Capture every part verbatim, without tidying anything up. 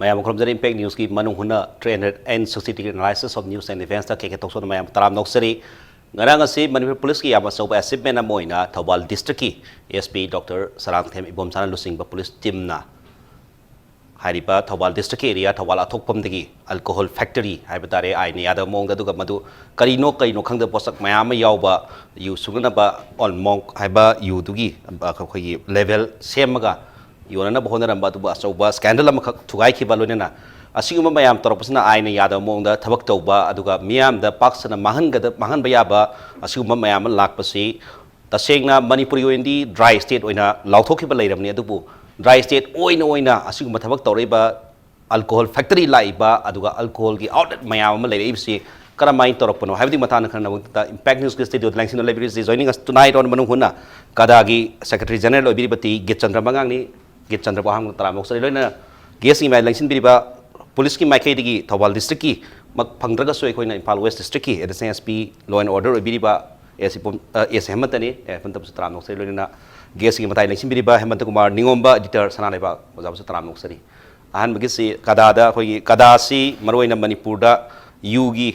ꯃꯌꯥꯝ ꯈꯨꯔꯨꯝꯖꯔꯤ꯫ Impact Newsꯀꯤ ꯃꯅꯨꯡ ꯍꯨꯠꯅ three hundred and sixty degree analysis of news and events ꯀꯦ ꯀꯦ ꯇꯣꯛꯁꯣꯟꯅ ꯃꯌꯥꯝ ꯇꯔꯥꯝ ꯅꯣꯛꯆꯔꯤ꯫ ꯉꯔꯥꯡ ꯑꯁꯤ ꯃꯅꯤꯄꯨꯔ ꯄꯨꯂꯤꯁꯀꯤ ꯌꯥꯝ ꯑꯆꯧꯕ achievement ꯑꯃ ꯑꯣꯏꯅ Thoubal districtꯀꯤ S P Doctor Sarangthem ꯏꯕꯣꯝꯆꯥꯅ ꯂꯨꯆꯤꯡꯕ ꯄꯨꯂꯤꯁ teamꯅ ꯍꯥꯏꯔꯤꯕ Thoubal districtꯀꯤ area, Thoubal ꯑꯊꯣꯛꯄꯝꯗꯒꯤ alcohol factory ꯍꯥꯏꯕ ꯇꯥꯔꯦ, ꯑꯥꯏꯟꯅ ꯌꯥꯗꯕ ꯃꯑꯣꯡꯗ, ꯑꯗꯨꯒ ꯃꯗꯨ ꯀꯔꯤꯅꯣ ꯀꯔꯤꯅꯣ ꯈꯪꯗꯕ ꯄꯣꯠꯁꯛ ꯃꯌꯥꯝ ꯑꯃ ꯌꯥꯎꯕ ꯌꯨ ꯁꯨꯡꯅꯅꯕ On Monk ꯍꯥꯏꯕ ꯌꯨꯗꯨꯒꯤ ꯑꯩꯈꯣꯏꯒꯤ label ꯁꯦꯝꯃꯒ ꯌꯣꯟꯅꯅꯕ ꯍꯣꯠꯅꯔꯝꯕ ꯑꯗꯨꯕꯨ ꯑꯆꯧꯕ scandal ꯑꯃꯈꯛ ꯊꯨꯒꯥꯏꯈꯤꯕ ꯂꯣꯏꯅꯅ ꯑꯁꯤꯒꯨꯝꯕ ꯃꯌꯥꯝ ꯇꯧꯔꯛꯄꯁꯤꯅ ꯑꯥꯏꯟꯅ ꯌꯥꯗꯕ ꯃꯑꯣꯡꯗ ꯊꯕꯛ ꯇꯧꯕ, ꯑꯗꯨꯒ ꯃꯤꯌꯥꯝꯗ ꯄꯥꯛ ꯁꯟꯅ ꯃꯥꯡꯍꯟꯒꯗ-, ꯃꯥꯡꯍꯟꯕ ꯌꯥꯕ ꯑꯁꯤꯒꯨꯝꯕ ꯃꯌꯥꯝ ꯑꯃ ꯂꯥꯛꯄꯁꯤ ꯇꯁꯦꯡꯅ ꯃꯅꯤꯄꯨꯔꯒꯤ ꯑꯣꯏꯅꯗꯤ dry state ꯑꯣꯏꯅ ꯂꯥꯎꯊꯣꯛꯈꯤꯕ ꯂꯩꯔꯕꯅꯤ, ꯑꯗꯨꯕꯨ dry state ꯑꯣꯏꯅ ꯑꯣꯏꯅ ꯑꯁꯤꯒꯨꯝꯕ ꯊꯕꯛ ꯇꯧꯔꯛꯏꯕ alcohol factory ꯂꯥꯛꯏꯕ, ꯑꯗꯨꯒ alcoholꯒꯤ outlet ꯃꯌꯥꯝ ꯑꯃ ꯂꯩꯔꯛꯏꯕꯁꯤ ꯀꯔꯝꯍꯥꯏꯅ ꯇꯧꯔꯛꯄꯅꯣ ꯍꯥꯏꯕꯗꯨꯒꯤ ꯃꯇꯥꯡꯗ ꯈꯟꯅꯅꯕꯒꯤꯗꯃꯛꯇ Impact Newsꯀꯤ studioꯗ ꯂꯦꯡꯁꯤꯟꯗꯨꯅ ꯂꯩꯕꯤꯔꯤꯁꯤ, joining us tonight on ꯃꯅꯨꯡ ꯍꯨꯠꯅ ꯀꯗꯥꯒꯤ secretary general ꯑꯣꯏꯕꯤꯔꯤꯕ ꯇꯤ ꯒꯤꯠꯆꯟꯗ꯭ꯔ ꯃꯉꯥꯡꯅꯤ꯫ ꯒꯤꯠꯆꯟꯗ꯭ꯔꯕꯨ ꯑꯍꯥꯟꯕ ꯇꯔꯥꯝꯅ ꯑꯣꯛꯆꯔꯤ꯫ ꯂꯣꯏꯅꯅ guestꯀꯤ ꯃꯥꯏ ꯂꯦꯡꯁꯤꯟꯕꯤꯔꯤꯕ ꯄꯨꯂꯤꯁꯀꯤ ꯃꯥꯏꯀꯩꯗꯒꯤ ꯊꯧꯕꯥꯜ districtꯀꯤ ꯃꯛ ꯐꯪꯗ꯭ꯔꯒꯁꯨ ꯑꯩꯈꯣꯏꯅ Imphal West districtꯀꯤ additional S P law and order ꯑꯣꯏꯕꯤꯔꯤꯕ ꯑꯦꯁ ꯏꯕꯣꯝ-, ꯑ, ꯑꯦꯁ ꯍꯦꯃꯟꯇꯅꯤ꯫ ꯑꯦ, ꯍꯦꯃꯟꯇꯕꯨꯁꯨ ꯇꯔꯥꯝꯅ ꯑꯣꯛꯆꯔꯤ꯫ ꯂꯣꯏꯅꯅ guestꯀꯤ ꯃꯇꯥꯏ ꯂꯦꯡꯁꯤꯟꯕꯤꯔꯤꯕ ꯍꯦꯃꯟꯇ ꯀꯨꯃꯥꯔ ꯅꯤꯉꯣꯝꯕ, editor ꯁꯅꯥꯂꯩꯕꯥꯛ ꯑꯣꯖꯥꯕꯨꯁꯨ ꯇꯔꯥꯝꯅ ꯑꯣꯛꯆꯔꯤ꯫ ꯑꯍꯥꯟꯕꯒꯤꯁꯤ ꯀꯗꯥꯗ ꯑꯩꯈꯣꯏꯒꯤ ꯀꯗꯥꯁꯤ ꯃꯔꯨꯑꯣꯏꯅ ꯃꯅꯤꯄꯨꯔꯗ ꯌꯨꯒꯤ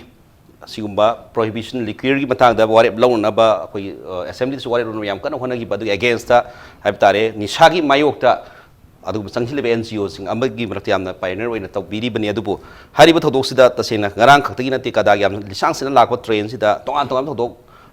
ꯑꯁꯤꯒꯨꯝꯕ prohibition, liquorꯒꯤ ꯃꯇꯥꯡꯗ ꯋꯥꯔꯦꯞ ꯂꯧꯅꯅꯕ ꯑꯩꯈꯣꯏꯒꯤ, ꯑ, assemblyꯗꯁꯨ ꯋꯥꯔꯦꯞ ꯂꯧꯅꯕ ꯌꯥꯝ ꯀꯟꯅ ꯍꯣꯠꯅꯈꯤꯕ, ꯑꯗꯨꯒꯤ againstꯇ ꯍꯥꯏꯕ ꯇꯥꯔꯦ, ꯅꯤꯁꯥꯒꯤ ꯃꯥꯌꯣꯛꯇ ꯑꯗꯨꯒꯨꯝꯕ ꯆꯪꯁꯤꯜꯂꯤꯕ N G Oꯁꯤꯡ ꯑꯃꯒꯤ ꯃꯔꯛꯇ ꯌꯥꯝꯅ pioneer ꯑꯣꯏꯅ ꯇꯧꯕꯤꯔꯤꯕꯅꯤ꯫ ꯑꯗꯨꯕꯨ ꯍꯥꯏꯔꯤꯕ ꯊꯧꯗꯣꯛꯁꯤꯗ ꯇꯁꯦꯡꯅ ꯉꯔꯥꯡ ꯈꯛꯇꯒꯤ ꯅꯠꯇꯦ, ꯀꯗꯥꯒꯤ ꯌꯥꯝꯅ ꯂꯤꯁꯥꯡ ꯁꯤꯠꯅ ꯂꯥꯛꯄ trendꯁꯤꯗ ꯇꯣꯉꯥꯟ ꯇꯣꯉꯥꯟꯕ ꯊꯧꯗꯣꯛ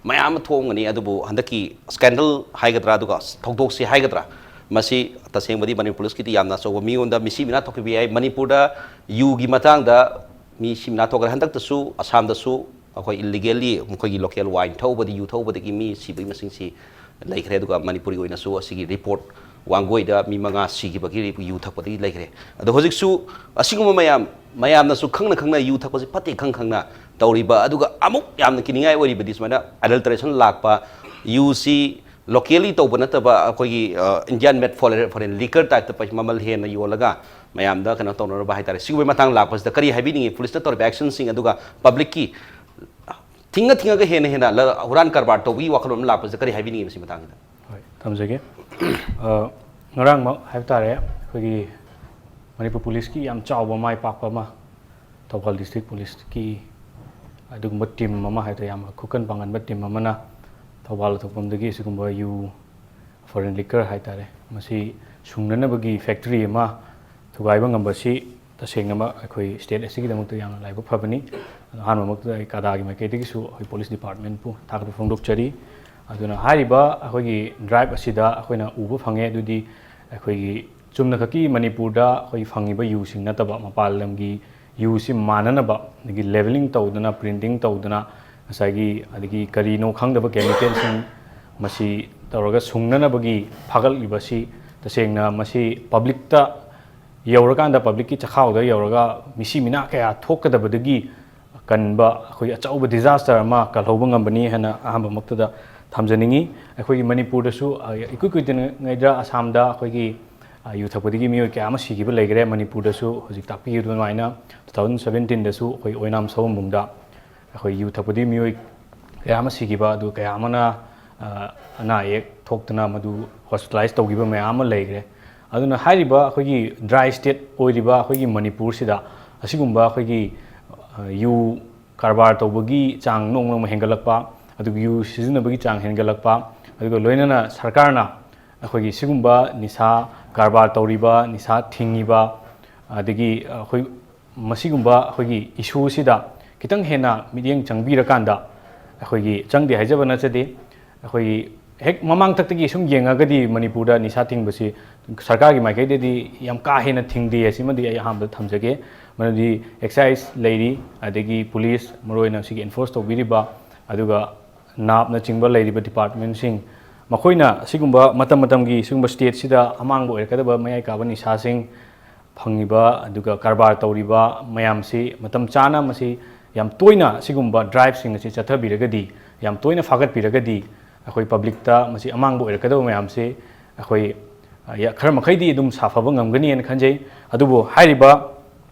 ꯃꯌꯥꯝ ꯑꯃ ꯊꯣꯛꯑꯝꯒꯅꯤ꯫ ꯑꯗꯨꯕꯨ ꯍꯟꯗꯛꯀꯤ scandal ꯍꯥꯏꯒꯗ꯭ꯔꯥ, ꯑꯗꯨꯒ ꯊꯧꯗꯣꯛꯁꯤ ꯍꯥꯏꯒꯗ꯭ꯔꯥ, ꯃꯁꯤ ꯇꯁꯦꯡꯕꯗꯤ ꯃꯅꯤꯄꯨꯔ ꯄꯨꯂꯤꯁꯀꯤꯗꯤ ꯌꯥꯝꯅ ꯑꯆꯧꯕ ꯃꯤꯉꯣꯟꯗ ꯃꯤꯁꯤ ꯃꯤꯅꯥ ꯊꯣꯛꯈꯤꯕ ꯌꯥꯏ꯫ ꯃꯅꯤꯄꯨꯔꯗ ꯌꯨꯒꯤ ꯃꯇꯥꯡꯗ ꯃꯤ ꯁꯤ ꯃꯤꯅꯥ ꯊꯣꯛꯈ꯭ꯔꯦ꯫ ꯍꯟꯗꯛꯇꯁꯨ ꯑꯁꯥꯝꯗꯁꯨ ꯑꯩꯈꯣꯏ illegally ꯃꯈꯣꯏꯒꯤ local wine ꯊꯧꯕꯗ, ꯌꯨ ꯊꯧꯕꯗꯒꯤ ꯃꯤ ꯁꯤꯕꯒꯤ ꯃꯁꯤꯡꯁꯤ ꯂꯩꯈ꯭ꯔꯦ꯫ ꯑꯗꯨꯒ ꯃꯅꯤꯄꯨꯔꯒꯤ ꯑꯣꯏꯅꯁꯨ ꯑꯁꯤꯒꯤ report ꯋꯥꯡꯒꯣꯏꯗ ꯃꯤ ꯃꯉꯥ ꯁꯤꯈꯤꯕꯒꯤ ꯌꯨ ꯊꯛꯄꯗꯒꯤ ꯂꯩꯈ꯭ꯔꯦ꯫ ꯑꯗꯣ ꯍꯧꯖꯤꯛꯁꯨ ꯑꯁꯤꯒꯨꯝꯕ ꯃꯌꯥꯝ, ꯃꯌꯥꯝꯅꯁꯨ ꯈꯪꯅ ꯈꯪꯅ ꯌꯨ ꯊꯛꯄꯁꯤ ꯐꯠꯇꯦ ꯈꯪ ꯈꯪꯅ ꯇꯧꯔꯤꯕ, ꯑꯗꯨꯒ ꯑꯃꯨꯛ ꯌꯥꯝꯅ ꯀꯤꯅꯤꯡꯉꯥꯏ ꯑꯣꯏꯔꯤꯕꯗꯤ ꯁꯨꯃꯥꯏꯅ adulteration ꯂꯥꯛꯄ, ꯌꯨꯁꯤ locally ꯇꯧꯕ ꯅꯠꯇꯕ ꯑꯩꯈꯣꯏꯒꯤ, ꯑ, Indian made foreign, foreign liquor typeꯇ ꯄꯩ-, ꯃꯃꯜ ꯍꯦꯟꯅ ꯌꯣꯜꯂꯒ ꯃꯌꯥꯝꯗ ꯀꯩꯅꯣ ꯇꯧꯅꯔꯕ ꯍꯥꯏꯇꯥꯔꯦ꯫ ꯁꯤꯒꯨꯝꯕꯒꯤ ꯃꯇꯥꯡ ꯂꯥꯛꯄꯁꯤꯗ ꯀꯔꯤ ꯍꯥꯏꯕꯤꯅꯤꯡꯉꯤ? ꯄꯨꯂꯤꯁꯅ ꯇꯧꯔꯤꯕ actionꯁꯤꯡ ꯑꯗꯨꯒ publicꯀꯤ ꯊꯤꯡꯉ ꯊꯤꯡꯉꯒ ꯍꯦꯟꯅ ꯍꯦꯟꯅ ꯂ-, ꯍꯨꯔꯥꯟ ꯀꯔꯕꯥꯔ ꯇꯧꯕꯒꯤ ꯋꯥꯈꯜꯂꯣꯟ ꯑꯃ ꯂꯥꯛꯄꯁꯤꯗ ꯀꯔꯤ ꯍꯥꯏꯕꯤꯅꯤꯡꯉꯤ ꯃꯁꯤ ꯃꯇꯥꯡꯁꯤꯗ? ꯍꯣꯏ, ꯊꯝꯖꯒꯦ꯫ ꯑ, ꯉꯔꯥꯡꯃꯛ ꯍꯥꯏꯕ ꯇꯥꯔꯦ, ꯑꯩꯈꯣꯏꯒꯤ ꯃꯅꯤꯄꯨꯔ ꯄꯨꯂꯤꯁꯀꯤ ꯌꯥꯝ ꯆꯥꯎꯕ ꯃꯥꯏ ꯄꯥꯛꯄ ꯑꯃ, ꯊꯧꯕꯥꯜ ꯗꯤꯁꯇ꯭ꯔꯤꯛ ꯄꯨꯂꯤꯁꯀꯤ ꯑꯗꯨꯒꯨꯝꯕ ꯇꯤꯝ ꯑꯃ ꯍꯥꯏꯇꯥꯔꯦ, ꯌꯥꯝꯅ ꯈꯨꯀꯟ ꯄꯥꯡꯒꯟꯕ ꯇꯤꯝ ꯑꯃꯅ ꯊꯧꯕꯥꯜ ꯑꯊꯣꯛꯄꯝꯗꯒꯤ ꯑꯁꯤꯒꯨꯝꯕ ꯌꯨ, ꯐꯣꯔꯦꯟ ꯂꯤꯀꯔ ꯍꯥꯏꯇꯥꯔꯦ, ꯃꯁꯤ ꯁꯨꯡꯅꯅꯕꯒꯤ ꯐꯦꯛꯇꯔꯤ ꯑꯃ ꯊꯨꯒꯥꯏꯕ ꯉꯝꯕꯁꯤ ꯇꯁꯦꯡꯅꯃꯛ ꯑꯩꯈꯣꯏ ꯁ꯭ꯇꯦꯠ ꯑꯁꯤꯒꯤꯗꯃꯛꯇ ꯌꯥꯝꯅ ꯂꯥꯏꯕꯛ ꯐꯕꯅꯤ꯫ ꯑꯗꯣ ꯑꯍꯥꯟꯕꯃꯛꯇꯗ ꯑꯩ ꯀꯗꯥꯒꯤ ꯃꯥꯏꯀꯩꯗꯒꯤꯁꯨ ꯑꯩꯈꯣꯏ ꯄꯨꯂꯤꯁ ꯗꯤꯄꯥꯔꯠꯃꯦꯟꯕꯨ ꯊꯥꯒꯠꯄ ꯐꯣꯡꯗꯣꯛꯆꯔꯤ꯫ ꯑꯗꯨꯅ ꯍꯥꯏꯔꯤꯕ ꯑꯩꯈꯣꯏꯒꯤ ꯗ꯭ꯔꯥꯏꯕ ꯑꯁꯤꯗ ꯑꯩꯈꯣꯏꯅ ꯎꯕ ꯐꯪꯉꯦ, ꯑꯗꯨꯗꯤ ꯑꯩꯈꯣꯏꯒꯤ ꯆꯨꯝꯅꯈꯛꯀꯤ ꯃꯅꯤꯄꯨꯔꯗ ꯑꯩꯈꯣꯏ ꯐꯪꯉꯤꯕ ꯌꯨꯁꯤꯡ ꯅꯠꯇꯕ, ꯃꯄꯥꯟ ꯂꯝꯒꯤ ꯌꯨꯁꯤ ꯃꯥꯟꯅꯅꯕ, ꯑꯗꯒꯤ ꯂꯦꯕꯂꯤꯡ ꯇꯧꯗꯅ, ꯄ꯭ꯔꯤꯟꯇꯤꯡ ꯇꯧꯗꯅ, ꯉꯁꯥꯏꯒꯤ, ꯑꯗꯒꯤ ꯀꯔꯤꯅꯣ ꯈꯪꯗꯕ ꯀꯦꯃꯤꯀꯦꯜꯁꯤꯡ ꯃꯁꯤ ꯇꯧꯔꯒ ꯁꯨꯡꯅꯅꯕꯒꯤ ꯐꯥꯒꯠꯂꯤꯕꯁꯤ ꯇꯁꯦꯡꯅ ꯃꯁꯤ ꯄꯕ꯭ꯂꯤꯛꯇ ꯌꯧꯔꯀꯥꯟꯗ, ꯄꯕ꯭ꯂꯤꯛꯀꯤ ꯆꯈꯥꯎꯗ ꯌꯧꯔꯒ ꯃꯤꯁꯤ ꯃꯤꯅꯥ ꯀꯌꯥ ꯊꯣꯛꯀꯗꯕꯗꯒꯤ ꯀꯟꯕ ꯑꯩꯈꯣꯏꯒꯤ ꯑꯆꯧꯕ ꯗꯤꯖꯥꯁꯇꯔ ꯑꯃ ꯀꯜꯍꯧꯕ ꯉꯝꯕꯅꯤ ꯍꯥꯏꯅ ꯑꯍꯥꯟꯕꯃꯛꯇꯗ ꯊꯝꯖꯅꯤꯡꯉꯤ꯫ ꯑꯩꯈꯣꯏꯒꯤ ꯃꯅꯤꯄꯨꯔꯗꯁꯨ, ꯑ, ꯏꯀꯨꯏ ꯀꯨꯏꯗ꯭ꯔꯤꯉꯩꯗ ꯑꯁꯥꯝꯗ ꯑꯩꯈꯣꯏꯒꯤ, ꯑ, ꯌꯨ ꯊꯛꯄꯗꯒꯤ ꯃꯤꯑꯣꯏ ꯀꯌꯥ ꯑꯃ ꯁꯤꯈꯤꯕ ꯂꯩꯈ꯭ꯔꯦ꯫ ꯃꯅꯤꯄꯨꯔꯗꯁꯨ ꯍꯧꯖꯤꯛ ꯇꯥꯛꯄꯤꯈꯤꯕ ꯑꯗꯨꯃꯥꯏꯅ two thousand seventeen ꯗꯁꯨ ꯑꯩꯈꯣꯏ ꯑꯣꯏꯅꯥꯝ ꯁꯑꯣꯝꯕꯨꯡꯗ ꯑꯩꯈꯣꯏ ꯌꯨ ꯊꯛꯄꯗꯒꯤ ꯃꯤꯑꯣꯏ ꯀꯌꯥ ꯑꯃ ꯁꯤꯈꯤꯕ, ꯑꯗꯨ ꯀꯌꯥ ꯑꯃꯅ, ꯑ, ꯑꯅꯥ ꯑꯌꯦꯛ ꯊꯣꯛꯇꯅ ꯃꯗꯨ ꯍꯣꯁꯄꯤꯇꯥꯂꯥꯏꯁ ꯇꯧꯈꯤꯕ ꯃꯌꯥꯝ ꯑꯃ ꯂꯩꯈ꯭ꯔꯦ꯫ ꯑꯗꯨꯅ ꯍꯥꯏꯔꯤꯕ ꯑꯩꯈꯣꯏꯒꯤ ꯗ꯭ꯔꯥꯏ ꯁ꯭ꯇꯦꯠ ꯑꯣꯏꯔꯤꯕ ꯑꯩꯈꯣꯏꯒꯤ ꯃꯅꯤꯄꯨꯔꯁꯤꯗ ꯑꯁꯤꯒꯨꯝꯕ ꯑꯩꯈꯣꯏꯒꯤ, ꯑ, ꯌꯨ ꯀꯔꯕꯥꯔ ꯇꯧꯕꯒꯤ ꯆꯥꯡ ꯅꯣꯡꯃ ꯅꯣꯡꯃ ꯍꯦꯟꯒꯠꯂꯛꯄ, ꯑꯗꯨꯒ ꯌꯨ ꯁꯤꯖꯤꯟꯅꯕꯒꯤ ꯆꯥꯡ ꯍꯦꯟꯒꯠꯂꯛꯄ, ꯑꯗꯨꯒ ꯂꯣꯏꯅꯅ ꯁꯔꯀꯥꯔꯅ ꯑꯩꯈꯣꯏꯒꯤ ꯁꯤꯒꯨꯝꯕ ꯅꯤꯁꯥ ꯀꯔꯕꯥꯔ ꯇꯧꯔꯤꯕ, ꯅꯤꯁꯥ ꯊꯤꯡꯉꯤꯕ, ꯑꯗꯒꯤ ꯑꯩꯈꯣꯏ ꯃꯁꯤꯒꯨꯝꯕ ꯑꯩꯈꯣꯏꯒꯤ ꯏꯁꯨꯁꯤꯗ ꯈꯤꯇꯪ ꯍꯦꯟꯅ ꯃꯤꯠꯌꯦꯡ ꯆꯪꯕꯤꯔꯀꯥꯟꯗ, ꯑꯩꯈꯣꯏꯒꯤ ꯆꯪꯗꯦ ꯍꯥꯏꯖꯕ ꯅꯠꯆꯗꯦ, ꯑꯩꯈꯣꯏꯒꯤ ꯍꯦꯛ ꯃꯃꯥꯡꯊꯛꯇꯒꯤ ꯁꯨꯝ ꯌꯦꯡꯉꯒꯗꯤ ꯃꯅꯤꯄꯨꯔꯗ ꯅꯤꯁꯥ ꯊꯤꯡꯕꯁꯤ ꯁꯔꯀꯥꯔꯒꯤ ꯃꯥꯏꯀꯩꯗꯒꯤ ꯌꯥꯝ ꯀꯥ ꯍꯦꯟꯅ ꯊꯤꯡꯗꯦ ꯍꯥꯏꯁꯤꯃꯗꯤ ꯑꯩ ꯑꯍꯥꯟꯕꯗ ꯊꯝꯖꯒꯦ꯫ ꯃꯔꯝꯗꯤ ꯑꯦꯛꯁꯥꯏꯁ ꯂꯩꯔꯤ, ꯑꯗꯒꯤ ꯄꯨꯂꯤꯁ, ꯃꯔꯨꯑꯣꯏꯅ ꯁꯤꯒꯤ ꯑꯦꯟꯐꯣꯔꯁ ꯇꯧꯕꯤꯔꯤꯕ, ꯑꯗꯨꯒ ꯅꯥꯞꯅꯆꯤꯡꯕ ꯂꯩꯔꯤꯕ ꯗꯤꯄꯥꯔꯠꯃꯦꯟꯁꯤꯡ, ꯃꯈꯣꯏꯅ ꯁꯤꯒꯨꯝꯕ ꯃꯇꯝ ꯃꯇꯝꯒꯤ ꯁꯤꯒꯨꯝꯕ ꯁ꯭ꯇꯦꯠꯁꯤꯗ ꯑꯃꯥꯡꯕ ꯑꯣꯏꯔꯛꯀꯗꯕ ꯃꯌꯥꯏ ꯀꯥꯕ ꯅꯤꯁꯥꯁꯤꯡ ꯐꯪꯉꯤꯕ, ꯑꯗꯨꯒ ꯀꯔꯕꯥꯔ ꯇꯧꯔꯤꯕ ꯃꯌꯥꯝꯁꯤ ꯃꯇꯝ ꯆꯥꯅ ꯃꯁꯤ ꯌꯥꯝ ꯇꯣꯏꯅ ꯁꯤꯒꯨꯝꯕ ꯗ꯭ꯔꯥꯏꯕꯁꯤꯡ ꯑꯁꯤ ꯆꯠꯊꯕꯤꯔꯒꯗꯤ, ꯌꯥꯝ ꯇꯣꯏꯅ ꯐꯥꯒꯠꯄꯤꯔꯒꯗꯤ, ꯑꯩꯈꯣꯏ ꯄꯕ꯭ꯂꯤꯛꯇ ꯃꯁꯤ ꯑꯃꯥꯡꯕ ꯑꯣꯏꯔꯛꯀꯗꯕ ꯃꯌꯥꯝꯁꯤ ꯑꯩꯈꯣꯏ, ꯑ, ꯌꯥ-, ꯈꯔ ꯃꯈꯩꯗꯤ ꯑꯗꯨꯝ ꯁꯥꯐꯕ ꯉꯝꯒꯅꯤꯅ ꯈꯟꯖꯩ꯫ ꯑꯗꯨꯕꯨ ꯍꯥꯏꯔꯤꯕ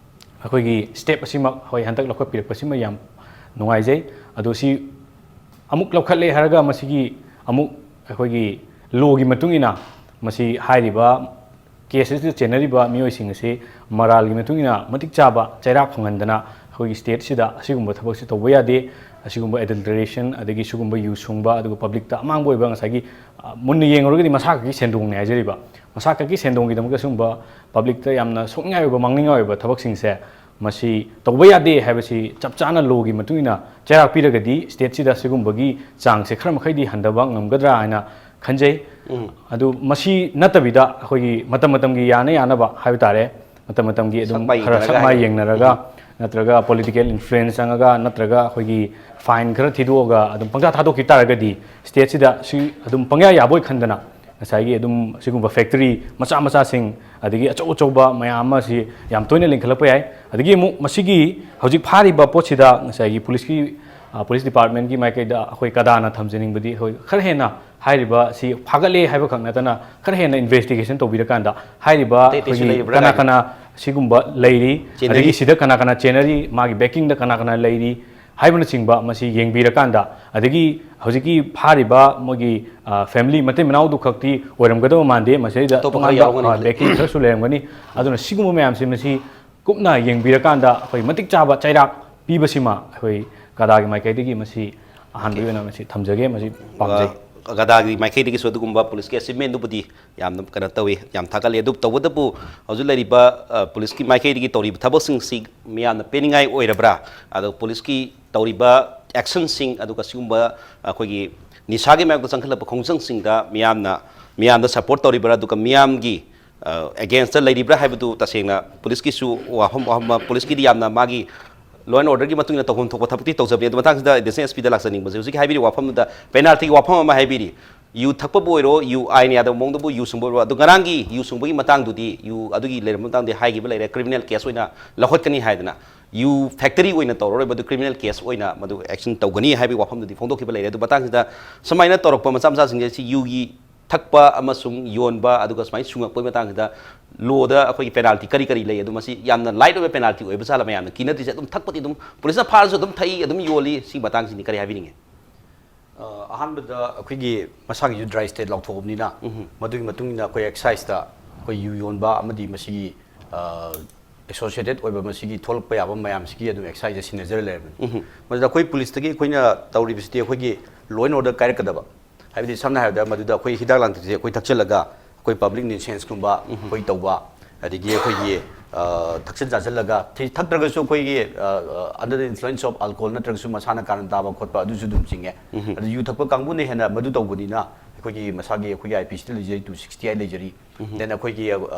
ꯑꯩꯈꯣꯏꯒꯤ ꯁ꯭ꯇꯦꯞ ꯑꯁꯤꯃꯛ ꯑꯩꯈꯣꯏ ꯍꯟꯗꯛ ꯂꯧꯈꯠꯄꯤꯔꯛꯄꯁꯤꯃ ꯌꯥꯝ ꯅꯨꯡꯉꯥꯏꯖꯩ꯫ ꯑꯗꯣ ꯁꯤ ꯑꯃꯨꯛ ꯂꯧꯈꯠꯂꯦ ꯍꯥꯏꯔꯒ ꯃꯁꯤꯒꯤ ꯑꯃꯨꯛ ꯑꯩꯈꯣꯏꯒꯤ ꯂꯣꯒꯤ ꯃꯇꯨꯡ ꯏꯟꯅ ꯃꯁꯤ ꯍꯥꯏꯔꯤꯕ ꯀꯦꯁ ꯑꯁꯤꯗ ꯆꯦꯟꯅꯔꯤꯕ ꯃꯤꯑꯣꯏꯁꯤꯡ ꯑꯁꯤ ꯃꯔꯥꯜꯒꯤ ꯃꯇꯨꯡ ꯏꯟꯅ ꯃꯇꯤꯛ ꯆꯥꯕ ꯆꯩꯔꯥꯛ ꯐꯪꯍꯟꯗꯅ ꯑꯩꯈꯣꯏꯒꯤ ꯁ꯭ꯇꯦꯠꯁꯤꯗ ꯑꯁꯤꯒꯨꯝꯕ ꯊꯕꯛꯁꯤ ꯇꯧꯕ ꯌꯥꯗꯦ, ꯑꯁꯤꯒꯨꯝꯕ ꯑꯦꯗꯜꯇꯔꯦꯁꯟ ꯑꯗꯒꯤ ꯁꯤꯒꯨꯝꯕ ꯌꯨ ꯁꯨꯡꯕ ꯑꯗꯨꯒ ꯄꯕ꯭ꯂꯤꯛꯇ ꯑꯃꯥꯡꯕ ꯑꯣꯏꯕ ꯉꯁꯥꯏꯒꯤ, ꯑ, ꯃꯨꯟꯅ ꯌꯦꯡꯉꯨꯔꯒꯗꯤ ꯃꯁꯥ ꯈꯛꯀꯤ ꯁꯦꯟꯗꯣꯡꯅꯤ ꯍꯥꯏꯖꯔꯤꯕ, ꯃꯁꯥ ꯈꯛꯀꯤ ꯁꯦꯟꯗꯣꯡꯒꯤꯗꯃꯛꯇ ꯁꯤꯒꯨꯝꯕ ꯄꯕ꯭ꯂꯤꯛꯇ ꯌꯥꯝꯅ ꯁꯣꯛꯅꯤꯡꯉꯥꯏ ꯑꯣꯏꯕ, ꯃꯥꯡꯅꯤꯡꯉꯥꯏ ꯑꯣꯏꯕ ꯊꯕꯛꯁꯤꯡꯁꯦ ꯃꯁꯤ ꯇꯧꯕ ꯌꯥꯗꯦ ꯍꯥꯏꯕꯁꯤ ꯆꯞ ꯆꯥꯅ ꯂꯣꯒꯤ ꯃꯇꯨꯡ ꯏꯟꯅ ꯆꯩꯔꯥꯛ ꯄꯤꯔꯒꯗꯤ ꯁ꯭ꯇꯦꯠꯁꯤꯗ ꯁꯤꯒꯨꯝꯕꯒꯤ ꯆꯥꯡꯁꯦ ꯈꯔ ꯃꯈꯩꯗꯤ ꯍꯟꯊꯕ ꯉꯝꯒꯗ꯭ꯔꯥ ꯍꯥꯏꯅ ꯈꯟꯖꯩ꯫ ꯑꯗꯨ ꯃꯁꯤ ꯅꯠꯇꯕꯤꯗ ꯑꯩꯈꯣꯏꯒꯤ ꯃꯇꯝ ꯃꯇꯝꯒꯤ ꯌꯥꯅ ꯌꯥꯅꯕ ꯍꯥꯏꯕ ꯇꯥꯔꯦ, ꯃꯇꯝ ꯃꯇꯝꯒꯤ ꯑꯗꯨꯝ ꯁꯛ ꯃꯥꯏ ꯈꯔ ꯌꯦꯡꯅꯔꯒ ꯁꯛ ꯃꯥꯏ ꯍꯥꯏ꯫ ꯌꯦꯡꯅꯔꯒ ꯅꯠꯇ꯭ꯔꯒ ꯄꯣꯂꯤꯇꯤꯀꯦꯜ ꯏꯟꯐ꯭ꯂꯨꯌꯦꯟꯁ ꯆꯪꯉꯒ ꯅꯠꯇ꯭ꯔꯒ ꯑꯩꯈꯣꯏꯒꯤ ꯐꯥꯏꯟ ꯈꯔ ꯊꯤꯗꯣꯛꯑꯒ ꯑꯗꯨꯝ ꯄꯪꯊꯥ ꯊꯥꯗꯣꯛꯈꯤ ꯇꯥꯔꯒꯗꯤ ꯁ꯭ꯇꯦꯠꯁꯤꯗ ꯁꯤ ꯑꯗꯨꯝ ꯄꯪꯌꯥ ꯌꯥꯕꯣꯏ ꯈꯟꯗꯅ ꯉꯁꯥꯏꯒꯤ ꯑꯗꯨꯝ ꯁꯤꯒꯨꯝꯕ ꯐꯦꯛꯇꯔꯤ ꯃꯆꯥ ꯃꯆꯥꯁꯤꯡ ꯑꯗꯒꯤ ꯑꯆꯧ ꯑꯆꯧꯕ ꯃꯌꯥꯝ ꯑꯃ ꯁꯤ ꯌꯥꯝ ꯇꯣꯏꯅ ꯂꯤꯡꯈꯠꯂꯛꯄ ꯌꯥꯏ꯫ ꯑꯗꯒꯤ ꯑꯃꯨꯛ ꯃꯁꯤꯒꯤ ꯍꯧꯖꯤꯛ ꯐꯥꯔꯤꯕ ꯄꯣꯠꯁꯤꯗ ꯉꯁꯥꯏꯒꯤ ꯄꯨꯂꯤꯁꯀꯤ, ꯑ, ꯄꯨꯂꯤꯁ ꯗꯤꯄꯥꯔꯠꯃꯦꯟꯒꯤ ꯃꯥꯏꯀꯩꯗ ꯑꯩꯈꯣꯏ ꯀꯗꯥꯅ ꯊꯝꯖꯅꯤꯡꯕꯗꯤ ꯑꯩꯈꯣꯏ ꯈꯔ ꯍꯦꯟꯅ ꯍꯥꯏꯔꯤꯕ ꯑꯁꯤ ꯐꯥꯒꯠꯂꯦ ꯍꯥꯏꯕ ꯈꯛ ꯅꯠꯇꯅ ꯈꯔ ꯍꯦꯟꯅ ꯏꯟꯚꯦꯁꯇꯤꯒꯦꯁꯟ ꯇꯧꯕꯤꯔꯀꯥꯟꯗ ꯍꯥꯏꯔꯤꯕ ꯑꯇꯩ ꯑꯇꯩꯁꯨ ꯑꯩꯈꯣꯏꯒꯤ ꯂꯩꯔꯤꯕ꯭ꯔꯥ ꯀꯅꯥ ꯀꯥꯏꯅ꯫ ꯀꯅꯥ ꯁꯤꯒꯨꯝꯕ ꯂꯩꯔꯤ, ꯆꯦꯟꯅꯔꯤ꯫ ꯑꯗꯒꯤ ꯁꯤꯗ ꯀꯅꯥ ꯀꯅꯥ ꯆꯦꯟꯅꯔꯤ, ꯃꯥꯒꯤ ꯕꯦꯀꯤꯡꯗ ꯀꯅꯥ ꯀꯅꯥ ꯂꯩꯔꯤ ꯍꯥꯏꯕꯅꯆꯤꯡꯕ ꯃꯁꯤ ꯌꯦꯡꯕꯤꯔꯀꯥꯟꯗ, ꯑꯗꯒꯤ ꯍꯧꯖꯤꯛꯀꯤ ꯐꯥꯔꯤꯕ ꯃꯣꯏꯒꯤ, ꯑ, ꯐꯦꯃꯤꯂꯤ ꯃꯇꯩ ꯃꯅꯥꯎꯗꯨ ꯈꯛꯇꯤ ꯑꯣꯏꯔꯝꯒꯗꯕ ꯃꯥꯟꯗꯦ, ꯃꯁꯤꯗꯩꯗ ꯑꯇꯣꯞꯄ ꯈꯔ ꯇꯣꯉꯥꯟꯕ, ꯌꯥꯎꯔꯝꯒꯅꯤ ꯑ, ꯑꯗꯨꯗꯤ꯫ ꯕꯦꯀꯤꯡ ꯈꯔꯁꯨ ꯂꯩꯔꯝꯒꯅꯤ꯫ ꯑꯗꯨꯅ ꯁꯤꯒꯨꯝꯕ ꯃꯌꯥꯝꯁꯦ ꯃꯁꯤ ꯀꯨꯞꯅ ꯌꯦꯡꯕꯤꯔꯀꯥꯟꯗ ꯑꯩꯈꯣꯏ ꯃꯇꯤꯛ ꯆꯥꯕ ꯆꯩꯔꯥꯛ ꯄꯤꯕꯁꯤꯃ ꯑꯩꯈꯣꯏ ꯀꯗꯥꯒꯤ ꯃꯥꯏꯀꯩꯗꯒꯤ ꯃꯁꯤ ꯑꯍꯥꯟꯕꯒꯤ ꯑꯣꯏꯅ ꯃꯁꯤ ꯊꯝꯖꯒꯦ, ꯃꯁꯤ ꯄꯥꯝꯖꯩ꯫ ꯑ, ꯀꯗꯥꯒꯤ ꯃꯥꯏꯀꯩꯗꯒꯤꯁꯨ ꯑꯗꯨꯒꯨꯝꯕ ꯄꯨꯂꯤꯁꯀꯤ ꯑꯦꯆꯤꯞꯃꯦꯟꯗꯨꯕꯨꯗꯤ ꯌꯥꯝꯅ ꯀꯩꯅꯣ ꯇꯧꯏ, ꯌꯥꯝ ꯊꯥꯒꯠꯂꯤ꯫ ꯑꯗꯨ ꯇꯧꯕꯇꯕꯨ ꯍꯧꯖꯤꯛ ꯂꯩꯔꯤꯕ, ꯑ, ꯄꯨꯂꯤꯁꯀꯤ ꯃꯥꯏꯀꯩꯗꯒꯤ ꯇꯧꯔꯤꯕ ꯊꯕꯛꯁꯤꯡꯁꯤ ꯃꯤꯌꯥꯝꯅ ꯄꯦꯟꯅꯤꯡꯉꯥꯏ ꯑꯣꯏꯔꯕ꯭ꯔꯥ? ꯑꯗꯣ ꯄꯨꯂꯤꯁꯀꯤ ꯇꯧꯔꯤꯕ ꯑꯦꯛꯁꯟꯁꯤꯡ, ꯑꯗꯨꯒ ꯁꯤꯒꯨꯝꯕ ꯑꯩꯈꯣꯏꯒꯤ ꯅꯤꯁꯥꯒꯤ ꯃꯥꯌꯣꯛꯇ ꯆꯪꯈꯠꯂꯛꯄ ꯈꯣꯡꯖꯪꯁꯤꯡꯗ ꯃꯤꯌꯥꯝꯅ, ꯃꯤꯌꯥꯝꯗ ꯁꯄꯣꯔꯠ ꯇꯧꯔꯤꯕ꯭ꯔꯥ, ꯑꯗꯨꯒ ꯃꯤꯌꯥꯝꯒꯤ, ꯑ, ꯑꯦꯒꯦꯟꯁꯇ ꯂꯩꯔꯤꯕ꯭ꯔꯥ ꯍꯥꯏꯕꯗꯨ ꯇꯁꯦꯡꯅ ꯄꯨꯂꯤꯁꯀꯤꯁꯨ ꯋꯥꯐꯝ, ꯋꯥꯐꯝ, ꯄꯨꯂꯤꯁꯀꯤꯗꯤ ꯌꯥꯝꯅ ꯃꯥꯒꯤ law and orderꯒꯤ ꯃꯇꯨꯡ ꯏꯟꯅ ꯇꯧꯐꯝ ꯊꯣꯛꯄ ꯊꯕꯛꯇꯤ ꯇꯧꯖꯕꯅꯤ꯫ ꯑꯗꯨ ꯃꯇꯥꯡꯁꯤꯗ ꯑꯦꯗꯤꯁꯅꯦꯜ ꯑꯦꯁ ꯄꯤꯗ ꯂꯥꯛꯆꯅꯤꯡꯕꯁꯦ, ꯍꯧꯖꯤꯛꯀꯤ ꯍꯥꯏꯕꯤꯔꯤꯕ ꯋꯥꯐꯝꯗꯨꯗ ꯄꯦꯅꯥꯜꯇꯤꯒꯤ ꯋꯥꯐꯝ ꯑꯃ ꯍꯥꯏꯕꯤꯔꯤ꯫ ꯌꯨ ꯊꯛꯄꯕꯨ ꯑꯣꯏꯔꯣ, ꯌꯨ ꯑꯥꯏꯟ ꯌꯥꯗꯕ ꯃꯑꯣꯡꯗꯕꯨ ꯌꯨ ꯁꯨꯡꯕ ꯑꯣꯏꯔꯣ, ꯑꯗꯨ ꯉꯔꯥꯡꯒꯤ ꯌꯨ ꯁꯨꯡꯕꯒꯤ ꯃꯇꯥꯡꯗꯨꯗꯤ, ꯌꯨ ꯑꯗꯨꯒꯤ ꯂꯩꯔꯝꯕ ꯃꯇꯥꯡꯗꯤ ꯍꯥꯏꯈꯤꯕ ꯂꯩꯔꯦ, ꯀ꯭ꯔꯤꯃꯤꯅꯦꯜ ꯀꯦꯁ ꯑꯣꯏꯅ ꯂꯧꯈꯠꯀꯅꯤ ꯍꯥꯏꯗꯅ꯫ ꯌꯨ ꯐꯦꯛꯇꯔꯤ ꯑꯣꯏꯅ ꯇꯧꯔꯔꯣꯏ, ꯃꯗꯨ ꯀ꯭ꯔꯤꯃꯤꯅꯦꯜ ꯀꯦꯁ ꯑꯣꯏꯅ ꯃꯗꯨ ꯑꯦꯛꯁꯟ ꯇꯧꯒꯅꯤ ꯍꯥꯏꯕꯒꯤ ꯋꯥꯐꯝꯗꯨꯗꯤ ꯐꯣꯡꯗꯣꯛꯈꯤꯕ ꯂꯩꯔꯦ꯫ ꯑꯗꯨ ꯃꯇꯥꯡꯁꯤꯗ ꯁꯨꯃꯥꯏꯅ ꯇꯧꯔꯛꯄ ꯃꯆꯥ ꯃꯆꯥꯁꯤꯡꯁꯦ ꯁꯤ ꯌꯨꯒꯤ ꯊꯛꯄ ꯑꯃꯁꯨꯡ ꯌꯣꯟꯕ, ꯑꯗꯨꯒ ꯁꯨꯃꯥꯏꯅ ꯁꯨꯡꯉꯛꯄꯒꯤ ꯃꯇꯥꯡꯁꯤꯗ ꯂꯣꯗ ꯑꯩꯈꯣꯏꯒꯤ ꯄꯦꯅꯥꯜꯇꯤ ꯀꯔꯤ ꯀꯔꯤ ꯂꯩ? ꯑꯗꯨ ꯃꯁꯤ ꯌꯥꯝꯅ ꯂꯥꯏꯠ ꯑꯣꯏꯕ ꯄꯦꯅꯥꯜꯇꯤ ꯑꯣꯏꯕ ꯖꯥꯠꯂ? ꯃꯌꯥꯝꯅ ꯀꯤꯅꯗ꯭ꯔꯤꯁꯦ ꯑꯗꯨꯝ ꯊꯛꯄꯗꯤ ꯑꯗꯨꯝ ꯄꯨꯂꯤꯁꯅ ꯐꯥꯔꯁꯨ ꯑꯗꯨꯝ ꯊꯛꯏ, ꯑꯗꯨꯝ ꯌꯣꯜꯂꯤ, ꯁꯤ ꯃꯇꯥꯡꯁꯤꯅꯤ ꯀꯔꯤ ꯍꯥꯏꯕꯤꯅꯤꯡꯉꯤ? ꯑ, ꯑꯍꯥꯟꯕꯗ ꯑꯩꯈꯣꯏꯒꯤ ꯃꯁꯥꯒꯤꯁꯨ ꯗ꯭ꯔꯥꯏ ꯁ꯭ꯇꯦꯠ ꯂꯥꯎꯊꯣꯛꯑꯕꯅꯤꯅ, ꯎꯝ꯫ ꯃꯗꯨꯒꯤ ꯃꯇꯨꯡ ꯏꯟꯅ ꯑꯩꯈꯣꯏ ꯑꯦꯛꯁꯥꯏꯖꯇ ꯑꯩꯈꯣꯏ ꯌꯨ ꯌꯣꯟꯕ ꯑꯃꯗꯤ ꯃꯁꯤꯒꯤ ꯑꯦꯁꯣꯁꯤꯌꯦꯇꯦꯠ ꯑꯣꯏꯕ ꯃꯁꯤꯒꯤ ꯊꯣꯛꯂꯛꯄ ꯌꯥꯕ ꯃꯌꯥꯝꯁꯤꯒꯤ ꯑꯗꯨꯝ ꯑꯦꯛꯁꯥꯏꯖꯁꯦ ꯁꯤꯟꯅꯖꯔ ꯂꯩꯔꯕꯅꯤ꯫ ꯃꯗꯨꯗ ꯑꯩꯈꯣꯏ ꯄꯨꯂꯤꯁꯇꯒꯤ ꯑꯩꯈꯣꯏꯅ ꯇꯧꯔꯤꯕꯁꯤꯗꯤ ꯑꯩꯈꯣꯏꯒꯤ ꯂꯣ ꯑꯦꯟ ꯑꯣꯔꯗꯔ ꯀꯥꯏꯔꯛꯀꯗꯕ꯫ ꯍꯥꯏꯕꯗꯤ ꯁꯝꯅ ꯍꯥꯏꯔꯕꯗ ꯃꯗꯨꯗ ꯑꯩꯈꯣꯏ ꯍꯤꯗꯥꯛ ꯂꯥꯡꯊꯛꯁꯦ ꯑꯩꯈꯣꯏ ꯊꯛꯆꯜꯂꯒ ꯑꯩꯈꯣꯏ ꯄꯕ꯭ꯂꯤꯛ ꯅ꯭ꯌꯨꯁꯦꯟꯁꯀꯨꯝꯕ ꯑꯩꯈꯣꯏ ꯇꯧꯕ, ꯑꯗꯒꯤ ꯑꯩꯈꯣꯏꯒꯤ ꯊꯛꯆꯜ ꯆꯥꯁꯤꯜꯂꯒ ꯊꯛꯇ꯭ꯔꯒꯁꯨ ꯑꯩꯈꯣꯏꯒꯤ under the influence of alcohol ꯅꯠꯇ꯭ꯔꯒꯁꯨ ꯃꯁꯥꯅ ꯀꯥꯔꯟ ꯇꯥꯕ ꯈꯣꯠꯄ ꯑꯗꯨꯁꯨ ꯑꯗꯨꯝ ꯆꯤꯡꯉꯦ꯫ ꯑꯗꯨ ꯌꯨ ꯊꯛꯄ ꯀꯥꯡꯕꯨꯅ ꯍꯦꯟꯅ ꯃꯗꯨ ꯇꯧꯕꯅꯤꯅ ꯑꯩꯈꯣꯏꯒꯤ ꯃꯁꯥꯒꯤ ꯑꯩꯈꯣꯏꯒꯤ ꯑꯥꯏ ꯄꯤ ꯁꯤꯗ ꯂꯩꯖꯔꯤ, ꯇꯨ ꯁꯤꯛꯁꯇꯤ ꯑꯥꯏꯠ ꯂꯩꯖꯔꯤ꯫ ꯗꯦꯟ ꯑꯩꯈꯣꯏꯒꯤ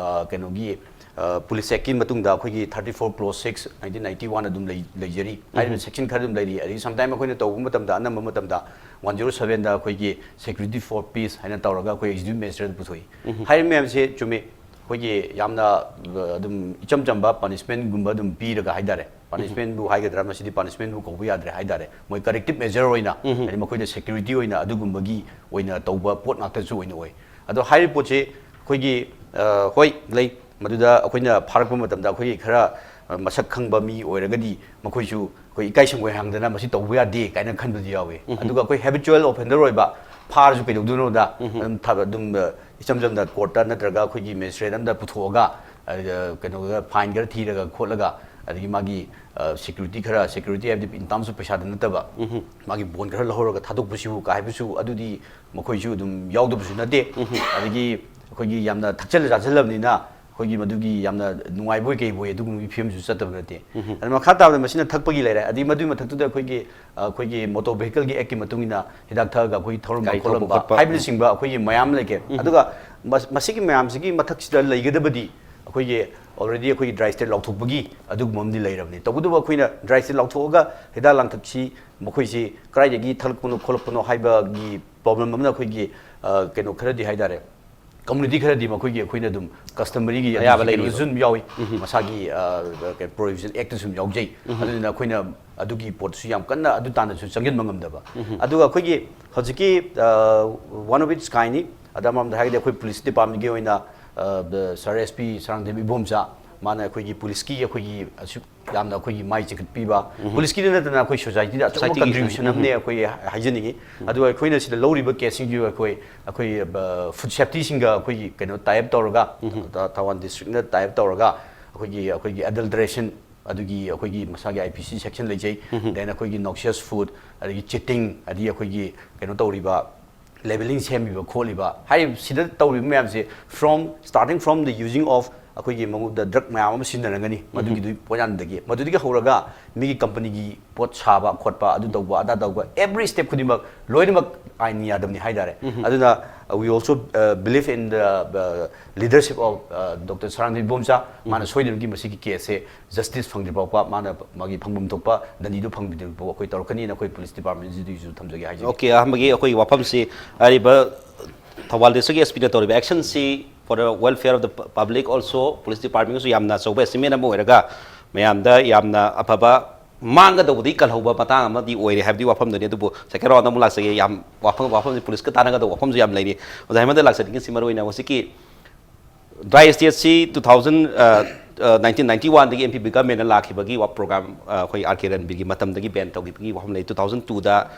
ꯀꯩꯅꯣꯒꯤ ꯄꯨꯂꯤꯁ ꯑꯦꯛꯀꯤ ꯃꯇꯨꯡꯗ ꯑꯩꯈꯣꯏꯒꯤ thirty four clause six nineteen ninety one ꯑꯗꯨꯝ ꯂꯩ ꯂꯩꯖꯔꯤ꯫ ꯍꯥꯏꯔꯤꯕ ꯁꯦꯛꯁꯟ ꯈꯔ ꯑꯗꯨꯝ ꯂꯩꯔꯤ꯫ ꯑꯗꯒꯤ ꯁꯝꯇꯥꯏꯝ ꯑꯩꯈꯣꯏꯅ ꯇꯧꯕ ꯃꯇꯝꯗ ꯑꯅꯝꯕ ꯃꯇꯝꯗ ꯋꯥꯟ ꯖꯤꯔꯣ ꯁꯕꯦꯟꯗ ꯑꯩꯈꯣꯏꯒꯤ security for peace ꯍꯥꯏꯅ ꯇꯧꯔꯒ ꯑꯩꯈꯣꯏ ꯑꯦꯛꯖꯤꯀ꯭ꯌꯨꯇꯤꯚ ꯃꯦꯖꯤꯁꯇ꯭ꯔꯦꯠ ꯄꯨꯊꯣꯛꯏ꯫ ꯍꯥꯏꯔꯤꯕ ꯃꯌꯥꯝꯁꯦ ꯆꯨꯝꯃꯤ, ꯑꯩꯈꯣꯏꯒꯤ ꯌꯥꯝꯅ ꯑꯗꯨꯝ ꯏꯆꯝ ꯆꯝꯕ ꯄꯅꯤꯁꯃꯦꯟꯒꯨꯝꯕ ꯑꯗꯨꯝ ꯄꯤꯔꯒ ꯍꯥꯏꯇꯥꯔꯦ꯫ ꯄꯅꯤꯁꯃꯦꯟꯕꯨ ꯍꯥꯏꯒꯗ꯭ꯔꯥ, ꯃꯁꯤꯗꯤ ꯄꯅꯤꯁꯃꯦꯟꯕꯨ ꯀꯧꯕ ꯌꯥꯗ꯭ꯔꯦ ꯍꯥꯏꯇꯥꯔꯦ꯫ ꯃꯣꯏ ꯀꯔꯦꯛꯇꯤꯚ ꯃꯦꯖꯔ ꯑꯣꯏꯅ, ꯍꯥꯏꯗꯤ ꯃꯈꯣꯏꯗ ꯁꯦꯀ꯭ꯌꯨꯔꯤꯇꯤ ꯑꯣꯏꯅ ꯑꯗꯨꯒꯨꯝꯕꯒꯤ ꯑꯣꯏꯅ ꯇꯧꯕ ꯄꯣꯠ ꯉꯥꯛꯇꯁꯨ ꯑꯣꯏꯅ ꯑꯣꯏ꯫ ꯑꯗꯣ ꯍꯥꯏꯔꯤꯕ ꯄꯣꯠꯁꯤ ꯑꯩꯈꯣꯏꯒꯤ ꯍꯣꯏ ꯂꯩ꯫ ꯃꯗꯨꯗ ꯑꯩꯈꯣꯏꯅ ꯐꯥꯔꯛꯄ ꯃꯇꯝꯗ ꯑꯩꯈꯣꯏꯒꯤ ꯈꯔ ꯃꯁꯛ ꯈꯪꯕ ꯃꯤ ꯑꯣꯏꯔꯒꯗꯤ ꯃꯈꯣꯏꯁꯨ ꯑꯩꯈꯣꯏ ꯏꯀꯥꯏ ꯁꯪꯒꯣꯏ ꯍꯥꯡꯗꯅ ꯃꯁꯤ ꯇꯧꯕ ꯌꯥꯗꯦ ꯀꯥꯏꯅ ꯈꯟꯕꯁꯨ ꯌꯥꯎꯋꯤ꯫ ꯑꯗꯨꯒ ꯑꯩꯈꯣꯏ ꯍꯦꯕꯤꯆꯨꯋꯦꯜ ꯑꯣꯐꯦꯟꯗꯔ ꯑꯣꯏꯕ ꯐꯥꯔꯁꯨ ꯀꯩꯗꯧꯗꯣꯏꯅꯣꯗ ꯑꯗꯨꯝ ꯊ- ꯑꯗꯨꯝ ꯏꯆꯝ ꯆꯝꯅ ꯀꯣꯔꯠꯇ ꯅꯠꯇ꯭ꯔꯒ ꯑꯩꯈꯣꯏꯒꯤ ꯃꯦꯖꯤꯁꯇ꯭ꯔꯦꯠ ꯑꯝꯗ ꯄꯨꯊꯣꯛꯑꯒ, ꯑ, ꯀꯩꯅꯣꯗ ꯐꯥꯏꯟ ꯈꯔ ꯊꯤꯔꯒ ꯈꯣꯠꯂꯒ, ꯑꯗꯒꯤ ꯃꯥꯒꯤ ꯁꯦꯀ꯭ꯌꯨꯔꯤꯇꯤ ꯈꯔ, ꯁꯦꯀ꯭ꯌꯨꯔꯤꯇꯤ ꯍꯥꯏꯕꯗꯤ in terms of ꯄꯩꯁꯥꯗ ꯅꯠꯇꯕ, ꯃꯥꯒꯤ ꯕꯣꯟ ꯈꯔ ꯂꯧꯍꯧꯔꯒ ꯊꯥꯗꯣꯛꯄꯁꯤꯕꯨ ꯀꯥ ꯍꯥꯏꯕꯁꯨ ꯑꯗꯨꯗꯤ ꯃꯈꯣꯏꯁꯨ ꯑꯗꯨꯝ ꯌꯥꯎꯗꯕꯁꯨ ꯅꯠꯇꯦ꯫ ꯑꯗꯒꯤ ꯑꯩꯈꯣꯏꯒꯤ ꯌꯥꯝꯅ ꯊꯛꯆꯜꯂ ꯆꯥꯁꯤꯜꯂꯕꯅꯤꯅ ꯑꯩꯈꯣꯏꯒꯤ ꯃꯗꯨꯒꯤ ꯌꯥꯝꯅ ꯅꯨꯡꯉꯥꯏꯕꯣꯏ ꯀꯩꯕꯣꯏ ꯑꯗꯨꯒꯨꯝꯕꯒꯤ ꯐꯤꯕꯝꯁꯨ ꯆꯠꯇꯕ ꯅꯠꯇꯦ꯫ ꯑꯗ ꯃꯈꯥ ꯇꯥꯕꯗ ꯃꯁꯤꯅ ꯊꯛꯄꯒꯤ ꯂꯩꯔꯦ꯫ ꯑꯗꯒꯤ ꯃꯗꯨꯒꯤ ꯃꯊꯛꯇꯨꯗ ꯑꯩꯈꯣꯏꯒꯤ, ꯑ, ꯑꯩꯈꯣꯏꯒꯤ ꯃꯣꯇꯣꯔ ꯚꯦꯍꯤꯀꯜꯒꯤ ꯑꯦꯛꯀꯤ ꯃꯇꯨꯡ ꯏꯟꯅ ꯍꯤꯗꯥꯛ ꯊꯛꯑꯒ ꯑꯩꯈꯣꯏ ꯊꯧꯔꯝꯕ ꯒꯥꯔꯤ ꯊꯧꯕ ꯈꯣꯠꯂꯝꯕ ꯈꯣꯠꯄ꯫ ꯍꯥꯏꯕꯅꯆꯤꯡꯕ ꯑꯩꯈꯣꯏꯒꯤ ꯃꯌꯥꯝ ꯂꯩꯒꯦ꯫ ꯑꯗꯨꯒ ꯃꯁ-, ꯃꯁꯤꯒꯤ ꯃꯌꯥꯝꯁꯤꯒꯤ ꯃꯊꯛꯁꯤꯗ ꯂꯩꯒꯗꯕꯗꯤ ꯑꯩꯈꯣꯏꯒꯤ already ꯑꯩꯈꯣꯏꯒꯤ ꯗ꯭ꯔꯥꯏ ꯁ꯭ꯇꯦꯠ ꯂꯥꯎꯊꯣꯛꯄꯒꯤ ꯑꯗꯨꯒꯨꯝꯕ ꯑꯃꯗꯤ ꯂꯩꯔꯕꯅꯤ꯫ ꯇꯧꯕꯇꯕꯨ ꯑꯩꯈꯣꯏꯅ ꯗ꯭ꯔꯥꯏ ꯁ꯭ꯇꯦꯠ ꯂꯥꯎꯊꯣꯛꯑꯒ ꯍꯤꯗꯥꯛ ꯂꯥꯡꯊꯛꯁꯤ ꯃꯈꯣꯏꯁꯤ ꯀꯗꯥꯏꯗꯒꯤ ꯊꯛꯂꯛꯄꯅꯣ ꯈꯣꯠꯂꯛꯄꯅꯣ ꯍꯥꯏꯕꯒꯤ ꯄ꯭ꯔꯣꯕ꯭ꯂꯦꯝ ꯑꯃꯅ ꯑꯩꯈꯣꯏꯒꯤ, ꯑ, ꯀꯩꯅꯣ ꯈꯔꯗꯤ ꯍꯥꯏꯇꯥꯔꯦ, ꯀꯝꯃꯨꯅꯤꯇꯤ ꯈꯔꯗꯤ ꯃꯈꯣꯏꯒꯤ ꯑꯩꯈꯣꯏꯅ ꯑꯗꯨꯝ ꯀꯁꯇꯃꯔꯤꯒꯤ ꯑꯌꯥꯕ ꯑꯗꯨꯒꯤ ꯂꯩꯔꯤꯕ꯫ ꯀꯩꯅꯣꯗꯁꯨ ꯑꯗꯨꯝ ꯌꯥꯎꯏ꯫ ꯃꯁꯥꯒꯤ, ꯑ, ꯀꯩ-, ꯄ꯭ꯔꯣꯍꯤꯕꯤꯁꯟ ꯑꯦꯛꯇꯁꯨ ꯑꯗꯨꯝ ꯌꯥꯎꯖꯩ꯫ ꯑꯗꯨꯅ ꯑꯩꯈꯣꯏꯅ ꯑꯗꯨꯒꯤ ꯄꯣꯠꯁꯨ ꯌꯥꯝ ꯀꯟꯅ ꯑꯗꯨ ꯇꯥꯟꯅꯁꯨ ꯆꯪꯁꯤꯟꯕ ꯉꯝꯗꯕ꯫ ꯑꯗꯨꯒ ꯑꯩꯈꯣꯏꯒꯤ ꯍꯧꯖꯤꯛꯀꯤ, ꯑ, one of its kindꯅꯤ꯫ ꯑꯗ ꯑꯃꯔꯣꯝꯗ ꯍꯥꯏꯔꯒꯗꯤ ꯑꯩꯈꯣꯏ ꯄꯨꯂꯤꯁ ꯗꯤꯄꯥꯔꯠꯃꯦꯟꯒꯤ ꯑꯣꯏꯅ, ꯑ, ꯕ-, ꯁꯥꯔ ꯑꯦꯁ ꯄꯤ ꯁꯔꯥꯡꯊꯦꯝ ꯏꯕꯣꯝꯆꯥ, ꯃꯥꯅ ꯑꯩꯈꯣꯏꯒꯤ ꯄꯨꯂꯤꯁꯀꯤ ꯑꯩꯈꯣꯏꯒꯤ ꯑꯁꯨꯛ ꯌꯥꯝꯅ ꯑꯩꯈꯣꯏꯒꯤ ꯃꯥꯏ ꯆꯤꯡꯈꯠꯄꯤꯕ, ꯄꯨꯂꯤꯁꯀꯤ ꯅꯠꯇꯅ ꯑꯩꯈꯣꯏ ꯁꯣꯁꯥꯏꯇꯤꯗ ꯑꯆꯧꯕ ꯁꯣꯁꯥꯏꯇꯤꯒꯤ ꯀꯟꯇ꯭ꯔꯤꯕ꯭ꯌꯨꯁꯟ ꯑꯃꯅꯦ ꯑꯩꯈꯣꯏ ꯍꯥꯏꯖꯅꯤꯡꯉꯤ꯫ ꯑꯗꯨꯒ ꯑꯩꯈꯣꯏꯅ ꯁꯤꯗ ꯂꯧꯔꯤꯕ ꯀꯦꯁꯁꯤꯡꯁꯤꯕꯨ ꯑꯩꯈꯣꯏ ꯑꯩꯈꯣꯏ ꯐꯨꯗ ꯁꯦꯐꯇꯤꯁꯤꯡꯒ ꯑꯩꯈꯣꯏꯒꯤ ꯀꯩꯅꯣ ꯇꯥꯏ ꯑꯞ ꯇꯧꯔꯒ, ꯊꯧꯕꯥꯜ ꯗꯤꯁꯇ꯭ꯔꯤꯛꯅ ꯇꯥꯏ ꯑꯞ ꯇꯧꯔꯒ ꯑꯩꯈꯣꯏꯒꯤ ꯑꯩꯈꯣꯏꯒꯤ ꯑꯦꯗꯜꯇ꯭ꯔꯦꯁꯟ, ꯑꯗꯨꯒꯤ ꯑꯩꯈꯣꯏꯒꯤ ꯃꯁꯥꯒꯤ ꯑꯥꯏ ꯄꯤ ꯁꯤ ꯁꯦꯛꯁꯟ ꯂꯩꯖꯩ꯫ ꯗꯦꯟ ꯑꯩꯈꯣꯏꯒꯤ ꯅꯣꯛꯁꯤꯌꯁ ꯐꯨꯗ, ꯑꯗꯒꯤ ꯆꯤꯇꯤꯡ, ꯑꯗꯒꯤ ꯑꯩꯈꯣꯏꯒꯤ ꯀꯩꯅꯣ ꯇꯧꯔꯤꯕ ꯂꯦꯕꯦꯂꯤꯡ ꯁꯦꯝꯃꯤꯕ ꯈꯣꯠꯂꯤꯕ ꯍꯥꯏꯔꯤꯕ ꯁꯤꯗ ꯇꯧꯔꯤꯕ ꯃꯌꯥꯝꯁꯦ, from starting from the using of ꯑꯩꯈꯣꯏꯒꯤ ꯃꯉꯣꯟꯗ ꯗ꯭ꯔꯒ ꯃꯌꯥꯝ ꯑꯃ ꯁꯤꯖꯤꯟꯅꯔꯝꯒꯅꯤ, ꯃꯗꯨꯒꯤꯗꯨ ꯄꯣꯠꯌꯥꯟꯗꯒꯤ, ꯃꯗꯨꯗꯒꯤ ꯍꯧꯔꯒ ꯃꯤꯒꯤ ꯀꯝꯄꯅꯤꯒꯤ ꯄꯣꯠ ꯁꯥꯕ ꯈꯣꯠꯄ, ꯑꯗꯨ ꯇꯧꯕ ꯑꯗꯥ ꯇꯧꯕ, ꯑꯦꯕ꯭ꯔꯤ ꯁ꯭ꯇꯦꯞ ꯈꯨꯗꯤꯡꯃꯛ ꯂꯣꯏꯅꯃꯛ ꯑꯥꯏꯟ ꯌꯥꯗꯕꯅꯤ ꯍꯥꯏꯇꯥꯔꯦ꯫ ꯑꯗꯨꯅ we also believe in the leadership of Doctor ꯁꯔꯥꯟꯗꯤ Ibomcha, ꯃꯥꯅ ꯁꯣꯏꯗꯅꯒꯤ ꯃꯁꯤꯒꯤ ꯀꯦꯁꯁꯦ ꯖꯁꯇꯤꯁ ꯐꯪꯗ꯭ꯔꯤ ꯐꯥꯎꯕ, ꯃꯥꯅ ꯃꯥꯒꯤ ꯐꯪꯐꯝ ꯊꯣꯛꯄ ꯗꯟꯗꯤꯗꯨ ꯐꯪꯗ꯭ꯔꯤ ꯐꯥꯎꯕ ꯑꯩꯈꯣꯏ ꯇꯧꯔꯛꯀꯅꯤꯅ ꯑꯩꯈꯣꯏ ꯄꯨꯂꯤꯁ ꯗꯤꯄꯥꯔꯠꯃꯦꯟꯁꯤꯗꯁꯨ ꯊꯝꯖꯒꯦ ꯍꯥꯏꯖꯒꯦ꯫ ꯑꯣꯀꯦ, ꯑꯍꯥꯟꯕꯒꯤ ꯑꯩꯈꯣꯏꯒꯤ ꯋꯥꯐꯝꯁꯤ ꯑꯔꯤꯕ ꯊꯧꯕꯥꯜ ꯗꯤꯁꯇ꯭ꯔꯤꯛꯀꯤ ꯑꯦꯁ ꯄꯤꯅ ꯇꯧꯔꯤꯕ ꯑꯦꯛꯁꯟꯁꯤ for the welfare of the public also, police ꯗꯤꯄꯥꯔꯠꯃꯦꯟꯒꯤꯁꯨ ꯌꯥꯝꯅ ꯑꯆꯧꯕ ꯑꯦꯆꯤꯞꯃꯦꯟ ꯑꯃ ꯑꯣꯏꯔꯒ ꯃꯌꯥꯝꯗ ꯌꯥꯝꯅ ꯑꯐꯕ, ꯃꯥꯡꯒꯗꯧꯕꯗꯤ ꯀꯜꯍꯧꯕ ꯃꯇꯥꯡ ꯑꯃꯗꯤ ꯑꯣꯏꯔꯦ ꯍꯥꯏꯕꯗꯤ ꯋꯥꯐꯝꯗꯨꯅꯤ꯫ ꯑꯗꯨꯕꯨ ꯁꯦꯀꯦꯟ ꯔꯥꯎꯟꯗ ꯑꯃꯨꯛ ꯂꯥꯛꯆꯒꯦ꯫ ꯌꯥꯝ ꯋꯥꯐꯝ, ꯋꯥꯐꯝꯁꯤ ꯄꯨꯂꯤꯁꯀ ꯇꯥꯟꯅꯒꯗꯧꯕ ꯋꯥꯐꯝꯁꯨ ꯌꯥꯝ ꯂꯩꯔꯤ꯫ ꯑꯣꯖꯥ ꯍꯦꯃꯟꯗ ꯂꯥꯛꯆꯅꯤꯡꯉꯤꯁꯤ ꯃꯔꯨ ꯑꯣꯏꯅ ꯍꯧꯖꯤꯛꯀꯤ ꯗ꯭ꯔꯥꯏ ꯁ꯭ꯇꯦꯠꯁꯤ ꯇꯨ ꯊꯥꯎꯖꯟ ꯅꯥꯏꯟꯇꯤꯟ ꯅꯥꯏꯟꯇꯤ ꯋꯥꯟꯗꯒꯤ ꯑꯦꯝ ꯄꯤ ꯕꯤꯒꯥꯃꯦꯟꯅ ꯂꯥꯛꯈꯤꯕꯒꯤ ꯄ꯭ꯔꯣꯒ꯭ꯔꯥꯝ, ꯑꯩꯈꯣꯏ ꯑꯥꯔ ꯀꯦ ꯔꯟꯕꯤꯔꯒꯤ ꯃꯇꯝꯗꯒꯤ ꯕꯦꯟ ꯇꯧꯈꯤꯕꯒꯤ ꯋꯥꯐꯝ ꯂꯩ꯫ ꯇꯨ ꯊꯥꯎꯖꯟ ꯇꯨꯗ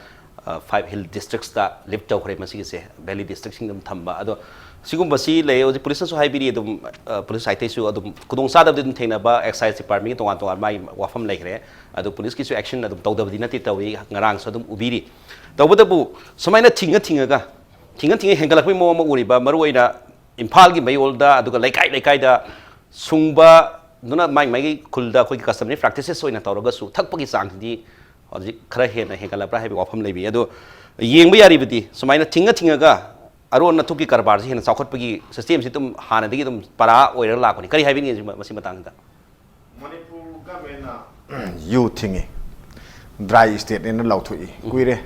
ꯐꯥꯏꯚ ꯍꯤꯜ ꯗꯤꯁꯇ꯭ꯔꯤꯛꯁꯇ ꯂꯤꯐ ꯇꯧꯈ꯭ꯔꯦ꯫ ꯃꯁꯤꯒꯤꯁꯦ ꯚꯦꯂꯤ ꯗꯤꯁꯇ꯭ꯔꯤꯛꯁꯤꯡꯗ ꯑꯗꯨꯝ ꯊꯝꯕ꯫ ꯑꯗꯣ ꯁꯤꯒꯨꯝꯕꯁꯤ ꯂꯩ꯫ ꯍꯧꯖꯤꯛ ꯄꯨꯂꯤꯁꯅꯁꯨ ꯍꯥꯏꯕꯤꯔꯤ, ꯑꯗꯨꯝ ꯄꯨꯂꯤꯁ ꯁꯥꯏꯠꯇꯩꯁꯨ ꯑꯗꯨꯝ ꯈꯨꯗꯣꯡꯆꯥꯗꯕꯗꯤ ꯑꯗꯨꯝ ꯊꯦꯡꯅꯕ, ꯑꯦꯛꯁꯥꯏꯁ ꯗꯤꯄꯥꯔꯠꯃꯦꯟꯒꯤ ꯇꯣꯉꯥꯟ ꯇꯣꯉꯥꯟ ꯃꯥꯒꯤ ꯋꯥꯐꯝ ꯂꯩꯈ꯭ꯔꯦ꯫ ꯑꯗꯣ ꯄꯨꯂꯤꯁꯀꯤꯁꯨ ꯑꯦꯛꯁꯟ ꯑꯗꯨꯝ ꯇꯧꯗꯕꯗꯤ ꯅꯠꯇꯦ, ꯇꯧꯏ, ꯉꯔꯥꯡꯁꯨ ꯑꯗꯨꯝ ꯎꯕꯤꯔꯤ꯫ ꯇꯧꯕꯇꯕꯨ ꯁꯨꯃꯥꯏꯅ ꯊꯤꯡꯉ ꯊꯤꯡꯉꯒ, ꯊꯤꯡꯉ ꯊꯤꯡꯉ ꯍꯦꯟꯒꯠꯂꯛꯄꯒꯤ ꯃꯑꯣꯡ ꯑꯃ ꯎꯔꯤꯕ, ꯃꯔꯨꯑꯣꯏꯅ ꯏꯝꯐꯥꯜꯒꯤ ꯃꯌꯣꯜꯗ, ꯑꯗꯨꯒ ꯂꯩꯀꯥꯏ ꯂꯩꯀꯥꯏꯗ ꯁꯨꯡꯕꯗꯨꯅ ꯃꯥꯒꯤ ꯃꯥꯒꯤ ꯈꯨꯜꯗ ꯑꯩꯈꯣꯏꯒꯤ ꯀꯁꯇꯃꯔꯤ ꯄ꯭ꯔꯦꯛꯇꯤꯁꯦꯁ ꯑꯣꯏꯅ ꯇꯧꯔꯒꯁꯨ ꯊꯛꯄꯒꯤ ꯆꯥꯡꯁꯤꯗꯤ ꯍꯧꯖꯤꯛ ꯈꯔ ꯍꯦꯟꯅ ꯍꯦꯟꯒꯠꯂꯛꯄ꯭ꯔꯥ ꯍꯥꯏꯕꯒꯤ ꯋꯥꯐꯝ ꯂꯩꯕꯤ꯫ ꯑꯗꯣ ꯌꯦꯡꯕ ꯌꯥꯔꯤꯕꯗꯤ ꯁꯨꯃꯥꯏꯅ ꯊꯤꯡꯉ ꯊꯤꯡꯉꯒ ꯑꯔꯣꯟ ꯑꯊꯨꯞꯀꯤ ꯀꯔꯕꯥꯔꯁꯤ ꯍꯦꯟꯅ ꯆꯥꯎꯈꯠꯄꯒꯤ ꯁꯤꯁꯇꯦꯝꯁꯤ ꯑꯗꯨꯝ ꯍꯥꯟꯅꯗꯒꯤ ꯑꯗꯨꯝ ꯄꯔꯥ ꯑꯣꯏꯔꯒ ꯂꯥꯛꯄꯅꯤ꯫ ꯀꯔꯤ ꯍꯥꯏꯕꯤꯅꯤꯡꯉꯤ ꯃꯁꯤ ꯃꯇꯥꯡꯁꯤꯗ? ꯃꯅꯤꯄꯨꯔ ꯒꯃꯦꯟꯅ ꯌꯨ ꯊꯤꯡꯉꯤ, ꯗ꯭ꯔꯥꯏ ꯁ꯭ꯇꯦꯠꯅꯦꯅ ꯂꯥꯎꯊꯣꯛꯏ꯫ ꯀꯨꯏꯔꯦ,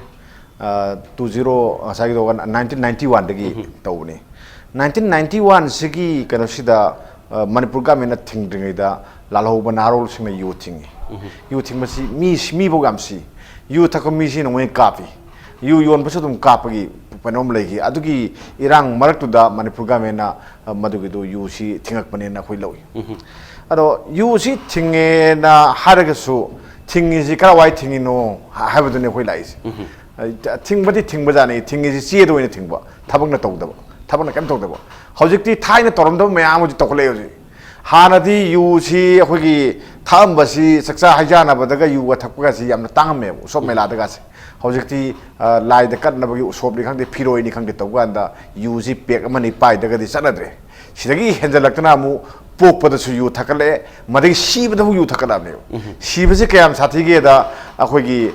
ꯇꯨ ꯖꯤꯔꯣ, ꯉꯁꯥꯏꯒꯤꯗꯣ ꯅꯥꯏꯟꯇꯤꯟ ꯅꯥꯏꯟꯇꯤ ꯋꯥꯟꯗꯒꯤ ꯇꯧꯕꯅꯤ꯫ ꯅꯥꯏꯟꯇꯤꯟ ꯅꯥꯏꯟꯇꯤ ꯋꯥꯟꯁꯤꯒꯤ ꯀꯩꯅꯣꯁꯤꯗ, ꯃꯅꯤꯄꯨꯔ ꯒꯃꯦꯟꯅ ꯊꯤꯡꯗ꯭ꯔꯤꯉꯩꯗ ꯂꯥꯜꯍꯧꯕ ꯅꯍꯥꯔꯣꯜꯁꯤꯡꯅ ꯌꯨ ꯊꯤꯡꯉꯤ꯫ ꯌꯨ ꯊꯤꯡꯕꯁꯤ ꯃꯤ, ꯃꯤꯐꯧ ꯌꯥꯝ ꯁꯤ꯫ ꯌꯨ ꯊꯛꯄ ꯃꯤꯁꯤ ꯅꯣꯡꯃꯩ ꯀꯥꯞꯄꯤ꯫ ꯌꯨ ꯌꯣꯟꯕꯁꯨ ꯑꯗꯨꯝ ꯀꯥꯞꯄꯒꯤ ꯀꯩꯅꯣꯝ ꯂꯩꯈꯤ꯫ ꯑꯗꯨꯒꯤ ꯏꯔꯥꯡ ꯃꯔꯛꯇꯨꯗ ꯃꯅꯤꯄꯨꯔ ꯒꯃꯦꯟꯅ, ꯑ, ꯃꯗꯨꯒꯤꯗꯨ ꯌꯨꯁꯤ ꯊꯤꯡꯉꯛꯄꯅꯦꯅ ꯑꯩꯈꯣꯏ ꯂꯧꯏ꯫ ꯑꯗꯣ ꯌꯨꯁꯤ ꯊꯤꯡꯉꯦꯅ ꯍꯥꯏꯔꯒꯁꯨ, ꯊꯤꯡꯉꯤꯁꯤ ꯀꯔꯥꯏꯋꯥꯏ ꯊꯤꯡꯉꯤꯅꯣ ꯍꯥꯏꯕꯗꯨꯅꯤ ꯑꯩꯈꯣꯏ ꯂꯥꯛꯏꯁꯦ꯫ ꯊꯤꯡꯕꯗꯤ ꯊꯤꯡꯕꯖꯥꯠꯅꯤ, ꯊꯤꯡꯉꯤꯁꯤ ꯆꯦꯗ ꯑꯣꯏꯅ ꯊꯤꯡꯕ, ꯊꯕꯛꯅ ꯇꯧꯗꯕ, ꯊꯕꯛꯅ ꯀꯩꯝ ꯇꯧꯗꯕ꯫ ꯍꯧꯖꯤꯛꯇꯤ ꯊꯥꯏꯅ ꯇꯧꯔꯝꯗꯕ ꯃꯌꯥꯝ ꯑꯃꯁꯨ ꯇꯧꯈꯠꯂꯛꯑꯦ ꯍꯧꯖꯤꯛ꯫ ꯍꯥꯟꯅꯗꯤ ꯌꯨꯁꯤ ꯑꯩꯈꯣꯏꯒꯤ ꯊꯛꯑꯝꯕꯁꯤ, ꯆꯥꯛꯆꯥ ꯍꯩꯖꯥꯟꯅꯕꯗꯒ ꯌꯨꯒ ꯊꯛꯄꯒꯁꯤ ꯌꯥꯝꯅ ꯇꯥꯡꯉꯝꯃꯦꯕ, ꯎꯁꯣꯞ ꯃꯦꯂꯥꯗꯒꯁꯦ꯫ ꯍꯧꯖꯤꯛꯇꯤ, ꯑ, ꯂꯥꯏꯗ ꯀꯠꯅꯕꯒꯤ ꯎꯁꯣꯞꯅꯤ ꯈꯪꯗꯦ, ꯐꯤꯔꯣꯏꯅꯤ ꯈꯪꯗꯦ ꯇꯧꯕ ꯀꯥꯟꯗ ꯌꯨꯁꯤ ꯄꯦꯛ ꯑꯃꯅꯤ ꯄꯥꯏꯗꯒꯗꯤ ꯆꯠꯅꯗ꯭ꯔꯦ꯫ ꯁꯤꯗꯒꯤ ꯍꯦꯟꯖꯜꯂꯛꯇꯅ ꯑꯃꯨꯛ ꯄꯣꯛꯄꯗꯁꯨ ꯌꯨ ꯊꯛꯀꯠꯂꯛꯑꯦ, ꯃꯗꯒꯤ ꯁꯤꯕꯗꯕꯨ ꯌꯨ ꯊꯛꯀꯠꯂꯛꯑꯕꯅꯦꯕ꯫ ꯁꯤꯕꯁꯤ ꯀꯌꯥꯝ ꯁꯥꯊꯤꯒꯦꯗ, ꯑꯩꯈꯣꯏꯒꯤ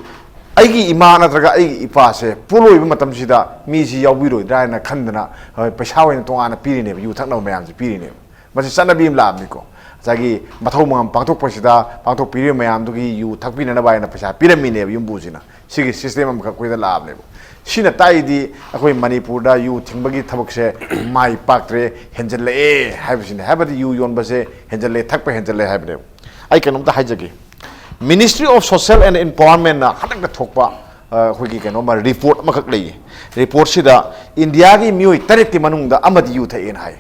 ꯑꯩꯒꯤ ꯏꯃꯥ ꯅꯠꯇ꯭ꯔꯒ ꯑꯩꯒꯤ ꯏꯄꯥꯁꯦ ꯄꯣꯂꯣꯏꯕ ꯃꯇꯝꯁꯤꯗ ꯃꯤꯁꯤ ꯌꯥꯎꯕꯤꯔꯣꯏꯗ꯭ꯔꯥ ꯍꯥꯏꯅ ꯈꯟꯗꯅ, ꯑ, ꯄꯩꯁꯥ ꯑꯣꯏꯅ ꯇꯣꯉꯥꯟꯅ ꯄꯤꯔꯤꯅꯦꯕ, ꯌꯨ ꯊꯛꯅꯕ ꯃꯌꯥꯝꯁꯦ ꯄꯤꯔꯤꯅꯦꯕ꯫ ꯃꯁꯤ ꯆꯠꯅꯕꯤ ꯑꯃ ꯂꯥꯛꯑꯕꯅꯤꯀꯣ꯫ ꯉꯁꯥꯏꯒꯤ ꯃꯊꯧ ꯃꯉꯝ ꯄꯥꯡꯊꯣꯛꯄꯁꯤꯗ, ꯄꯥꯡꯊꯣꯛꯄꯤꯔꯤꯕ ꯃꯌꯥꯝꯗꯨꯒꯤ ꯌꯨ ꯊꯛꯄꯤꯅꯅꯕ ꯍꯥꯏꯅ ꯄꯩꯁꯥ ꯄꯤꯔꯝꯃꯤꯅꯦꯕ ꯌꯨꯝꯕꯨꯁꯤꯅ꯫ ꯁꯤꯒꯤ system ꯑꯃꯈꯛ ꯑꯩꯈꯣꯏꯗ ꯂꯥꯛꯑꯕꯅꯦꯕ꯫ ꯁꯤꯅ ꯇꯥꯛꯏꯗꯤ ꯑꯩꯈꯣꯏ ꯃꯅꯤꯄꯨꯔꯗ ꯌꯨ ꯊꯤꯡꯕꯒꯤ ꯊꯕꯛꯁꯦ ꯃꯥꯏ ꯄꯥꯛꯇ꯭ꯔꯦ, ꯍꯦꯟꯖꯜꯂꯛꯑꯦ ꯍꯥꯏꯕꯁꯤꯅꯤ꯫ ꯍꯥꯏꯕꯗꯤ ꯌꯨ ꯌꯣꯟꯕꯁꯦ ꯍꯦꯟꯖꯜꯂꯦ, ꯊꯛꯄ ꯍꯦꯟꯖꯜꯂꯦ ꯍꯥꯏꯕꯅꯦꯕ꯫ ꯑꯩ ꯀꯩꯅꯣꯝꯇ ꯍꯥꯏꯖꯒꯦ꯫ Ministry of Social and Environmentꯅ ꯍꯟꯗꯛꯇ ꯊꯣꯛꯄ, ꯑ, ꯑꯩꯈꯣꯏꯒꯤ ꯀꯩꯅꯣꯝꯃ report ꯑꯃꯈꯛ ꯂꯩꯌꯦ꯫ Reportꯁꯤꯗ ꯏꯟꯗꯤꯌꯥꯒꯤ ꯃꯤꯑꯣꯏ ꯇꯔꯦꯠꯀꯤ ꯃꯅꯨꯡꯗ ꯑꯃꯗꯤ ꯌꯨ ꯊꯛꯑꯦꯅ ꯍꯥꯏ꯫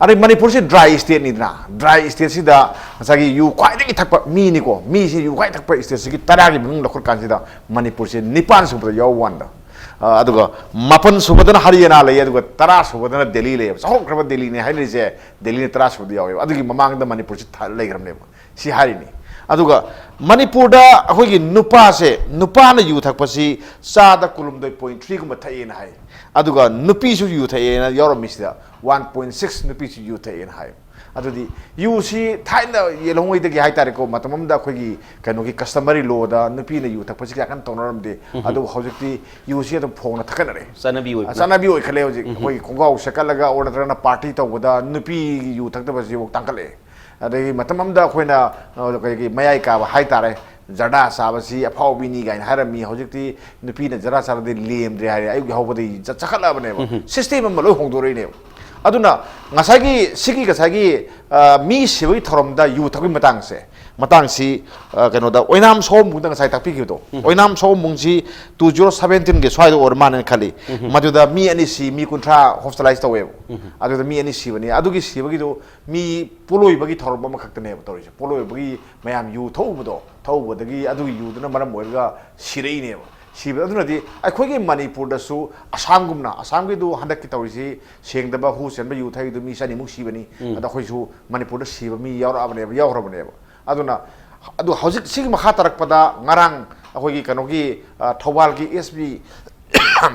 ꯑꯗꯩ ꯃꯅꯤꯄꯨꯔꯁꯤ dry stateꯅꯤꯗꯅ, dry stateꯁꯤꯗ ꯉꯁꯥꯏꯒꯤ ꯌꯨ ꯈ꯭ꯋꯥꯏꯗꯒꯤ ꯊꯛꯄ ꯃꯤꯅꯤꯀꯣ, ꯃꯤꯁꯤ ꯌꯨ ꯈ꯭ꯋꯥꯏ ꯊꯛꯄ stateꯁꯤꯒꯤ ꯇꯔꯥꯒꯤ ꯃꯅꯨꯡ ꯂꯧꯈꯠꯀꯥꯟꯁꯤꯗ ꯃꯅꯤꯄꯨꯔꯁꯤ ꯅꯤꯄꯥꯟ ꯁꯨꯕꯗ ꯌꯥꯎꯕ ꯋꯥꯅꯤꯗ꯫ ꯑ, ꯑꯗꯨꯒ ꯃꯥꯄꯟ ꯁꯨꯕꯗꯅ ꯍꯔꯤꯌꯥꯅꯥ ꯂꯩ, ꯑꯗꯨꯒ ꯇꯔꯥ ꯁꯨꯕꯗꯅ ꯗꯦꯜꯂꯤ ꯂꯩꯌꯦꯕ꯫ ꯆꯥꯎꯈꯠꯈ꯭ꯔꯕ ꯗꯦꯜꯂꯤꯅꯤ ꯍꯥꯏꯅꯔꯤꯁꯦ, ꯗꯦꯜꯂꯤꯅ ꯇꯔꯥ ꯁꯨꯕꯗ ꯌꯥꯎꯋꯦꯕ꯫ ꯑꯗꯨꯒꯤ ꯃꯃꯥꯡꯗ ꯃꯅꯤꯄꯨꯔꯁꯤ ꯊ-, ꯂꯩꯈ꯭ꯔꯕꯅꯦꯕ꯫ ꯁꯤ ꯍꯥꯏꯔꯤꯅꯤ꯫ ꯑꯗꯨꯒ ꯃꯅꯤꯄꯨꯔꯗ ꯑꯩꯈꯣꯏꯒꯤ ꯅꯨꯄꯥꯁꯦ, ꯅꯨꯄꯥꯅ ꯌꯨ ꯊꯛꯄꯁꯤ ꯆꯥꯗ ꯀꯨꯟꯍꯨꯝꯗꯣꯏ point threeꯒꯨꯝꯕ ꯊꯛꯑꯦꯅ ꯍꯥꯏ꯫ ꯑꯗꯨꯒ ꯅꯨꯄꯤꯁꯨ ꯌꯨ ꯊꯛꯑꯦꯅ ꯌꯥꯎꯔꯝꯃꯤꯁꯤꯗ one point six ꯅꯨꯄꯤꯁꯨ ꯌꯨ ꯊꯛꯑꯦꯅ ꯍꯥꯏ꯫ ꯑꯗꯨꯗꯤ ꯌꯨꯁꯤ ꯊꯥꯏꯅ ꯌꯦꯜꯍꯧꯉꯩꯗꯒꯤ ꯍꯥꯏꯇꯥꯔꯦꯀꯣ, ꯃꯇꯝ ꯑꯃꯗ ꯑꯩꯈꯣꯏꯒꯤ ꯀꯩꯅꯣꯒꯤ customary lawꯗ ꯅꯨꯄꯤꯅ ꯌꯨ ꯊꯛꯄꯁꯤ ꯀꯌꯥ ꯀꯟꯅ ꯇꯧꯅꯔꯝꯗꯦ꯫ ꯑꯗꯨꯕꯨ ꯍꯧꯖꯤꯛꯇꯤ ꯌꯨꯁꯤ ꯑꯗꯨꯝ ꯐꯣꯡꯅ ꯊꯛꯀꯠꯅꯔꯦ꯫ ꯆꯠꯅꯕꯤ ꯑꯣꯏꯈ꯭ꯔꯦ꯫ ꯆꯠꯅꯕꯤ ꯑꯣꯏꯈꯠꯂꯦ ꯍꯧꯖꯤꯛ꯫ ꯑꯩꯈꯣꯏꯒꯤ ꯈꯣꯡꯒ꯭ꯔꯥꯎ ꯁꯦꯠꯀꯠꯂꯒ ꯑꯣꯔ ꯅꯠꯇ꯭ꯔꯒꯅ party ꯇꯧꯕꯗ ꯅꯨꯄꯤꯒꯤ ꯌꯨ ꯊꯛꯇꯕꯁꯤꯐꯥꯎ ꯇꯥꯡꯈꯠꯂꯛꯑꯦ꯫ ꯑꯗꯒꯤ ꯃꯇꯝ ꯑꯃꯗ ꯑꯩꯈꯣꯏꯅ, ꯑ, ꯑꯩꯈꯣꯏꯒꯤ ꯃꯌꯥꯏ ꯀꯥꯕ ꯍꯥꯏꯇꯥꯔꯦ, ꯖꯔꯗꯥ ꯆꯥꯕꯁꯤ ꯑꯐꯥꯎꯕꯤꯅꯤ ꯀꯥꯏꯅ ꯍꯥꯏꯔꯝꯃꯤ꯫ ꯍꯧꯖꯤꯛꯇꯤ ꯅꯨꯄꯤꯅ ꯖꯔꯗꯥ ꯆꯥꯔꯗꯤ ꯂꯦꯝꯗ꯭ꯔꯦ ꯍꯥꯏꯔꯦ꯫ ꯑꯌꯨꯛ ꯌꯥꯍꯧꯕꯗꯒꯤ ꯆꯠ-, ꯆꯈꯠꯂꯛꯑꯕꯅꯦꯕ꯫ System ꯑꯃ ꯂꯣꯏ ꯍꯣꯡꯗꯣꯔꯛꯏꯅꯦꯕ꯫ ꯑꯗꯨꯅ ꯉꯁꯥꯏꯒꯤ, ꯁꯤꯒꯤ ꯉꯁꯥꯏꯒꯤ, ꯑ, ꯃꯤ ꯁꯤꯕꯒꯤ ꯊꯧꯔꯝꯗ ꯌꯨ ꯊꯛꯄꯒꯤ ꯃꯇꯥꯡꯁꯦ, ꯃꯇꯥꯡꯁꯤ, ꯑ, ꯀꯩꯅꯣꯗ ꯑꯣꯏꯅꯥꯝ ꯁꯑꯣꯝꯕꯨꯡꯗ ꯉꯁꯥꯏ ꯇꯥꯛꯄꯤꯈꯤꯕꯗꯣ, ꯑꯣꯏꯅꯥꯝ ꯁꯑꯣꯝꯕꯨꯡꯁꯤ two zero seventeen ꯒꯤ ꯁ꯭ꯋꯥꯏꯗ ꯑꯣꯏꯔ ꯃꯥꯜꯂꯦꯅ ꯈꯜꯂꯤ꯫ ꯃꯗꯨꯗ ꯃꯤ ꯑꯅꯤ ꯁꯤ, ꯃꯤ ꯀꯨꯟꯊ꯭ꯔꯥ hospitalize ꯇꯧꯋꯦꯕ꯫ ꯑꯗꯨꯗ ꯃꯤ ꯑꯅꯤ ꯁꯤꯕꯅꯤ꯫ ꯑꯗꯨꯒꯤ ꯁꯤꯕꯒꯤꯗꯨ ꯃꯤ ꯄꯣꯠꯂꯣꯏꯕꯒꯤ ꯊꯧꯔꯝ ꯑꯃꯈꯛꯇꯅꯦꯕ ꯇꯧꯔꯤꯁꯦ꯫ ꯄꯣꯠꯂꯣꯏꯕꯒꯤ ꯃꯌꯥꯝ ꯌꯨ ꯊꯛꯎꯕꯗꯣ, ꯊꯛꯎꯕꯗꯒꯤ ꯑꯗꯨꯒꯤ ꯌꯨꯗꯨꯅ ꯃꯔꯝ ꯑꯣꯏꯔꯒ ꯁꯤꯔꯛꯏꯅꯦꯕ꯫ ꯁꯤꯕ ꯑꯗꯨꯅꯗꯤ ꯑꯩꯈꯣꯏꯒꯤ ꯃꯅꯤꯄꯨꯔꯗꯁꯨ ꯑꯁꯥꯝꯒꯨꯝꯅ, ꯑꯁꯥꯝꯒꯤꯗꯨ ꯍꯟꯗꯛꯀꯤ ꯇꯧꯔꯤꯁꯤ ꯁꯦꯡꯗꯕ ꯍꯨ ꯆꯦꯟꯕ ꯌꯨ ꯊꯛꯏꯗꯨ ꯃꯤ ꯆꯅꯤꯃꯨꯛ ꯁꯤꯕꯅꯤ꯫ ꯑꯗ ꯑꯩꯈꯣꯏꯁꯨ ꯃꯅꯤꯄꯨꯔꯗ ꯁꯤꯕ ꯃꯤ ꯌꯥꯎꯔꯛꯑꯕꯅꯦꯕ, ꯌꯥꯎꯈ꯭ꯔꯕꯅꯦꯕ꯫ ꯑꯗꯨꯅ ꯑꯗꯨ ꯍꯧꯖꯤꯛ ꯁꯤꯒꯤ ꯃꯈꯥ ꯇꯥꯔꯛꯄꯗ ꯉꯔꯥꯡ ꯑꯩꯈꯣꯏꯒꯤ ꯀꯩꯅꯣꯒꯤ, ꯑ, ꯊꯧꯕꯥꯜꯒꯤ S P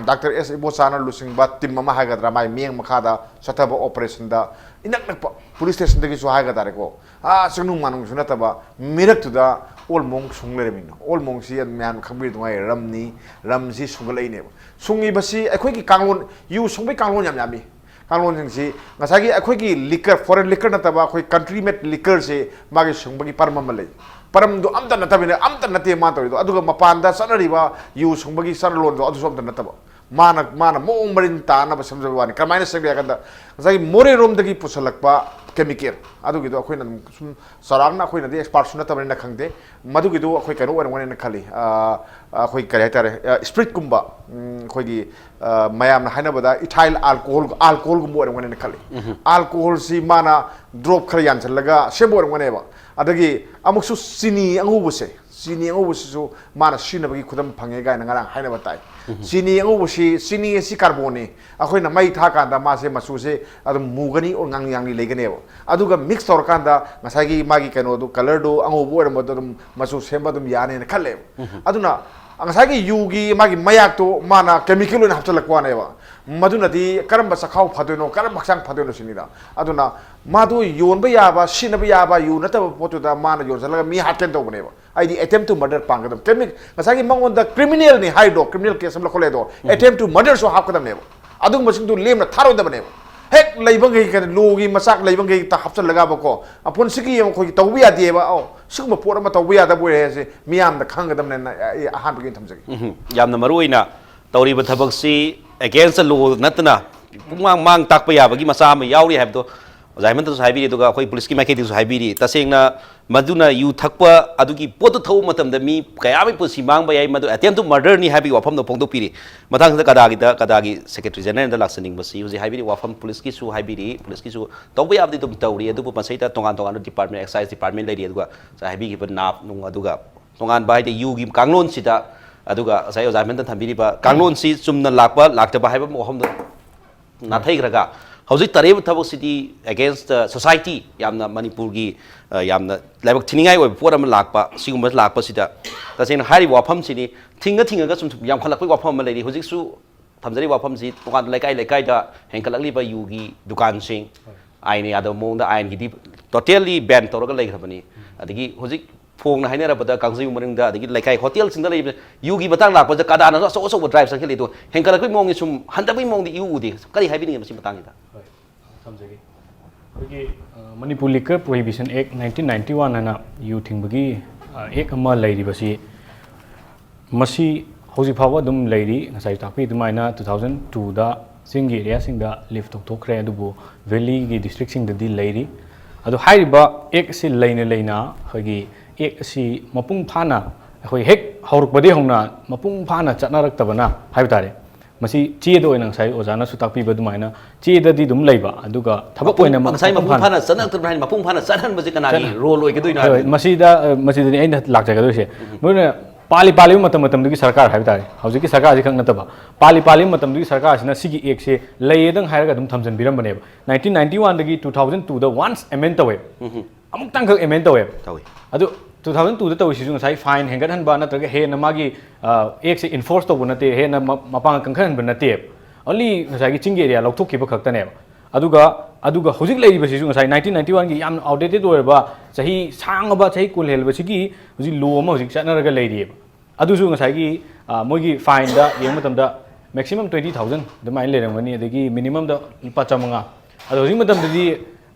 Doctor S ꯏꯕꯣꯆꯥꯅ ꯂꯨꯆꯤꯡꯕ team ꯑꯃ ꯍꯥꯏꯒꯗ꯭ꯔꯥ, ꯃꯥꯏ ꯃꯤꯠꯌꯦꯡ ꯃꯈꯥꯗ ꯆꯠꯊꯕ operationꯗ ꯏꯅꯛ ꯅꯛꯄ police stationꯗꯒꯤꯁꯨ ꯍꯥꯏꯒ ꯇꯥꯔꯦꯀꯣ, ꯑꯥ, ꯆꯤꯡꯅꯨꯡ ꯃꯥꯅꯨꯡꯁꯨ ꯅꯠꯇꯕ ꯃꯤꯔꯛꯇꯨꯗ ꯑꯣꯜ ꯃꯣꯡ ꯁꯨꯡ ꯂꯩꯔꯝꯃꯤꯅꯣ꯫ ꯑꯣꯜ ꯃꯣꯡꯁꯤ ꯃꯌꯥꯝ ꯈꯪꯕꯤꯔꯗꯨꯉꯥꯏ ꯔꯝꯅꯤ, ꯔꯝꯁꯤ ꯁꯨꯡꯒꯠꯂꯛꯏꯅꯦꯕ꯫ ꯁꯨꯡꯉꯤꯕꯁꯤ ꯑꯩꯈꯣꯏꯒꯤ ꯀꯥꯡꯂꯣꯟ, ꯌꯨ ꯁꯨꯡꯕꯒꯤ ꯀꯥꯡꯂꯣꯟ ꯌꯥꯝ ꯌꯥꯝꯃꯤ꯫ ꯀꯥꯡꯂꯣꯟꯁꯤꯡꯁꯤ ꯉꯁꯥꯏꯒꯤ ꯑꯩꯈꯣꯏꯒꯤ liquor, foreign liquor ꯅꯠꯇꯕ ꯑꯩꯈꯣꯏ country made liquorꯁꯦ ꯃꯥꯒꯤ ꯁꯨꯡꯕꯒꯤ ꯄꯔꯝ ꯑꯃ ꯂꯩ꯫ ꯄꯔꯝꯗꯣ ꯑꯝꯇ ꯅꯠꯇꯕꯅꯤꯅ, ꯑꯝꯇ ꯅꯠꯇꯦ ꯃꯥꯅ ꯇꯧꯔꯤꯗꯣ꯫ ꯑꯗꯨꯒ ꯃꯄꯥꯟꯗ ꯆꯠꯅꯔꯤꯕ ꯌꯨ ꯁꯨꯡꯕꯒꯤ ꯆꯠꯅꯂꯣꯟꯗꯣ ꯑꯗꯨꯁꯨ ꯑꯝꯇ ꯅꯠꯇꯕ꯫ ꯃꯥꯅ, ꯃꯥꯅ ꯃꯑꯣꯡ ꯃꯔꯤꯟ ꯇꯥꯅꯕ ꯁꯦꯝꯖꯕ ꯋꯥꯅꯤ꯫ ꯀꯔꯝꯍꯥꯏꯅ ꯁꯦꯝꯒꯦ ꯍꯥꯏ ꯀꯥꯟꯗ, ꯉꯁꯥꯏꯒꯤ ꯃꯣꯔꯦꯔꯣꯝꯗꯒꯤ ꯄꯨꯁꯜꯂꯛꯄ chemical ꯑꯗꯨꯒꯤꯗꯣ ꯑꯩꯈꯣꯏꯅ ꯑꯗꯨꯝ ꯁꯨꯝ ꯆꯥꯎꯔꯥꯛꯅ ꯑꯩꯈꯣꯏꯅꯗꯤ expertꯁꯨ ꯅꯠꯇꯕꯅꯤꯅ ꯈꯪꯗꯦ꯫ ꯃꯗꯨꯒꯤꯗꯨ ꯑꯩꯈꯣꯏ ꯀꯩꯅꯣ ꯑꯣꯏꯔꯝꯒꯅꯤꯅ ꯈꯜꯂꯤ꯫ ꯑ, ꯑꯩꯈꯣꯏ ꯀꯔꯤ ꯍꯥꯏꯇꯥꯔꯦ, ꯑ, spiritꯀꯨꯝꯕ, ꯎꯝ, ꯑꯩꯈꯣꯏꯒꯤ, ꯑ, ꯃꯌꯥꯝꯅ ꯍꯥꯏꯅꯕꯗ ethyl alcohol, alcoholꯒꯨꯝꯕ ꯑꯣꯏꯔꯝꯒꯅꯤꯅ ꯈꯜꯂꯤ꯫ Alcoholꯁꯤ ꯃꯥꯅ drop ꯈꯔ ꯌꯥꯟꯁꯤꯜꯂꯒ ꯁꯦꯝꯕ ꯑꯣꯏꯔꯝꯒꯅꯦꯕ꯫ ꯑꯗꯒꯤ ꯑꯃꯨꯛꯁꯨ ꯆꯤꯅꯤ ꯑꯉꯧꯕꯁꯦ, ꯆꯤꯅꯤ ꯑꯉꯧꯕꯁꯤꯁꯨ ꯃꯥꯅ ꯁꯤꯖꯤꯟꯅꯕꯒꯤ ꯈꯨꯗꯝ ꯐꯪꯉꯦ ꯀꯥꯏꯅ ꯉꯔꯥꯡ ꯍꯥꯏꯅꯕ ꯇꯥꯏ꯫ ꯆꯤꯅꯤ ꯑꯉꯧꯕꯁꯤ, ꯆꯤꯅꯤ ꯑꯁꯤ carbonꯅꯤ꯫ ꯑꯩꯈꯣꯏꯅ ꯃꯩ ꯊꯥꯀꯥꯟꯗ ꯃꯥꯁꯦ ꯃꯆꯨꯁꯦ ꯑꯗꯨꯝ ꯃꯨꯒꯅꯤ, ꯑꯣ, ꯉꯥꯡꯂꯤ ꯉꯥꯡꯂꯤ ꯂꯩꯒꯅꯦꯕ꯫ ꯑꯗꯨꯒ mix ꯇꯧꯔꯀꯥꯟꯗ ꯉꯁꯥꯏꯒꯤ ꯃꯥꯒꯤ ꯀꯩꯅꯣꯗꯨ, colourꯗꯨ ꯑꯉꯧꯕ ꯑꯣꯏꯔꯝꯕꯗꯣ ꯑꯗꯨꯝ ꯃꯆꯨ ꯁꯦꯝꯕ ꯑꯗꯨꯝ ꯌꯥꯅꯦꯅ ꯈꯜꯂꯦꯕ꯫ ꯑꯗꯨꯅ ꯉꯁꯥꯏꯒꯤ ꯌꯨꯒꯤ ꯃꯥꯒꯤ ꯃꯌꯥꯛꯇꯣ ꯃꯥꯅ chemical ꯑꯣꯏꯅ ꯍꯥꯞꯆꯤꯜꯂꯛꯄ ꯋꯥꯅꯦꯕ꯫ ꯃꯗꯨꯅꯗꯤ ꯀꯔꯝꯕ ꯆꯈꯥꯎ ꯐꯗꯣꯏꯅꯣ, ꯀꯔꯝꯕ ꯍꯛꯆꯥꯡ ꯐꯗꯣꯏꯅꯣ ꯁꯤꯅꯤꯗ꯫ ꯑꯗꯨꯅ ꯃꯥꯗꯨ ꯌꯣꯟꯕ ꯌꯥꯕ, ꯁꯤꯖꯤꯟꯅꯕ ꯌꯥꯕ ꯌꯨ ꯅꯠꯇꯕ ꯄꯣꯠꯇꯨꯗ ꯃꯥꯅ ꯌꯣꯟꯁꯤꯜꯂꯒ ꯃꯤ ꯍꯥꯠꯀꯦꯅ ꯇꯧꯕꯅꯦꯕ꯫ ꯑꯩꯗꯤ attempt to murder ꯄꯥꯡꯒꯗꯕ꯫ Crimi-, ꯉꯁꯥꯏꯒꯤ ꯃꯉꯣꯟꯗ criminalꯅꯤ ꯍꯥꯏꯔꯤꯗꯣ, criminal case ꯑꯃ ꯂꯧꯈꯠꯂꯦ ꯑꯗꯣ, attempt to murderꯁꯨ ꯍꯥꯞꯀꯗꯕꯅꯦꯕ꯫ ꯑꯗꯨꯒꯨꯝꯕꯁꯤꯡꯗꯨ ꯂꯦꯝꯅ ꯊꯥꯔꯣꯏꯗꯕꯅꯦꯕ꯫ ꯍꯦꯛ ꯂꯩꯕꯈꯩ, ꯀꯩꯅꯣ, lawꯒꯤ ꯃꯆꯥꯛ ꯂꯩꯕꯈꯩ ꯍꯦꯛꯇ ꯍꯥꯞꯆꯤꯜꯂꯒ ꯀꯣ, ꯑꯄꯨꯟꯁꯤꯒꯤ ꯑꯩꯈꯣꯏꯒꯤ ꯇꯧꯕ ꯌꯥꯗꯦꯕ꯫ ꯑꯧ, ꯁꯤꯒꯨꯝꯕ ꯄꯣꯠ ꯑꯃ ꯇꯧꯕ ꯌꯥꯗꯕ ꯑꯣꯏꯔꯦ ꯍꯥꯏꯁꯦ ꯃꯤꯌꯥꯝꯅ ꯈꯪꯒꯗꯕꯅꯦꯅ ꯑꯩ ꯑꯍꯥꯟꯕꯒꯤ ꯑꯣꯏꯅ ꯊꯝꯖꯒꯦ꯫ ꯎꯝ, ꯌꯥꯝꯅ ꯃꯔꯨ ꯑꯣꯏꯅ ꯇꯧꯔꯤꯕ ꯊꯕꯛꯁꯤ against the law ꯅꯠꯇꯅ ꯄꯨꯡꯃꯥꯡ ꯃꯥꯡ ꯇꯥꯛꯄ ꯌꯥꯕꯒꯤ ꯃꯆꯥ ꯑꯃ ꯌꯥꯎꯔꯤ ꯍꯥꯏꯕꯗꯣ ꯑꯣꯖꯥ ꯍꯦꯃꯟꯇꯁꯨ ꯍꯥꯏꯕꯤꯔꯤ, ꯑꯗꯨꯒ ꯑꯩꯈꯣꯏ ꯄꯨꯂꯤꯁꯀꯤ ꯃꯥꯏꯀꯩꯗꯒꯤꯁꯨ ꯍꯥꯏꯕꯤꯔꯤ꯫ ꯇꯁꯦꯡꯅ ꯃꯗꯨꯅ ꯌꯨ ꯊꯛꯄ ꯑꯗꯨꯒꯤ ꯄꯣꯠꯇꯨ ꯊꯛꯄ ꯃꯇꯝꯗ ꯃꯤ ꯀꯌꯥ ꯑꯃꯒꯤ ꯄꯨꯟꯁꯤ ꯃꯥꯡꯕ ꯌꯥꯏ, ꯃꯗꯨ attempt to murder ꯅꯤ ꯍꯥꯏꯕꯒꯤ ꯋꯥꯐꯝꯗꯣ ꯐꯣꯡꯗꯣꯛꯄꯤꯔꯤ꯫ ꯃꯊꯪꯁꯤꯗ ꯀꯗꯥꯒꯤꯗ, ꯀꯗꯥꯒꯤ Secretary General ꯗ ꯂꯥꯛꯆꯅꯤꯡꯕꯁꯤ ꯍꯧꯖꯤꯛ ꯍꯥꯏꯕꯤꯔꯤ, ꯋꯥꯐꯝ ꯄꯨꯂꯤꯁꯀꯤꯁꯨ ꯍꯥꯏꯕꯤꯔꯤ, ꯄꯨꯂꯤꯁꯀꯤꯁꯨ ꯇꯧꯕ ꯌꯥꯕꯗꯤ ꯑꯗꯨꯝ ꯇꯧꯔꯤ, ꯑꯗꯨꯕꯨ ꯃꯁꯤꯗ ꯇꯣꯉꯥꯟ ꯇꯣꯉꯥꯟꯕ department, excise department ꯂꯩꯔꯤ, ꯑꯗꯨꯒ ꯉꯁꯥꯏ ꯍꯥꯏꯕꯤꯈꯤꯕ ꯅꯥꯞ ꯅꯨꯡ, ꯑꯗꯨꯒ ꯇꯣꯉꯥꯟꯕ ꯍꯥꯏꯗꯤ ꯌꯨꯒꯤ ꯀꯥꯡꯂꯣꯟꯁꯤꯗ, ꯑꯗꯨꯒ ꯉꯁꯥꯏ ꯑꯣꯖꯥ ꯍꯦꯃꯟꯇꯅ ꯊꯝꯕꯤꯔꯤꯕ ꯀꯥꯡꯂꯣꯟꯁꯤ ꯆꯨꯝꯅ ꯂꯥꯛꯄ ꯂꯥꯛꯇꯕ ꯍꯥꯏꯕ ꯋꯥꯐꯝꯗꯣ ꯅꯥꯊꯩꯈ꯭ꯔꯒ, ꯍꯧꯖꯤꯛ ꯇꯧꯔꯤꯕ ꯊꯕꯛꯁꯤꯗꯤ against the society, ꯌꯥꯝꯅ ꯃꯅꯤꯄꯨꯔꯒꯤ, ꯑ, ꯌꯥꯝꯅ ꯂꯥꯏꯕꯛ ꯊꯤꯅꯤꯡꯉꯥꯏ ꯑꯣꯏꯕ ꯄꯣꯠ ꯑꯃ ꯂꯥꯛꯄ, ꯁꯤꯒꯨꯝꯕ ꯂꯥꯛꯄꯁꯤꯗ ꯇꯁꯦꯡꯅ ꯍꯥꯏꯔꯤꯕ ꯋꯥꯐꯝꯁꯤꯅꯤ ꯊꯤꯡꯉ ꯊꯤꯡꯉꯒ ꯁꯨꯝ ꯌꯥꯝꯈꯠꯂꯛꯄꯒꯤ ꯋꯥꯐꯝ ꯑꯃ ꯂꯩꯔꯤ꯫ ꯍꯧꯖꯤꯛꯁꯨ ꯊꯝꯖꯔꯤꯕ ꯋꯥꯐꯝꯁꯤ ꯇꯣꯉꯥꯟꯕ ꯂꯩꯀꯥꯏ ꯂꯩꯀꯥꯏꯗ ꯍꯦꯟꯒꯠꯂꯛꯂꯤꯕ ꯌꯨꯒꯤ ꯗꯨꯀꯥꯟꯁꯤꯡ, ꯑꯥꯏꯟꯅ ꯌꯥꯗꯕ ꯃꯑꯣꯡꯗ ꯑꯥꯏꯟꯒꯤꯗꯤ totally ban ꯇꯧꯔꯒ ꯂꯩꯈ꯭ꯔꯕꯅꯤ꯫ ꯑꯗꯒꯤ ꯍꯧꯖꯤꯛ ꯐꯣꯡꯅ ꯍꯥꯏꯅꯔꯕꯗ ꯀꯥꯡꯖꯩꯕꯨꯡ ꯃꯅꯨꯡꯗ ꯑꯗꯒꯤ ꯂꯩꯀꯥꯏ ꯍꯣꯇꯦꯜꯁꯤꯡꯗ ꯂꯩꯕ ꯌꯨꯒꯤ ꯃꯇꯥꯡ ꯂꯥꯛꯄꯗ ꯀꯗꯥꯅꯁꯨ ꯑꯆꯧ ꯑꯆꯧꯕ drive ꯆꯪꯁꯤꯜꯂꯤ꯫ ꯑꯗꯣ ꯍꯦꯟꯒꯠꯂꯛꯄꯒꯤ ꯃꯑꯣꯡꯗꯤ ꯁꯨꯝ ꯍꯟꯊꯕꯒꯤ ꯃꯑꯣꯡꯗꯤ ꯏꯎ ꯎꯗꯦ꯫ ꯀꯔꯤ ꯍꯥꯏꯕꯤꯅꯤꯡꯉꯤ ꯃꯁꯤ ꯃꯇꯥꯡꯁꯤꯗ? ꯍꯣꯏ, ꯊꯝꯖꯒꯦ꯫ ꯑꯩꯈꯣꯏꯒꯤ, ꯑ, Manipur Liquor Prohibition Act nineteen ninety one ꯍꯥꯏꯅ ꯌꯨ ꯊꯤꯡꯕꯒꯤ, ꯑ, act ꯑꯃ ꯂꯩꯔꯤꯕꯁꯤ, ꯃꯁꯤ ꯍꯧꯖꯤꯛ ꯐꯥꯎꯕ ꯑꯗꯨꯝ ꯂꯩꯔꯤ꯫ ꯉꯁꯥꯏ ꯇꯥꯛꯄꯤ ꯑꯗꯨꯃꯥꯏꯅ two thousand two ꯗ ꯆꯤꯡꯒꯤ areaꯁꯤꯡꯗ lift ꯇꯧꯊꯣꯛꯈ꯭ꯔꯦ, ꯑꯗꯨꯕꯨ valleyꯒꯤ districtꯁꯤꯡꯗꯗꯤ ꯂꯩꯔꯤ꯫ ꯑꯗꯣ ꯍꯥꯏꯔꯤꯕ act ꯑꯁꯤ ꯂꯩꯅ ꯂꯩꯅ ꯑꯩꯈꯣꯏꯒꯤ act ꯑꯁꯤ ꯃꯄꯨꯡ ꯐꯥꯅ, ꯑꯩꯈꯣꯏ ꯍꯦꯛ ꯍꯧꯔꯛꯄꯗꯒꯤ ꯍꯧꯅ ꯃꯄꯨꯡ ꯐꯥꯅ ꯆꯠꯅꯔꯛꯇꯕꯅ ꯍꯥꯏꯕ ꯇꯥꯔꯦ꯫ ꯃꯁꯤ ꯆꯦꯗ ꯑꯣꯏꯅ ꯉꯁꯥꯏ ꯑꯣꯖꯥꯅꯁꯨ ꯇꯥꯛꯄꯤꯕ ꯑꯗꯨꯃꯥꯏꯅ ꯆꯦꯗꯗꯤ ꯑꯗꯨꯝ ꯂꯩꯕ, ꯑꯗꯨꯒ ꯊꯕꯛ ꯃꯄꯨꯡ-, ꯑꯣꯏꯅ ꯉꯁꯥꯏ ꯃꯄꯨꯡ ꯃꯄꯨꯡ ꯐꯥꯅ ꯐꯥꯅ ꯆꯠꯅꯔꯛꯇꯕꯅ ꯍꯥꯏꯅ ꯃꯄꯨꯡ ꯐꯥꯅ ꯆꯠꯍꯟꯕꯁꯦ ꯀꯅꯥꯒꯤ ꯆꯠꯅ-, role ꯑꯣꯏꯒꯗꯣꯏꯅꯣ ꯍꯣꯏ, ꯍꯥꯏꯕꯗꯨꯅꯤ꯫ ꯃꯁꯤꯗ, ꯑ, ꯃꯁꯤꯗꯅꯤ ꯑꯩꯅ ꯂꯥꯛꯆꯒꯗꯣꯏꯁꯦ꯫ ꯎꯝ꯫ ꯃꯔꯨ ꯑꯣꯏꯅ ꯄꯥꯜꯂꯤ ꯄꯥꯜꯂꯤꯕ ꯃꯇꯝ ꯃꯇꯝꯗꯨꯒꯤ ꯁꯔꯀꯥꯔ ꯍꯥꯏꯕ ꯇꯥꯔꯦ, ꯍꯧꯖꯤꯛꯀꯤ ꯁꯔꯀꯥꯔꯁꯤ ꯈꯛ ꯅꯠꯇꯕ, ꯄꯥꯜꯂꯤ ꯄꯥꯜꯂꯤꯕ ꯃꯇꯝꯗꯨꯒꯤ ꯁꯔꯀꯥꯔꯁꯤꯅ ꯁꯤꯒꯤ actꯁꯦ ꯂꯩꯌꯦꯗꯪ ꯍꯥꯏꯔꯒ ꯑꯗꯨꯝ ꯊꯝꯖꯤꯟꯕꯤꯔꯝꯕꯅꯦꯕ꯫ Nineteen ninety one ꯗꯒꯤ two thousand two ꯗ once amend ꯇꯧꯋꯦ꯫ ꯎꯝ ꯍꯝ꯫ ꯑꯃꯨꯛꯇꯪꯈꯛ amend ꯇꯧꯋꯦꯕ꯫ ꯇꯧꯋꯤ꯫ ꯑꯗꯨ two thousand two ꯗ ꯇꯧꯔꯤꯁꯤꯁꯨ ꯉꯁꯥꯏ fine ꯍꯦꯟꯒꯠꯍꯟꯕ ꯅꯠꯇ꯭ꯔꯒ ꯍꯦꯟꯅ ꯃꯥꯒꯤ, ꯑ, actꯁꯦ enforce ꯇꯧꯕ ꯅꯠꯇꯦ, ꯍꯦꯟꯅ ꯃ-, ꯃꯄꯥꯡꯒꯜ ꯀꯟꯈꯠꯍꯟꯕ ꯅꯠꯇꯦꯕ꯫ Only ꯉꯁꯥꯏꯒꯤ ꯆꯤꯡꯒꯤ area ꯂꯧꯊꯣꯛꯈꯤꯕ ꯈꯛꯇꯅꯦꯕ꯫ ꯑꯗꯨꯒ, ꯑꯗꯨꯒ ꯍꯧꯖꯤꯛ ꯂꯩꯔꯤꯕꯁꯤꯁꯨ ꯉꯁꯥꯏ nineteen ninety one ꯒꯤ ꯌꯥꯝꯅ outdated ꯑꯣꯏꯔꯕ, ꯆꯍꯤ ꯁꯥꯡꯉꯕ, ꯆꯍꯤ ꯀꯨꯟ ꯍꯦꯜꯂꯕꯁꯤꯒꯤ ꯍꯧꯖꯤꯛ law ꯑꯃ ꯍꯧꯖꯤꯛ ꯆꯠꯅꯔꯒ ꯂꯩꯔꯤꯑꯕ꯫ ꯑꯗꯨꯁꯨ ꯉꯁꯥꯏꯒꯤ, ꯑ, ꯃꯣꯏꯒꯤ fineꯗ ꯌꯦꯡꯕ ꯃꯇꯝꯗ maximum twenty thousand ꯑꯗꯨꯃꯥꯏꯅ ꯂꯩꯔꯝꯒꯅꯤ, ꯑꯗꯒꯤ minimumꯗ ꯂꯨꯄꯥ ꯆꯥꯝꯃꯉꯥ꯫ ꯑꯗꯣ ꯍꯧꯖꯤꯛ ꯃꯇꯝꯗꯗꯤ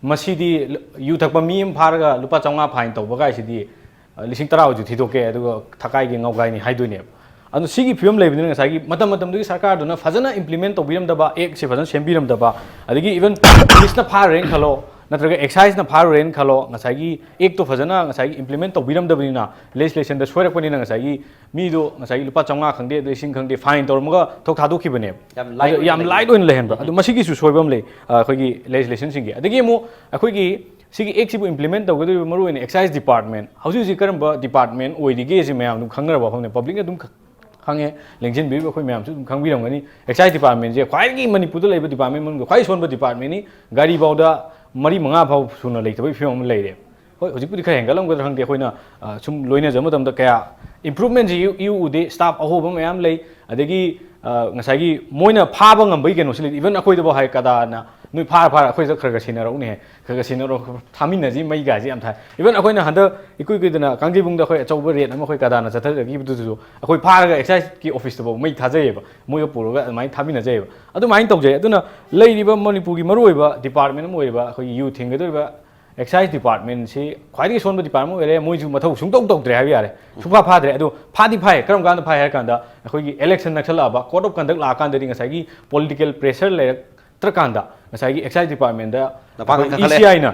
ꯃꯁꯤꯗꯤ ꯌꯨ ꯊꯛꯄ ꯃꯤ ꯑꯃ ꯐꯥꯔꯒ ꯂꯨꯄꯥ ꯆꯥꯝꯃꯉꯥ fine ꯇꯧꯕ ꯀꯥꯏꯁꯤꯗꯤ, ꯑ, ꯂꯤꯁꯤꯡ ꯇꯔꯥ ꯍꯧꯖꯤꯛ ꯊꯤꯗꯣꯛꯀꯦ, ꯑꯗꯨꯒ ꯊꯀꯥꯏꯒꯤ ꯉꯥꯎꯒꯥꯏꯅꯤ ꯍꯥꯏꯗꯣꯏꯅꯦꯕ꯫ ꯑꯗꯣ ꯁꯤꯒꯤ ꯐꯤꯕꯝ ꯂꯩꯕꯅꯤꯅ ꯉꯁꯥꯏꯒꯤ ꯃꯇꯝ ꯃꯇꯝꯗꯨꯒꯤ ꯁꯔꯀꯥꯔꯗꯨꯅ ꯐꯖꯅ implement ꯇꯧꯕꯤꯔꯝꯗꯕ, actꯁꯦ ꯐꯖꯅ ꯁꯦꯝꯕꯤꯔꯝꯗꯕ, ꯑꯗꯒꯤ even ꯄꯨꯂꯤꯁꯅ ꯐꯥꯔꯦꯅ ꯈꯜꯂꯣ, ꯅꯠꯇ꯭ꯔꯒ excise ꯅ ꯐꯥꯔꯨꯔꯦꯅ ꯈꯜꯂꯣ, ꯉꯁꯥꯏꯒꯤ act ꯇꯣ ꯐꯖꯅ ꯉꯁꯥꯏꯒꯤ implement ꯇꯧꯕꯤꯔꯝꯗꯕꯅꯤꯅ, legislation ꯗ ꯁꯣꯏꯔꯛꯄꯅꯤꯅ ꯉꯁꯥꯏꯒꯤ ꯃꯤꯗꯣ ꯉꯁꯥꯏꯒꯤ ꯂꯨꯄꯥ ꯆꯥꯝꯃꯉꯥ ꯈꯪꯗꯦ, ꯂꯤꯁꯤꯡ ꯈꯪꯗꯦ, fine ꯇꯧꯔꯝꯃꯒ ꯊꯣꯛ ꯊꯥꯗꯣꯛꯈꯤꯕꯅꯦꯕ꯫ ꯌꯥꯝ light ꯑꯗꯣ ꯑꯣꯏꯅ ꯌꯥꯝ ꯂꯩ꯫ Light ꯑꯣꯏꯅ ꯂꯩꯍꯟꯕ꯫ ꯑꯗꯣ ꯃꯁꯤꯒꯤꯁꯨ ꯁꯣꯏꯕ ꯑꯃ ꯂꯩ, ꯑ, ꯑꯩꯈꯣꯏꯒꯤ legislation ꯁꯤꯡꯒꯤ꯫ ꯑꯗꯒꯤ ꯑꯃꯨꯛ ꯑꯩꯈꯣꯏꯒꯤ ꯁꯤꯒꯤ act ꯁꯤꯕꯨ implement ꯇꯧꯒꯗꯧꯔꯤꯕ ꯃꯔꯨ ꯑꯣꯏꯅ excise department, ꯍꯧꯖꯤꯛ ꯍꯧꯖꯤꯛ ꯀꯔꯝꯕ department ꯑꯣꯏꯔꯤꯒꯦ ꯁꯤ ꯃꯌꯥꯝ ꯑꯗꯨꯝ ꯈꯪꯅꯔꯕ ꯋꯥꯐꯝꯅꯦ, public ꯅ ꯑꯗꯨꯝ ꯈꯪꯉꯦ, ꯂꯦꯡꯁꯤꯟꯕꯤꯔꯤꯕ ꯑꯩꯈꯣꯏ ꯃꯌꯥꯝꯁꯨ ꯑꯗꯨꯝ ꯈꯪꯕꯤꯔꯝꯒꯅꯤ꯫ Excise department ꯁꯦ ꯈ꯭ꯋꯥꯏꯗꯒꯤ ꯃꯅꯤꯄꯨꯔꯗ ꯂꯩꯕ department ꯃꯅꯨꯡꯗ ꯈ꯭ꯋꯥꯏ ꯁꯣꯟꯕ department ꯅꯤ꯫ ꯒꯥꯔꯤ ꯐꯥꯎꯗ ꯃꯔꯤ ꯃꯉꯥ ꯐꯥꯎ ꯁꯨꯅ ꯂꯩꯇꯕꯒꯤ ꯐꯤꯕꯝ ꯑꯃ ꯂꯩꯔꯦ꯫ ꯍꯣꯏ, ꯍꯧꯖꯤꯛꯄꯨꯗꯤ ꯈꯔ ꯍꯦꯟꯒꯠꯂꯝꯒꯗ꯭ꯔꯥ ꯈꯪꯗꯦ, ꯑꯩꯈꯣꯏꯅ, ꯑ, ꯁꯨꯝ ꯂꯣꯏꯅꯖꯕ ꯃꯇꯝꯗ ꯀꯌꯥ improvement ꯁꯤ ꯏꯎ, ꯏꯎ ꯎꯗꯦ꯫ Staff ꯑꯍꯣꯕ ꯃꯌꯥꯝ ꯂꯩ, ꯑꯗꯒꯤ, ꯑ, ꯉꯁꯥꯏꯒꯤ ꯃꯣꯏꯅ ꯐꯥꯕ ꯉꯝꯕꯒꯤ ꯀꯩꯅꯣꯁꯤ ꯂꯩ꯫ Even ꯑꯩꯈꯣꯏꯗꯕꯨ ꯍꯥꯏ, ꯀꯗꯥꯅ ꯅꯣꯏ ꯐꯥꯔ ꯐꯥꯔ ꯑꯩꯈꯣꯏꯗ ꯈꯔ ꯈꯔ ꯁꯤꯟꯅꯔꯛꯎꯅꯦ, ꯈꯔ ꯈꯔ ꯁꯤꯟꯅꯔꯛꯑꯣ, ꯊꯥꯃꯤꯟꯅꯁꯤ, ꯃꯩꯒꯥꯁꯤ ꯌꯥꯝ ꯊꯥꯏ꯫ Even ꯑꯩꯈꯣꯏꯅ ꯍꯟꯗꯛ ꯏꯀꯨꯏ ꯀꯨꯏꯗꯅ ꯀꯥꯡꯖꯩꯕꯨꯡꯗ ꯑꯩꯈꯣꯏ ꯑꯆꯧꯕ raid ꯑꯃ ꯑꯩꯈꯣꯏ ꯀꯗꯥꯅ ꯆꯠꯊꯖꯈꯤꯕꯗꯨꯁꯨ ꯑꯩꯈꯣꯏ ꯐꯥꯔꯒ excise ꯀꯤ office ꯇꯐꯥꯎ ꯃꯩ ꯊꯥꯖꯩꯌꯦꯕ, ꯃꯣꯏꯒ ꯄꯨꯔꯒ ꯑꯗꯨꯃꯥꯏꯅ ꯊꯥꯃꯤꯟꯅꯖꯩꯌꯦꯕ꯫ ꯑꯗꯨꯃꯥꯏꯅ ꯇꯧꯖꯩ꯫ ꯑꯗꯨꯅ ꯂꯩꯔꯤꯕ ꯃꯅꯤꯄꯨꯔꯒꯤ ꯃꯔꯨꯑꯣꯏꯕ department ꯑꯃ ꯑꯣꯏꯔꯤꯕ ꯑꯩꯈꯣꯏꯒꯤ ꯌꯨ ꯊꯤꯡꯒꯗꯧꯔꯤꯕ excise department ꯁꯤ ꯈ꯭ꯋꯥꯏꯗꯒꯤ ꯁꯣꯟꯕ department ꯑꯣꯏꯔꯦ꯫ ꯃꯣꯏꯁꯨ ꯃꯊꯧ ꯁꯨꯡꯇꯧ ꯇꯧꯗ꯭ꯔꯦ ꯍꯥꯏꯕ ꯌꯥꯔꯦ, ꯁꯨꯡꯐꯥ ꯐꯥꯗ꯭ꯔꯦ꯫ ꯑꯗꯣ ꯐꯥꯗꯤ ꯐꯥꯏ꯫ ꯀꯔꯝ ꯀꯥꯟꯗ ꯐꯥꯏ ꯍꯥꯏꯔ ꯀꯥꯟꯗ ꯑꯩꯈꯣꯏꯒꯤ election ꯅꯛꯁꯜꯂꯛꯑꯕ, code of conduct ꯂꯥꯛꯑꯀꯥꯟꯗꯗꯤ ꯉꯁꯥꯏꯒꯤ political pressure ꯂꯩꯔꯛꯇ꯭ꯔꯀꯥꯟꯗ ꯉꯁꯥꯏꯒꯤ excise department ꯗ ꯃꯄꯥꯡꯒꯜ ꯑꯩꯈꯣꯏ ꯀꯟꯈꯠꯂꯛꯑꯦ꯫ E C I ꯅ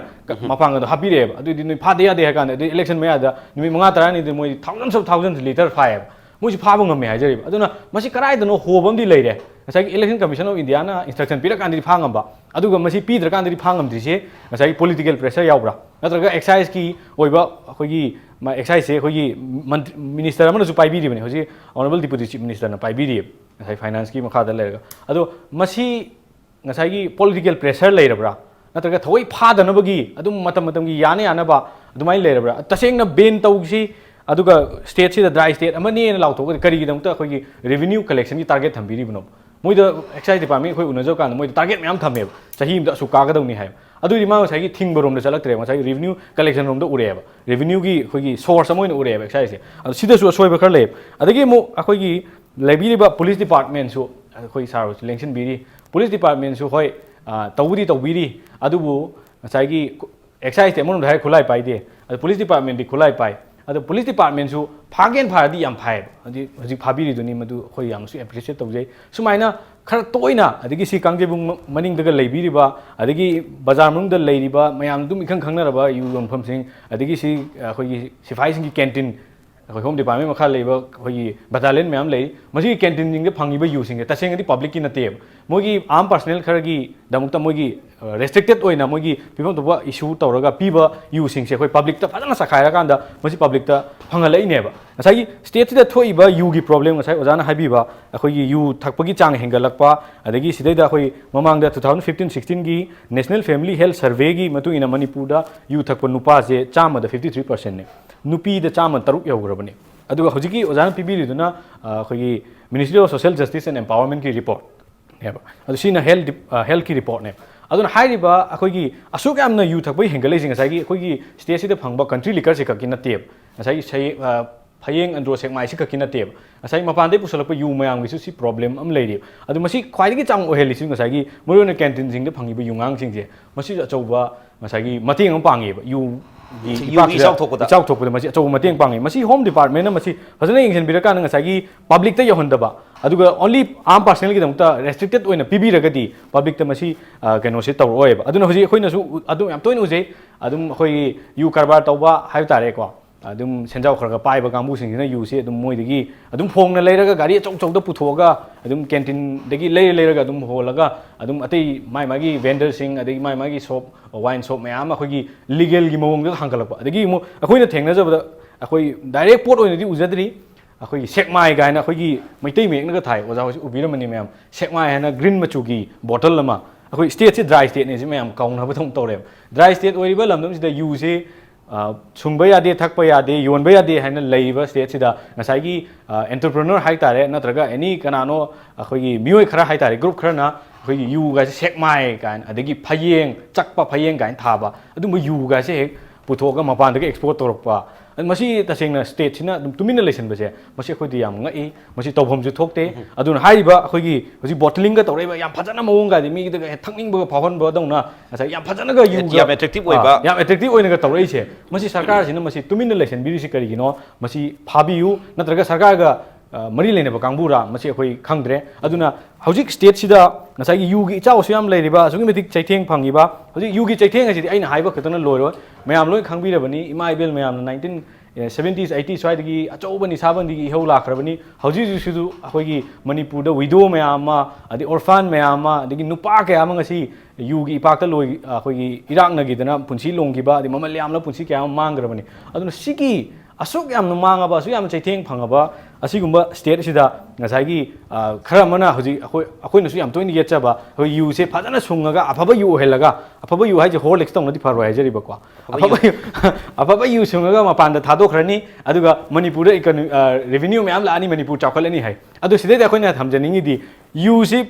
ꯃꯄꯥꯡꯒꯜꯗꯣ ꯍꯥꯞꯄꯤꯔꯛꯑꯦꯕ꯫ ꯑꯗꯨꯏꯗꯤ ꯅꯣꯏ ꯐꯥꯗ ꯌꯥꯗꯦ ꯍꯥꯏꯔ ꯀꯥꯟꯗ, ꯑꯗꯨꯗꯤ election ꯃꯌꯥꯗ ꯅꯨꯃꯤꯠ ꯃꯉꯥ ꯇꯔꯥꯅꯤꯗ ꯃꯣꯏ thousands of thousands litre ꯐꯥꯏꯌꯦꯕ꯫ ꯃꯣꯏꯁꯨ ꯐꯥꯕ ꯉꯝꯃꯦ ꯍꯥꯏꯖꯔꯤꯕ꯫ ꯑꯗꯨꯅ ꯃꯁꯤ ꯀꯗꯥꯏꯗꯅꯣ ꯍꯣꯕ ꯑꯃꯗꯤ ꯂꯩꯔꯦ꯫ ꯉꯁꯥꯏꯒꯤ Election Commission of India ꯅ instruction ꯄꯤꯔꯀꯥꯟꯗꯗꯤ ꯐꯥ ꯉꯝꯕ, ꯑꯗꯨꯒ ꯃꯁꯤ ꯄꯤꯗ꯭ꯔꯀꯥꯟꯗꯗꯤ ꯐꯥ ꯉꯝꯗ꯭ꯔꯤꯁꯦ ꯉꯁꯥꯏꯒꯤ political pressure ꯌꯥꯎꯕ꯭ꯔꯥ? ꯅꯠꯇ꯭ꯔꯒ excise ꯀꯤ ꯑꯣꯏꯕ ꯑꯩꯈꯣꯏꯒꯤ ꯃ-, excise ꯁꯦ ꯑꯩꯈꯣꯏꯒꯤ ꯃꯟ-, minister ꯑꯃꯅꯁꯨ ꯄꯥꯏꯕꯤꯔꯤꯕꯅꯤ, ꯍꯧꯖꯤꯛ Honourable Deputy Chief Minister ꯅ ꯄꯥꯏꯕꯤꯔꯤꯌꯦꯕ, ꯉꯁꯥꯏ finance ꯀꯤ ꯃꯈꯥꯗ ꯂꯩꯔꯒ꯫ ꯑꯗꯣ ꯃꯁꯤ ꯉꯁꯥꯏꯒꯤ political pressure ꯂꯩꯔꯕ꯭ꯔꯥ? ꯅꯠꯇ꯭ꯔꯒ ꯊꯑꯣꯏ ꯐꯥꯗꯅꯕꯒꯤ ꯑꯗꯨꯝ ꯃꯇꯝ ꯃꯇꯝꯒꯤ ꯌꯥꯅ ꯌꯥꯅꯕ ꯑꯗꯨꯃꯥꯏꯅ ꯂꯩꯔꯕ꯭ꯔꯥ? ꯇꯁꯦꯡꯅ ban ꯇꯧꯁꯤ, ꯑꯗꯨꯒ state ꯁꯤꯗ dry state ꯑꯃꯅꯦꯅ ꯂꯥꯎꯊꯣꯛꯑꯒꯗꯤ ꯀꯔꯤꯒꯤꯗꯃꯛꯇ ꯑꯩꯈꯣꯏꯒꯤ revenue collection ꯒꯤ target ꯊꯝꯕꯤꯔꯤꯕꯅꯣ? ꯃꯣꯏꯗ excise department ꯑꯩꯈꯣꯏ ꯎꯅꯖꯕ ꯀꯥꯟꯗ ꯃꯣꯏꯗ target ꯃꯌꯥꯝ ꯊꯝꯃꯦꯕ, ꯆꯍꯤ ꯑꯃꯗ ꯑꯁꯨꯛ ꯀꯥꯒꯗꯧꯅꯤ ꯍꯥꯏꯕ꯫ ꯑꯗꯨꯗꯤ ꯃꯥ ꯉꯁꯥꯏꯒꯤ ꯊꯤꯡꯕ ꯔꯣꯝꯗ ꯆꯠꯂꯛꯇ꯭ꯔꯦꯕ, ꯉꯁꯥꯏꯒꯤ revenue collection ꯔꯣꯝꯗ ꯎꯔꯛꯑꯦꯕ, revenue ꯒꯤ ꯑꯩꯈꯣꯏꯒꯤ source ꯑꯃ ꯑꯣꯏꯅ ꯎꯔꯛꯑꯦꯕ excise ꯁꯦ꯫ ꯑꯗꯣ ꯁꯤꯗꯁꯨ ꯑꯁꯣꯏꯕ ꯈꯔ ꯂꯩꯌꯦꯕ꯫ ꯑꯗꯒꯤ ꯑꯃꯨꯛ ꯑꯩꯈꯣꯏꯒꯤ ꯂꯩꯕꯤꯔꯤꯕ police department ꯁꯨ ꯑꯩꯈꯣꯏ sir ꯍꯣꯏꯁꯨ ꯂꯦꯡꯁꯤꯟꯕꯤꯔꯤ꯫ Police department ꯁꯨ ꯍꯣꯏ, ꯑ, ꯇꯧꯕꯨꯗꯤ ꯇꯧꯕꯤꯔꯤ, ꯑꯗꯨꯕꯨ ꯉꯁꯥꯏꯒꯤ excise ꯇꯤ ꯑꯃꯔꯣꯝꯗ ꯍꯥꯏꯔ ꯈꯨꯠꯂꯥꯏ ꯄꯥꯏꯗꯦ, ꯑꯗꯣ police department ꯇꯤ ꯈꯨꯠꯂꯥꯏ ꯄꯥꯏ꯫ ꯑꯗꯣ ꯄꯨꯂꯤꯁ ꯗꯤꯄꯥꯔꯠꯃꯦꯟꯁꯨ ꯐꯥꯒꯦꯅ ꯐꯥꯔꯗꯤ ꯌꯥꯝ ꯐꯥꯏꯌꯦꯕ, ꯍꯧꯖꯤꯛ ꯍꯧꯖꯤꯛ ꯐꯥꯕꯤꯔꯤꯗꯨꯅꯤ, ꯃꯗꯨ ꯑꯩꯈꯣꯏ ꯌꯥꯝꯅꯁꯨ ꯑꯦꯄ꯭ꯔꯤꯁꯤꯌꯦꯠ ꯇꯧꯖꯩ꯫ ꯁꯨꯃꯥꯏꯅ ꯈꯔ ꯇꯣꯏꯅ, ꯑꯗꯒꯤ ꯁꯤ ꯀꯥꯡꯖꯩꯕꯨꯡ ꯃ- ꯃꯅꯤꯡꯗꯒ ꯂꯩꯕꯤꯔꯤꯕ, ꯑꯗꯒꯤ ꯕꯖꯥꯔ ꯃꯅꯨꯡꯗ ꯂꯩꯔꯤꯕ ꯃꯌꯥꯝ ꯑꯗꯨꯝ ꯏꯈꯪ ꯈꯪꯅꯔꯕ ꯌꯨ ꯌꯣꯟꯐꯝꯁꯤꯡ, ꯑꯗꯒꯤ ꯁꯤ ꯑꯩꯈꯣꯏꯒꯤ ꯁꯤꯐꯥꯏꯁꯤꯡꯒꯤ ꯀꯦꯟꯇꯤꯟ, ꯑꯩꯈꯣꯏ ꯍꯣꯝ ꯗꯤꯄꯥꯔꯠꯃꯦꯟ ꯃꯈꯥ ꯂꯩꯕ ꯑꯩꯈꯣꯏꯒꯤ ꯕꯇꯥꯂꯤꯌꯟ ꯃꯌꯥꯝ ꯂꯩ, ꯃꯁꯤꯒꯤ ꯀꯦꯟꯇꯤꯟꯁꯤꯡꯗ ꯐꯪꯉꯤꯕ ꯌꯨꯁꯤꯡꯁꯦ ꯇꯁꯦꯡꯅꯗꯤ ꯄꯕ꯭ꯂꯤꯛꯀꯤ ꯅꯠꯇꯦꯕ, ꯃꯣꯏꯒꯤ ꯑꯥꯔꯝ ꯄꯥꯔꯁꯅꯦꯜ ꯈꯔꯒꯤꯗꯃꯛꯇ ꯃꯣꯏꯒꯤ ꯔꯦꯁꯇ꯭ꯔꯤꯛꯇꯦꯠ ꯑꯣꯏꯅ ꯃꯣꯏꯒꯤ ꯄꯤꯐꯝ ꯊꯣꯛꯄ ꯏꯁꯨ ꯇꯧꯔꯒ ꯄꯤꯕ ꯌꯨꯁꯤꯡꯁꯦ ꯑꯩꯈꯣꯏ ꯄꯕ꯭ꯂꯤꯛꯇ ꯐꯖꯅ ꯆꯈꯥꯏꯔꯀꯥꯟꯗ ꯃꯁꯤ ꯄꯕ꯭ꯂꯤꯛꯇ ꯐꯪꯍꯜꯂꯛꯏꯅꯦꯕ꯫ ꯉꯁꯥꯏꯒꯤ ꯁ꯭ꯇꯦꯠꯁꯤꯗ ꯊꯣꯛꯏꯕ ꯌꯨꯒꯤ ꯄ꯭ꯔꯣꯕ꯭ꯂꯦꯝ, ꯉꯁꯥꯏ ꯑꯣꯖꯥꯅ ꯍꯥꯏꯕꯤꯕ ꯑꯩꯈꯣꯏꯒꯤ ꯌꯨ ꯊꯛꯄꯒꯤ ꯆꯥꯡ ꯍꯦꯟꯒꯠꯂꯛꯄ, ꯑꯗꯒꯤ ꯁꯤꯗꯩꯗ ꯑꯩꯈꯣꯏ ꯃꯃꯥꯡꯗ two thousand fifteen sixteenꯒꯤ National Family Health Surveyꯒꯤ ꯃꯇꯨꯡ ꯏꯟꯅ ꯃꯅꯤꯄꯨꯔꯗ ꯌꯨ ꯊꯛꯄ ꯅꯨꯄꯥꯁꯦ ꯆꯥꯝꯃꯗ fifty three percentꯅꯦ, ꯅꯨꯄꯤꯗ ꯆꯥꯝꯃ ꯇꯔꯨꯛ ꯌꯧꯈ꯭ꯔꯕꯅꯦ꯫ ꯑꯗꯨꯒ ꯍꯧꯖꯤꯛꯀꯤ ꯑꯣꯖꯥꯅ ꯄꯤꯕꯤꯔꯤꯗꯨꯅ ꯑ, ꯑꯩꯈꯣꯏꯒꯤ Ministry of Social Justice and Empowermentꯀꯤ ꯔꯤꯄꯣꯔꯠꯅꯦꯕ꯫ ꯑꯗꯨ ꯁꯤꯅ ꯍꯦꯜꯠ ꯗꯤꯞ- ꯑ, ꯍꯦꯜꯠꯀꯤ ꯔꯤꯄꯣꯔꯠꯅꯦꯕ꯫ ꯑꯗꯨꯅ ꯍꯥꯏꯔꯤꯕ ꯑꯩꯈꯣꯏꯒꯤ ꯑꯁꯨꯛ ꯌꯥꯝꯅ ꯌꯨ ꯊꯛꯄꯒꯤ ꯍꯦꯟꯒꯠꯂꯛꯏꯁꯦ ꯉꯁꯥꯏꯒꯤ ꯑꯩꯈꯣꯏꯒꯤ ꯁ꯭ꯇꯦꯠꯁꯤꯗ ꯐꯪꯕ ꯀꯟꯇ꯭ꯔꯤ ꯂꯤꯀꯔꯁꯦ ꯈꯛꯀꯤ ꯅꯠꯇꯦꯕ, ꯉꯁꯥꯏꯒꯤ ꯁꯌꯦ- ꯑ, ꯐꯌꯦꯡ ꯑꯟꯗ꯭ꯔꯣ ꯁꯦꯛꯃꯥꯏꯁꯤ ꯈꯛꯀꯤ ꯅꯠꯇꯦꯕ, ꯉꯁꯥꯏ ꯃꯄꯥꯟꯗꯒꯤ ꯄꯨꯁꯜꯂꯛꯄ ꯌꯨ ꯃꯌꯥꯝꯒꯤꯁꯨ ꯁꯤ ꯄ꯭ꯔꯣꯕ꯭ꯂꯦꯝ ꯑꯃ ꯂꯩꯔꯤꯕ꯫ ꯑꯗꯨ ꯃꯁꯤ ꯈ꯭ꯋꯥꯏꯗꯒꯤ ꯆꯥꯎꯅ ꯑꯣꯏꯍꯜꯂꯤꯁꯤ ꯉꯁꯥꯏꯒꯤ ꯃꯔꯨꯑꯣꯏꯅ ꯀꯦꯟꯇꯤꯟꯁꯤꯡꯗ ꯐꯪꯉꯤꯕ ꯌꯨꯉꯥꯡꯁꯤꯡꯁꯦ, ꯃꯁꯤꯁꯨ ꯑꯆꯧꯕ ꯉꯁꯥꯏꯒꯤ ꯃꯇꯦꯡ ꯑꯃ ꯄꯥꯡꯉꯦꯕ, ꯌꯨꯒꯤ ꯌꯨꯒꯤ ꯏꯄꯥꯛꯁꯤꯗ, ꯏꯆꯥꯎ ꯊꯣꯛꯄꯗ꯫ ꯏꯆꯥꯎ ꯊꯣꯛꯄꯗ ꯃꯁꯤ ꯑꯆꯧꯕ ꯃꯇꯦꯡ ꯄꯥꯡꯉꯦ꯫ ꯃꯁꯤ ꯍꯣꯝ ꯗꯤꯄꯥꯔꯠꯃꯦꯟꯅ ꯃꯁꯤ ꯐꯖꯅ ꯌꯦꯡꯁꯤꯟꯕꯤꯔꯀꯥꯟꯗ ꯉꯁꯥꯏꯒꯤ ꯄꯕ꯭ꯂꯤꯛꯇ ꯌꯧꯍꯟꯗꯕ, ꯑꯗꯨꯒ ꯑꯣꯟꯂꯤ ꯑꯥꯔꯝ ꯄꯥꯔꯁꯅꯦꯜꯒꯤꯗꯃꯛꯇ ꯔꯦꯁꯇ꯭ꯔꯤꯛꯇꯦꯠ ꯑꯣꯏꯅ ꯄꯤꯕꯤꯔꯒꯗꯤ ꯄꯕ꯭ꯂꯤꯛꯇ ꯃꯁꯤ ꯑ, ꯀꯩꯅꯣꯁꯦ ꯇꯧꯔꯛꯑꯣꯏꯕ꯫ ꯑꯗꯨꯅ ꯍꯧꯖꯤꯛ ꯑꯩꯈꯣꯏꯅꯁꯨ ꯎ- ꯑꯗꯨꯝ ꯌꯥꯝ ꯇꯣꯏꯅ ꯎꯖꯩ, ꯑꯗꯨꯝ ꯑꯩꯈꯣꯏꯒꯤ ꯌꯨ ꯀꯔꯕꯥꯔ ꯇꯧꯕ ꯍꯥꯏꯕ ꯇꯥꯔꯦꯀꯣ, ꯑꯗꯨꯝ ꯁꯦꯟꯖꯥꯎ ꯈꯔ ꯈꯔ ꯄꯥꯏꯕ ꯀꯥꯡꯕꯨꯁꯤꯡꯁꯤꯅ ꯌꯨꯁꯦ ꯑꯗꯨꯝ ꯃꯣꯏꯗꯒꯤ ꯑꯗꯨꯝ ꯍꯣꯡꯅ ꯂꯩꯔꯒ, ꯒꯥꯔꯤ ꯑꯆꯧ ꯑꯆꯧꯕꯗ ꯄꯨꯊꯣꯛꯑꯒ, ꯑꯗꯨꯝ ꯀꯦꯟꯇꯤꯟꯗꯒꯤ ꯂꯩꯔ ꯂꯩꯔꯒ ꯑꯗꯨꯝ ꯍꯣꯜꯂꯒ, ꯑꯗꯨꯝ ꯑꯇꯩ ꯃꯥꯏ ꯃꯥꯒꯤ ꯚꯦꯟꯗꯔꯁꯤꯡ, ꯑꯗꯒꯤ ꯃꯥꯏ ꯃꯥꯒꯤ ꯁꯣꯞ, ꯋꯥꯏꯟ ꯁꯣꯞ ꯃꯌꯥꯝ ꯑꯃ ꯑꯩꯈꯣꯏꯒꯤ ꯂꯤꯒꯦꯜꯒꯤ ꯃꯑꯣꯡꯗ ꯍꯥꯡꯒꯠꯂꯛꯄ꯫ ꯑꯗꯒꯤ ꯑꯃꯨꯛ ꯑꯩꯈꯣꯏꯅ ꯊꯦꯡꯅꯖꯕꯗ, ꯑꯩꯈꯣꯏ ꯗꯥꯏꯔꯦꯛ ꯄꯣꯠ ꯑꯣꯏꯅꯗꯤ ꯎꯖꯗ꯭ꯔꯤ, ꯑꯩꯈꯣꯏꯒꯤ ꯁꯦꯛꯃꯥꯏ ꯀꯥꯏꯅ ꯑꯩꯈꯣꯏꯒꯤ ꯃꯩꯇꯩ ꯃꯌꯦꯛꯅꯒ ꯊꯥꯏ, ꯑꯣꯖꯥ ꯍꯣꯏꯁꯨ ꯎꯕꯤꯔꯝꯃꯅꯤ ꯃꯌꯥꯝ, ꯁꯦꯛꯃꯥꯏ ꯍꯥꯏꯅ ꯒ꯭ꯔꯤꯟ ꯃꯆꯨꯒꯤ ꯕꯣꯇꯜ ꯑꯃ꯫ ꯑꯩꯈꯣꯏ ꯁ꯭ꯇꯦꯠꯁꯦ ꯗ꯭ꯔꯥꯏ ꯁ꯭ꯇꯦꯠꯅꯦꯁꯦ ꯃꯌꯥꯝ ꯀꯥꯎꯅꯕꯗꯧꯅ ꯇꯧꯔꯦꯕ꯫ ꯗ꯭ꯔꯥꯏ ꯁ꯭ꯇꯦꯠ ꯑꯣꯏꯔꯤꯕ ꯂꯝꯗꯝꯁꯤꯗ ꯌꯨꯁꯦ ꯑ, ꯁꯨꯡꯕ ꯌꯥꯗꯦ, ꯊꯛꯄ ꯌꯥꯗꯦ, ꯌꯣꯟꯕ ꯌꯥꯗꯦ ꯍꯥꯏꯅ ꯂꯩꯔꯤꯕ ꯁ꯭ꯇꯦꯠꯁꯤꯗ ꯉꯁꯥꯏꯒꯤ, ꯑ, ꯑꯦꯟꯇꯔꯄ꯭ꯔꯦꯅꯔ ꯍꯥꯏ ꯇꯥꯔꯦ, ꯅꯠꯇ꯭ꯔꯒ ꯑꯦꯅꯤ ꯀꯅꯥꯅꯣ, ꯑꯩꯈꯣꯏꯒꯤ ꯃꯤꯑꯣꯏ ꯈꯔ ꯍꯥꯏ ꯇꯥꯔꯦ, ꯒ꯭ꯔꯨꯞ ꯈꯔꯅ ꯑꯩꯈꯣꯏꯒꯤ ꯌꯨꯒꯥꯏꯁꯦ ꯁꯦꯛꯃꯥꯏ ꯀꯥꯏꯅ, ꯑꯗꯒꯤ ꯐꯌꯦꯡ, ꯆꯛꯄ ꯐꯌꯦꯡ ꯀꯥꯏꯅ ꯊꯥꯕ, ꯑꯗꯨꯝꯕ ꯌꯨꯒꯥꯏꯁꯦ ꯍꯦꯛ ꯄꯨꯊꯣꯛꯑꯒ ꯃꯄꯥꯟꯗꯒꯤ ꯑꯦꯛꯁꯄꯣꯔꯠ ꯇꯧꯔꯛꯄ꯫ ꯃꯁꯤ ꯇꯁꯦꯡꯅ ꯁ꯭ꯇꯦꯠꯁꯤꯅ ꯑꯗꯨꯝ ꯇꯨꯃꯤꯟꯅ ꯂꯩꯁꯟꯕꯁꯦ, ꯃꯁꯤ ꯑꯩꯈꯣꯏꯗꯤ ꯌꯥꯝ ꯉꯛꯏ꯫ ꯃꯁꯤ ꯇꯧꯐꯝꯁꯨ ꯊꯣꯛꯇꯦ꯫ ꯑꯗꯨꯅ ꯍꯥꯏꯔꯤꯕ ꯑꯩꯈꯣꯏꯒꯤ ꯍꯧꯖꯤꯛ ꯕꯣꯇꯂꯤꯡꯒ ꯇꯧꯔꯛꯏꯕ ꯌꯥꯝ ꯐꯖꯅ ꯃꯑꯣꯡꯒ, ꯍꯥꯏꯗꯤ ꯃꯤꯗꯒ ꯍꯦꯛ ꯊꯛꯅꯤꯡꯕꯒ ꯐꯥꯎꯍꯟꯕꯗꯧꯅ ꯉꯁꯥꯏ ꯌꯥꯝ ꯐꯖꯅꯒ ꯌꯨꯒ, ꯌꯥꯝ attractive ꯑꯣꯏꯕ꯫ ꯑꯥ, ꯌꯥꯝ ꯑꯦꯇ꯭ꯔꯦꯛꯇꯤꯞ ꯑꯣꯏꯅꯒ ꯇꯧꯔꯛꯏꯁꯦ, ꯃꯁꯤ ꯁꯔꯀꯥꯔꯁꯤꯅ ꯃꯁꯤ ꯇꯨꯃꯤꯟꯅ ꯂꯩꯁꯟꯕꯤꯔꯤꯁꯤ ꯀꯔꯤꯒꯤꯅꯣ? ꯃꯁꯤ ꯐꯥꯕꯤꯌꯨ, ꯅꯠꯇ꯭ꯔꯒ ꯁꯔꯀꯥꯔꯒ ꯑ, ꯃꯔꯤ ꯂꯩꯅꯕ ꯀꯥꯡꯕꯨꯔꯥ, ꯃꯁꯤ ꯑꯩꯈꯣꯏ ꯈꯪꯗ꯭ꯔꯦ꯫ ꯑꯗꯨꯅ ꯍꯧꯖꯤꯛ ꯁ꯭ꯇꯦꯠꯁꯤꯗ ꯉꯁꯥꯏꯒꯤ ꯌꯨꯒꯤ ꯏꯆꯥꯎꯁꯨ ꯌꯥꯝ ꯂꯩꯔꯤꯕ, ꯑꯁꯨꯛꯀꯤ ꯃꯇꯤꯛ ꯆꯩꯊꯦꯡ ꯐꯪꯉꯤꯕ, ꯍꯧꯖꯤꯛ ꯌꯨꯒꯤ ꯆꯩꯊꯦꯡ ꯑꯁꯤꯗꯤ ꯑꯩꯅ ꯍꯥꯏꯕ ꯈꯛꯇꯅ ꯂꯣꯏꯔꯣꯏ, ꯃꯌꯥꯝ ꯂꯣꯏ ꯈꯪꯕꯤꯔꯕꯅꯤ꯫ ꯏꯃꯥ ꯏꯕꯦꯜ ꯃꯌꯥꯝꯅ ꯅꯥꯏꯟꯇꯤꯟ ꯁꯚꯦꯟꯇꯤꯁ ꯑꯩꯠꯇꯤ ꯁ꯭ꯋꯥꯏꯗꯒꯤ ꯑꯆꯧꯕ ꯅꯤꯁꯥꯕꯟꯗꯤꯒꯤ ꯏꯍꯧ ꯂꯥꯛꯈ꯭ꯔꯕꯅꯤ꯫ ꯍꯧꯖꯤꯛ ꯍꯧꯖꯤꯛꯁꯤꯁꯨ ꯑꯩꯈꯣꯏꯒꯤ ꯃꯅꯤꯄꯨꯔꯗ ꯋꯤꯗꯣ ꯃꯌꯥꯝ ꯑꯃ, ꯑꯗꯩ ꯑꯣꯔꯐꯥꯟ ꯃꯌꯥꯝ ꯑꯃ, ꯑꯗꯒꯤ ꯅꯨꯄꯥ ꯀꯌꯥ ꯑꯃ ꯉꯁꯤ ꯌꯨꯒꯤ ꯏꯄꯥꯛꯇ ꯂꯣꯏ-, ꯑꯩꯈꯣꯏꯒꯤ ꯏꯔꯥꯛꯅꯈꯤꯗꯅ ꯄꯨꯟꯁꯤ ꯂꯣꯡꯈꯤꯕ, ꯑꯗꯩ ꯃꯃꯜ ꯌꯥꯝꯂꯕ ꯄꯨꯟꯁꯤ ꯀꯌꯥ ꯑꯃ ꯃꯥꯡꯈ꯭ꯔꯕꯅꯤ꯫ ꯑꯗꯨꯅ ꯁꯤꯒꯤ ꯑꯁꯨꯛ ꯌꯥꯝꯅ ꯃꯥꯡꯉꯕ, ꯑꯁꯨꯛ ꯌꯥꯝꯅ ꯆꯩꯊꯦꯡ ꯐꯪꯉꯕ ꯑꯁꯤꯒꯨꯝꯕ ꯁ꯭ꯇꯦꯠ ꯑꯁꯤꯗ ꯉꯁꯥꯏꯒꯤ, ꯑ, ꯈꯔ ꯑꯃꯅ ꯍꯧꯖꯤꯛ ꯑꯩꯈꯣꯏ, ꯑꯩꯈꯣꯏꯅꯁꯨ ꯌꯥꯝ ꯇꯣꯏꯅ ꯌꯦꯠꯆꯕ, ꯑꯩꯈꯣꯏ ꯌꯨꯁꯦ ꯐꯖꯅ ꯁꯨꯡꯉꯒ ꯑꯐꯕ ꯌꯨ ꯑꯣꯏꯍꯜꯂꯒ, ꯑꯐꯕ ꯌꯨ ꯍꯥꯏꯁꯦ ꯍꯣꯔꯂꯤꯛꯁ ꯇꯧꯅꯗꯤ ꯐꯔꯣꯏ ꯍꯥꯏꯖꯔꯤꯕꯀꯣ, ꯑꯐꯕ ꯌꯨ, ꯑꯐꯕ ꯌꯨ ꯁꯨꯡꯉꯒ ꯃꯄꯥꯟꯗ ꯊꯥꯗꯣꯛꯈ꯭ꯔꯅꯤ, ꯑꯗꯨꯒ ꯃꯅꯤꯄꯨꯔꯗ ꯏꯀꯣꯅꯣ-, ꯑ, ꯔꯦꯚꯤꯅ꯭ꯌꯨ ꯃꯌꯥꯝ ꯂꯥꯛꯑꯅꯤ, ꯃꯅꯤꯄꯨꯔ ꯆꯥꯎꯈꯠꯂꯅꯤ ꯍꯥꯏ꯫ ꯑꯗꯨ ꯁꯤꯗꯩꯗ ꯑꯩꯈꯣꯏꯅ ꯊꯝꯖꯅꯤꯡꯉꯤꯗꯤ, ꯌꯨꯁꯤ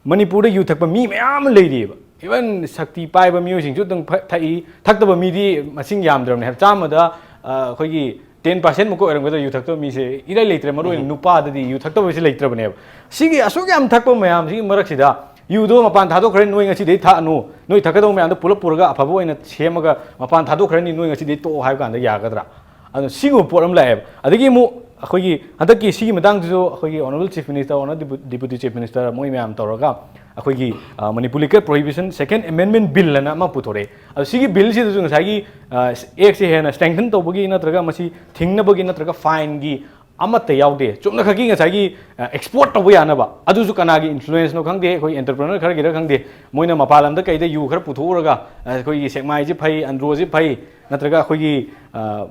ꯃꯅꯤꯄꯨꯔꯗ ꯌꯨ ꯊꯛꯄ ꯃꯤ ꯃꯌꯥꯝ ꯑꯃ ꯂꯩꯔꯤꯑꯕ꯫ ꯏꯚꯟ ꯁꯛꯇꯤ ꯄꯥꯏꯕ ꯃꯤꯑꯣꯏꯁꯤꯡꯁꯨ ꯑꯗꯨꯝ ꯐ-, ꯊꯛꯏ꯫ ꯊꯛꯇꯕ ꯃꯤꯗꯤ ꯃꯁꯤꯡ ꯌꯥꯝꯗ꯭ꯔꯕꯅꯦ ꯍꯥꯏꯕ꯫ ꯆꯥꯝꯃꯗ, ꯑ, ꯑꯩꯈꯣꯏꯒꯤ ꯇꯦꯟ ꯄꯥꯔꯁꯦꯟ ꯃꯨꯛꯀ ꯑꯣꯏꯔꯝꯒꯗ꯭ꯔꯥ ꯌꯨ ꯊꯛꯇꯕ ꯃꯤꯁꯦ꯫ ꯏꯔꯥꯏ ꯂꯩꯇ꯭ꯔꯦ, ꯃꯔꯨ ꯑꯣꯏꯅ ꯅꯨꯄꯥꯗꯗꯤ ꯌꯨ ꯊꯛꯇꯕꯁꯦ ꯂꯩꯇ꯭ꯔꯕꯅꯦꯕ꯫ ꯁꯤꯒꯤ ꯑꯁꯨꯛ ꯌꯥꯝ ꯊꯛꯄ ꯃꯌꯥꯝꯁꯤꯒꯤ ꯃꯔꯛꯁꯤꯗ ꯌꯨꯗꯣ ꯃꯄꯥꯟ ꯊꯥꯗꯣꯛꯈ꯭ꯔꯦ, ꯅꯣꯏ ꯉꯁꯤꯗꯩ ꯊꯛꯑꯅꯨ, ꯅꯣꯏ ꯊꯛꯀꯗꯧꯕ ꯃꯌꯥꯝꯗꯣ ꯄꯨꯂꯞ ꯄꯨꯔꯒ ꯑꯐꯕ ꯑꯣꯏꯅ ꯁꯦꯝꯃꯒ ꯃꯄꯥꯟ ꯊꯥꯗꯣꯛꯈ꯭ꯔꯅꯤ, ꯅꯣꯏ ꯉꯁꯤꯗꯩ ꯇꯣꯛꯑꯣ ꯍꯥꯏꯕ ꯀꯥꯟꯗ ꯌꯥꯒꯗ꯭ꯔꯥ? ꯑꯗꯣ ꯁꯤꯒꯨꯝꯕ ꯄꯣꯠ ꯑꯃ ꯂꯥꯛꯑꯦꯕ꯫ ꯑꯗꯒꯤ ꯑꯃꯨꯛ ꯑꯩꯈꯣꯏꯒꯤ ꯍꯟꯗꯛꯀꯤ ꯁꯤꯒꯤ ꯃꯇꯥꯡꯗꯁꯨ ꯑꯩꯈꯣꯏꯒꯤ Honourable Chief Minister, Honourable Deputy Chief Minister ꯃꯣꯏ ꯃꯌꯥꯝ ꯇꯧꯔꯒ ꯑꯩꯈꯣꯏꯒꯤ, ꯑ, ꯃꯅꯤꯄꯨꯔ ꯂꯤꯀꯔ ꯄ꯭ꯔꯣꯍꯤꯕꯤꯁꯟ ꯁꯦꯀꯦꯟ ꯑꯦꯃꯦꯟꯃꯦꯟ ꯕꯤꯜ ꯑꯅ ꯑꯃ ꯄꯨꯊꯣꯔꯛꯑꯦ꯫ ꯑꯗꯣ ꯁꯤꯒꯤ ꯕꯤꯜꯁꯤꯗꯁꯨ ꯉꯁꯥꯏꯒꯤ, ꯑ, ꯑꯦꯛꯁꯦ ꯍꯦꯟꯅ ꯁ꯭ꯇꯔꯦꯡꯊꯟ ꯇꯧꯕꯒꯤ ꯅꯠꯇ꯭ꯔꯒ ꯃꯁꯤ ꯊꯤꯡꯅꯕꯒꯤ ꯅꯠꯇ꯭ꯔꯒ ꯐꯥꯏꯟꯒꯤ ꯑꯃꯠꯇ ꯌꯥꯎꯗꯦ꯫ ꯆꯨꯝꯅꯈꯛꯀꯤ ꯉꯁꯥꯏꯒꯤ, ꯑ, ꯑꯦꯛꯁꯄꯣꯔꯠ ꯇꯧꯕ ꯌꯥꯅꯕ, ꯑꯗꯨꯁꯨ ꯀꯅꯥꯒꯤ ꯏꯟꯐ꯭ꯂꯨꯌꯦꯟꯁꯅꯣ ꯈꯪꯗꯦ, ꯑꯩꯈꯣꯏ ꯑꯦꯟꯇꯔꯄ꯭ꯔꯦꯅꯔ ꯈꯔꯒꯤꯔ ꯈꯪꯗꯦ, ꯃꯣꯏꯅ ꯃꯄꯥꯟ ꯂꯝꯗ ꯀꯩꯗ ꯌꯨ ꯈꯔ ꯄꯨꯊꯣꯛꯎꯔꯒ, ꯑ, ꯑꯩꯈꯣꯏꯒꯤ ꯁꯦꯛꯃꯥꯏꯁꯤ ꯐꯩ, ꯑꯟꯗ꯭ꯔꯣꯁꯤ ꯐꯩ, ꯅꯠꯇ꯭ꯔꯒ ꯑꯩꯈꯣꯏꯒꯤ, ꯑ,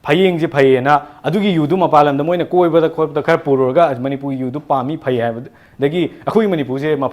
ꯐꯌꯦꯡꯁꯦ ꯐꯩꯌꯦꯅ ꯑꯗꯨꯒꯤ ꯌꯨꯗꯨ ꯃꯄꯥꯟ ꯂꯝꯗ ꯃꯣꯏꯅ ꯀꯣꯏꯕꯗ ꯈꯣꯠꯄꯗ ꯈꯔ ꯄꯨꯔꯨꯔꯒ ꯃꯅꯤꯄꯨꯔꯒꯤ ꯌꯨꯗꯨ ꯄꯥꯝꯃꯤ, ꯐꯩ ꯍꯥꯏꯕꯗꯒꯤ ꯑꯩꯈꯣꯏ ꯃꯅꯤꯄꯨꯔꯁꯦ ꯃ-,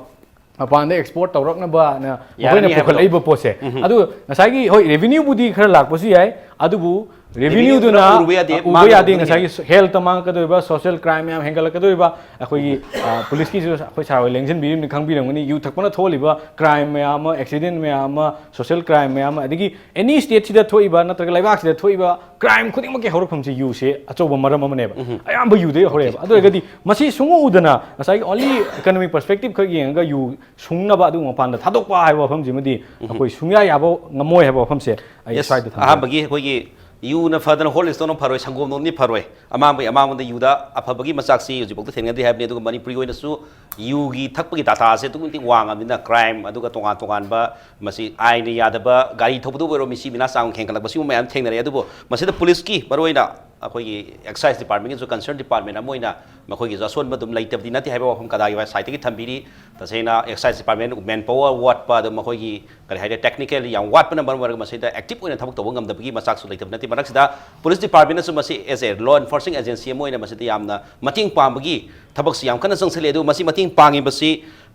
ꯃꯄꯥꯟꯗ ꯑꯦꯛꯁꯄꯣꯔꯠ ꯇꯧꯔꯛꯅꯕꯅ ꯃꯈꯣꯏꯅ ꯌꯥꯔꯅꯤ ꯍꯥꯏꯕꯗꯣ꯫ ꯄꯨꯈꯠꯂꯛꯏꯕ ꯄꯣꯠꯁꯦ꯫ ꯎꯝ꯫ ꯑꯗꯨ ꯉꯁꯥꯏꯒꯤ, ꯍꯣꯏ, ꯔꯦꯚꯤꯅ꯭ꯌꯨꯕꯨꯗꯤ ꯈꯔ ꯂꯥꯛꯄꯁꯨ ꯌꯥꯏ, ꯑꯗꯨꯕꯨ ꯔꯦꯚꯤꯅ꯭ꯌꯨꯗꯨꯅ ꯔꯦꯚꯤꯅ꯭ꯌꯨꯗꯨꯅ ꯎꯕ ꯌꯥꯗꯦ, ꯎꯕ ꯃꯥꯡꯉꯒ ꯌꯥꯗꯦ꯫ ꯑꯗꯨꯝ ꯉꯁꯥꯏꯒꯤ ꯍꯦꯜꯊꯇ ꯃꯥꯡꯉꯛꯀꯗꯣꯔꯤꯕ, ꯁꯣꯁꯤꯌꯦꯜ ꯀ꯭ꯔꯥꯏꯝ ꯃꯌꯥꯝ ꯍꯦꯟꯒꯠꯂꯛꯀꯗꯣꯔꯤꯕ꯫ ꯑꯩꯈꯣꯏꯒꯤ ꯄꯨꯂꯤꯁꯀꯤꯁꯨ ꯑꯩꯈꯣꯏ ꯁꯥꯔ ꯍꯣꯏ ꯂꯦꯡꯁꯤꯟꯕꯤꯔꯤꯕꯅꯤ, ꯈꯪꯕꯤꯔꯝꯒꯅꯤ꯫ ꯌꯨ ꯊꯛꯄꯅ ꯊꯣꯛꯍꯜꯂꯤꯕ ꯀ꯭ꯔꯥꯏꯝ ꯃꯌꯥꯝ ꯑꯃ, ꯑꯦꯛꯁꯤꯗꯦꯟ ꯃꯌꯥꯝ ꯑꯃ, ꯁꯣꯁꯤꯌꯦꯜ ꯀ꯭ꯔꯥꯏꯝ ꯃꯌꯥꯝ ꯑꯃ, ꯑꯗꯒꯤ ꯑꯦꯅꯤ ꯁ꯭ꯇꯦꯠꯁꯤꯗ ꯊꯣꯛꯏꯕ ꯅꯠꯇ꯭ꯔꯒ ꯂꯩꯕꯥꯛꯁꯤꯗ ꯊꯣꯛꯏꯕ ꯀ꯭ꯔꯥꯏꯝ ꯈꯨꯗꯤꯡꯃꯛꯀꯤ ꯍꯧꯔꯛꯐꯝꯁꯤ ꯌꯨꯁꯦ ꯑꯆꯧꯕ ꯃꯔꯝ ꯑꯃꯅꯦꯕ꯫ ꯑꯌꯥꯝꯕ ꯌꯨꯗꯩ ꯍꯧꯔꯛꯑꯦꯕ꯫ ꯑꯗꯨ ꯑꯣꯏꯔꯒꯗꯤ ꯃꯁꯤ ꯁꯨꯡꯎ ꯎꯗꯅ ꯉꯁꯥꯏꯒꯤ only economic perspective ꯈꯛ ꯌꯦꯡꯉꯒ ꯌꯨ ꯁꯨꯡꯅꯕ ꯑꯗꯨꯒꯨꯝꯕ ꯃꯄꯥꯟꯗ ꯊꯥꯗꯣꯛꯄ ꯍꯥꯏꯕ ꯋꯥꯐꯝꯁꯤꯃꯗꯤ ꯑꯩꯈꯣꯏ ꯁꯨꯡꯌꯥ ꯌꯥꯕ ꯉꯝꯃꯣꯏ ꯍꯥꯏꯕ ꯋꯥꯐꯝꯁꯦ ꯑꯩ Yes, ꯁ꯭ꯋꯥꯏꯗ ꯊꯝꯖꯒꯦ꯫ ꯑꯍꯥꯟꯕꯒꯤ ꯑꯩꯈꯣꯏꯒꯤ ꯌꯨꯅ ꯐꯗꯅ ꯍꯣꯜ ꯏꯁꯇꯣꯟꯅ ꯐꯔꯣꯏ, ꯁꯪꯒꯣꯝꯗꯧꯅꯗꯤ ꯐꯔꯣꯏ꯫ ꯑꯃꯥꯡꯕꯒꯤ ꯑꯃꯥꯡꯕꯗ ꯌꯨꯗ ꯑꯐꯕꯒꯤ ꯃꯆꯥꯛꯁꯤ ꯍꯧꯖꯤꯛꯐꯥꯎꯗ ꯊꯦꯡꯅꯗꯦ ꯍꯥꯏꯕꯅꯤ꯫ ꯑꯗꯨꯒ ꯃꯅꯤꯄꯨꯔꯒꯤ ꯑꯣꯏꯅꯁꯨ ꯌꯨꯒꯤ ꯊꯛꯄꯒꯤ ꯗꯥꯇꯥꯁꯦ ꯑꯗꯨꯛꯀꯤ ꯃꯇꯤꯛ ꯋꯥꯡꯉꯕꯅꯤꯅ ꯀ꯭ꯔꯥꯏꯝ, ꯑꯗꯨꯒ ꯇꯣꯉꯥꯟ ꯇꯣꯉꯥꯟꯕ ꯃꯁꯤ ꯑꯥꯏꯟꯅ ꯌꯥꯗꯕ ꯒꯥꯔꯤ ꯊꯧꯕꯗ ꯑꯣꯏꯔꯣ, ꯃꯤꯁꯤ ꯃꯤꯅꯥ ꯆꯥꯡ ꯍꯦꯟꯒꯠꯂꯛꯄ, ꯁꯤꯒꯨꯝꯕ ꯃꯌꯥꯝ ꯊꯦꯡꯅꯔꯦ꯫ ꯑꯗꯨꯕꯨ ꯃꯁꯤꯗ ꯄꯨꯂꯤꯁꯀꯤ ꯃꯔꯨꯑꯣꯏꯅ ꯑꯩꯈꯣꯏꯒꯤ excise department ꯀꯤꯁꯨ concern department ꯑꯃ ꯑꯣꯏꯅ ꯃꯈꯣꯏꯒꯤꯁꯨ ꯑꯁꯣꯟꯕ ꯑꯗꯨꯝ ꯂꯩꯇꯕꯗꯤ ꯅꯠꯇꯦ ꯍꯥꯏꯕ ꯋꯥꯐꯝ ꯀꯗꯥꯒꯤ ꯋꯥꯏ ꯁꯥꯏꯠꯇꯒꯤ ꯊꯝꯕꯤꯔꯤ꯫ ꯇꯁꯦꯡꯅ excise department man power ꯋꯥꯠꯄ, ꯑꯗꯨꯝ ꯃꯈꯣꯏꯒꯤ ꯀꯔꯤ ꯍꯥꯏꯇꯥꯔꯦ, technically ꯌꯥꯝ ꯋꯥꯠꯄꯅ ꯃꯔꯝ ꯑꯣꯏꯔꯒ ꯃꯁꯤꯗ active ꯑꯣꯏꯅ ꯊꯕꯛ ꯇꯧꯕ ꯉꯝꯗꯕꯒꯤ ꯃꯆꯥꯛꯁꯨ ꯂꯩꯇꯕ ꯅꯠꯇꯦ꯫ ꯃꯔꯛꯁꯤꯗ police department ꯅꯁꯨ ꯃꯁꯤ as a law enforcing agency ꯑꯃ ꯑꯣꯏꯅ ꯃꯁꯤꯗ ꯌꯥꯝꯅ ꯃꯇꯦꯡ ꯄꯥꯡꯕꯒꯤ ꯊꯕꯛꯁꯤ ꯌꯥꯝ ꯀꯟꯅ ꯆꯪꯁꯤꯜꯂꯤ꯫ ꯑꯗꯨ ꯃꯁꯤ ꯃꯇꯦꯡ ꯄꯥꯡꯉꯤꯕꯁꯤ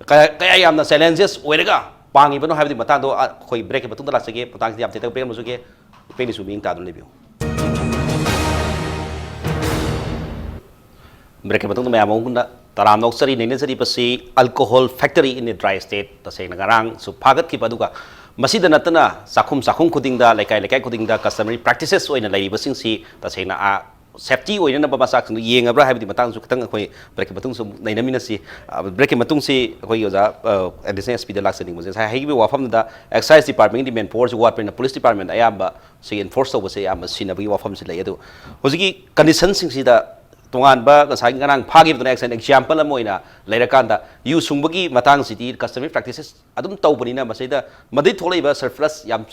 ꯀꯌꯥ, ꯀꯌꯥ ꯌꯥꯝꯅ challenges ꯑꯣꯏꯔꯒ ꯄꯥꯡꯉꯤꯕꯅꯣ ꯍꯥꯏꯕꯗꯤ ꯃꯇꯥꯡꯗꯣ ꯑꯩꯈꯣꯏ break ꯀꯤ ꯃꯇꯨꯡꯗ ꯂꯥꯛꯆꯒꯦ꯫ ꯃꯇꯥꯡꯁꯤꯗ ꯌꯥꯝ ꯇꯦꯟꯇꯛ break ꯑꯃ ꯂꯧꯖꯒꯦ꯫ ꯄꯦꯅꯤꯁꯨ ꯃꯤꯠꯌꯦꯡ ꯇꯥꯗꯨꯅ ꯂꯩꯕꯤꯌꯨ꯫ Break ꯀꯤ ꯃꯇꯨꯡꯗ ꯃꯌꯥꯝ ꯑꯃ ꯇꯔꯥꯝꯅ ꯑꯣꯛꯆꯔꯤ꯫ ꯅꯩꯅꯖꯔꯤꯕꯁꯤ alcohol factory in a dry state꯫ ꯇꯁꯦꯡꯅ ꯉꯔꯥꯡꯁꯨ ꯐꯥꯒꯠꯈꯤꯕ, ꯑꯗꯨꯒ ꯃꯁꯤꯗ ꯅꯠꯇꯅ ꯆꯥꯛꯈꯨꯝ ꯆꯥꯛꯈꯨꯝ ꯈꯨꯗꯤꯡꯗ, ꯂꯩꯀꯥꯏ ꯂꯩꯀꯥꯏ ꯈꯨꯗꯤꯡꯗ customary practices ꯑꯣꯏꯅ ꯂꯩꯔꯤꯕꯁꯤꯡꯁꯤ ꯇꯁꯦꯡꯅ ꯑꯥ safety ꯑꯣꯏꯅꯅꯕ ꯃꯆꯥꯛꯁꯤꯡꯗꯨ ꯌꯦꯡꯉꯕ꯭ꯔꯥ ꯍꯥꯏꯕꯗꯤ ꯃꯇꯥꯡꯁꯨ ꯈꯤꯇꯪ ꯑꯩꯈꯣꯏ break ꯀꯤ ꯃꯇꯨꯡꯁꯨ ꯑꯃꯨꯛ ꯅꯩꯅꯃꯤꯟꯅꯁꯤ꯫ ꯑ, break ꯀꯤ ꯃꯇꯨꯡꯁꯤ ꯑꯩꯈꯣꯏꯒꯤ ꯑꯣꯖꯥ, ꯑ, additional S P ꯗ ꯂꯥꯛꯆꯅꯤꯡꯕꯁꯦ, ꯉꯁꯥꯏ ꯍꯥꯏꯈꯤꯕ ꯋꯥꯐꯝꯗꯨꯗ excise department ꯀꯤꯗꯤ man power ꯁꯨ ꯋꯥꯠꯄꯅꯤꯅ police department ꯑꯌꯥꯝꯕ ꯁꯤ enforce ꯇꯧꯕꯁꯦ ꯑꯌꯥꯝꯕ ꯁꯤꯟꯅꯕꯒꯤ ꯋꯥꯐꯝꯁꯤ ꯂꯩ꯫ ꯑꯗꯨ ꯍꯧꯖꯤꯛꯀꯤ condition ꯁꯤꯡꯁꯤꯗ ꯇꯣꯉꯥꯟꯕ ꯉꯁꯥꯏꯒꯤ ꯉꯔꯥꯡ ꯐꯥꯈꯤꯕꯗꯨꯅ as an example ꯑꯃ ꯑꯣꯏꯅ ꯂꯩꯔꯀꯥꯟꯗ, ꯌꯨ ꯁꯨꯡꯕꯒꯤ ꯃꯇꯥꯡꯁꯤꯗꯤ customary practices ꯑꯗꯨꯝ ꯇꯧꯕꯅꯤꯅ, ꯃꯁꯤꯗ ꯃꯗꯩ ꯊꯣꯛꯂꯛꯏꯕ surplus ꯌꯥꯝ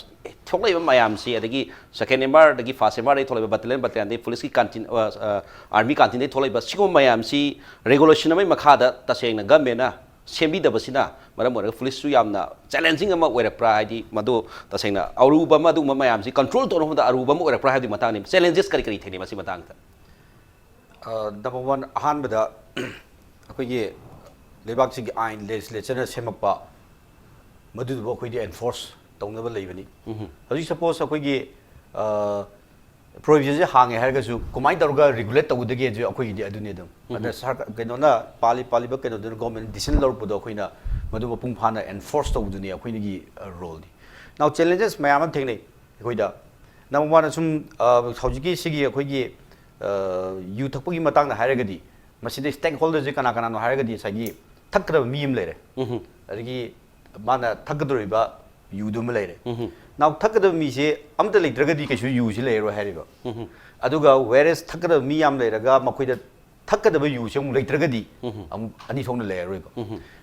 ꯊꯣꯛꯂꯛꯏꯕ ꯃꯌꯥꯝꯁꯤ, ꯑꯗꯒꯤ second M R ꯗꯒꯤ first M R ꯗꯒꯤ ꯊꯣꯛꯂꯛꯏꯕ, battalion battalion ꯗꯒꯤ police ꯀꯤ canteen, ꯑ, ꯑ, army canteen ꯗꯒꯤ ꯊꯣꯛꯂꯛꯏꯕ ꯁꯤꯒꯨꯝꯕ ꯃꯌꯥꯝꯁꯤ regulation ꯑꯃꯒꯤ ꯃꯈꯥꯗ ꯇꯁꯦꯡꯅ government ꯅ ꯁꯦꯝꯕꯤꯗꯕꯁꯤꯅ ꯃꯔꯝ ꯑꯣꯏꯔꯒ police ꯁꯨ ꯌꯥꯝꯅ challenging ꯑꯃ ꯑꯣꯏꯔꯛꯄ꯭ꯔꯥ? ꯍꯥꯏꯗꯤ ꯃꯗꯨ ꯇꯁꯦꯡꯅ ꯑꯔꯨꯕ ꯑꯃ, ꯑꯗꯨꯒꯨꯝꯕ ꯃꯌꯥꯝꯁꯤ control ꯇꯧꯅꯕ ꯍꯣꯠꯅꯕꯗ ꯑꯔꯨꯕ ꯑꯃ ꯑꯣꯏꯔꯛꯄ꯭ꯔꯥ ꯍꯥꯏꯕꯒꯤ ꯃꯇꯥꯡꯅꯤ꯫ Challenges ꯀꯔꯤ ꯀꯔꯤ ꯊꯦꯡꯅꯩ ꯃꯁꯤ ꯃꯇꯥꯡꯗ? ꯑ, number one, ꯑꯍꯥꯟꯕꯗ ꯑꯩꯈꯣꯏꯒꯤ ꯂꯩꯕꯥꯛꯁꯤꯒꯤ ꯑꯥꯏꯟ legislature ꯅ ꯁꯦꯝꯃꯛꯄ, ꯃꯗꯨꯗꯨꯕꯨ ꯑꯩꯈꯣꯏꯗꯤ enforce ꯇꯧꯅꯕ ꯂꯩꯕꯅꯤ꯫ ꯍꯧꯖꯤꯛ suppose ꯑꯩꯈꯣꯏꯒꯤ, ꯑ, ꯄ꯭ꯔꯣꯍꯤꯕꯤꯁꯟꯁꯦ ꯍꯥꯡꯉꯦ ꯍꯥꯏꯔꯒꯁꯨ ꯀꯃꯥꯏꯅ ꯇꯧꯔꯒ ꯔꯤꯒꯨꯂꯦꯠ ꯇꯧꯒꯗꯒꯦꯁꯨ ꯑꯩꯈꯣꯏꯒꯤꯗꯤ ꯑꯗꯨꯅꯤ ꯑꯗꯨꯝ꯫ ꯑꯗ ꯁꯔꯀꯥꯔ, ꯀꯩꯅꯣꯅ, ꯄꯥꯜꯂꯤ ꯄꯥꯜꯂꯤꯕ ꯀꯩꯅꯣꯗꯨꯅ, ꯒꯣꯔꯃꯦꯟ ꯗꯤꯁꯤꯖꯟ ꯂꯧꯔꯛꯄꯗꯣ ꯑꯩꯈꯣꯏꯅ ꯃꯗꯨ ꯃꯄꯨꯡ ꯐꯥꯅ ꯑꯦꯟꯐꯣꯔꯁ ꯇꯧꯕꯗꯨꯅꯤ ꯑꯩꯈꯣꯏꯒꯤ ꯔꯣꯜꯗꯤ꯫ ꯅꯥꯎ, ꯆꯦꯂꯦꯟꯖꯦꯁ ꯃꯌꯥꯝ ꯑꯃ ꯊꯦꯡꯅꯩ ꯑꯩꯈꯣꯏꯗ꯫ ꯅꯝꯕꯔ ꯋꯥꯟ, ꯁꯨꯝ, ꯑ, ꯍꯧꯖꯤꯛꯀꯤ ꯁꯤꯒꯤ ꯑꯩꯈꯣꯏꯒꯤ, ꯑ, ꯌꯨ ꯊꯛꯄꯒꯤ ꯃꯇꯥꯡꯗ ꯍꯥꯏꯔꯒꯗꯤ, ꯃꯁꯤꯗ ꯁ꯭ꯇꯦꯛ ꯍꯣꯜꯗꯔꯁꯦ ꯀꯅꯥ ꯀꯅꯥꯅꯣ ꯍꯥꯏꯔꯒꯗꯤ, ꯉꯁꯥꯏꯒꯤ ꯊꯛꯀꯗꯕ ꯃꯤ ꯑꯃ ꯂꯩꯔꯦ, ꯑꯗꯒꯤ ꯃꯥꯅ ꯊꯛꯀꯗꯧꯔꯤꯕ ꯌꯨꯗꯨ ꯑꯃ ꯂꯩꯔꯦ꯫ ꯅꯥꯎ, ꯊꯛꯀꯗꯕ ꯃꯤꯁꯦ ꯑꯃꯠꯇ ꯂꯩꯇ꯭ꯔꯒꯗꯤ ꯀꯩꯁꯨ ꯌꯨꯁꯤ ꯂꯩꯔꯔꯣꯏ ꯍꯥꯏꯔꯤꯕ꯫ ꯑꯗꯨꯒ whereas ꯊꯛꯀꯗꯕ ꯃꯤ ꯌꯥꯝ ꯂꯩꯔꯒ ꯃꯈꯣꯏꯗ ꯊꯛꯀꯗꯕ ꯌꯨꯁꯦ ꯑꯃꯨꯛ ꯂꯩꯇ꯭ꯔꯒꯗꯤ ꯑꯃꯨꯛ ꯑꯅꯤ ꯊꯣꯛꯅ ꯂꯩꯔꯔꯣꯏꯕ꯫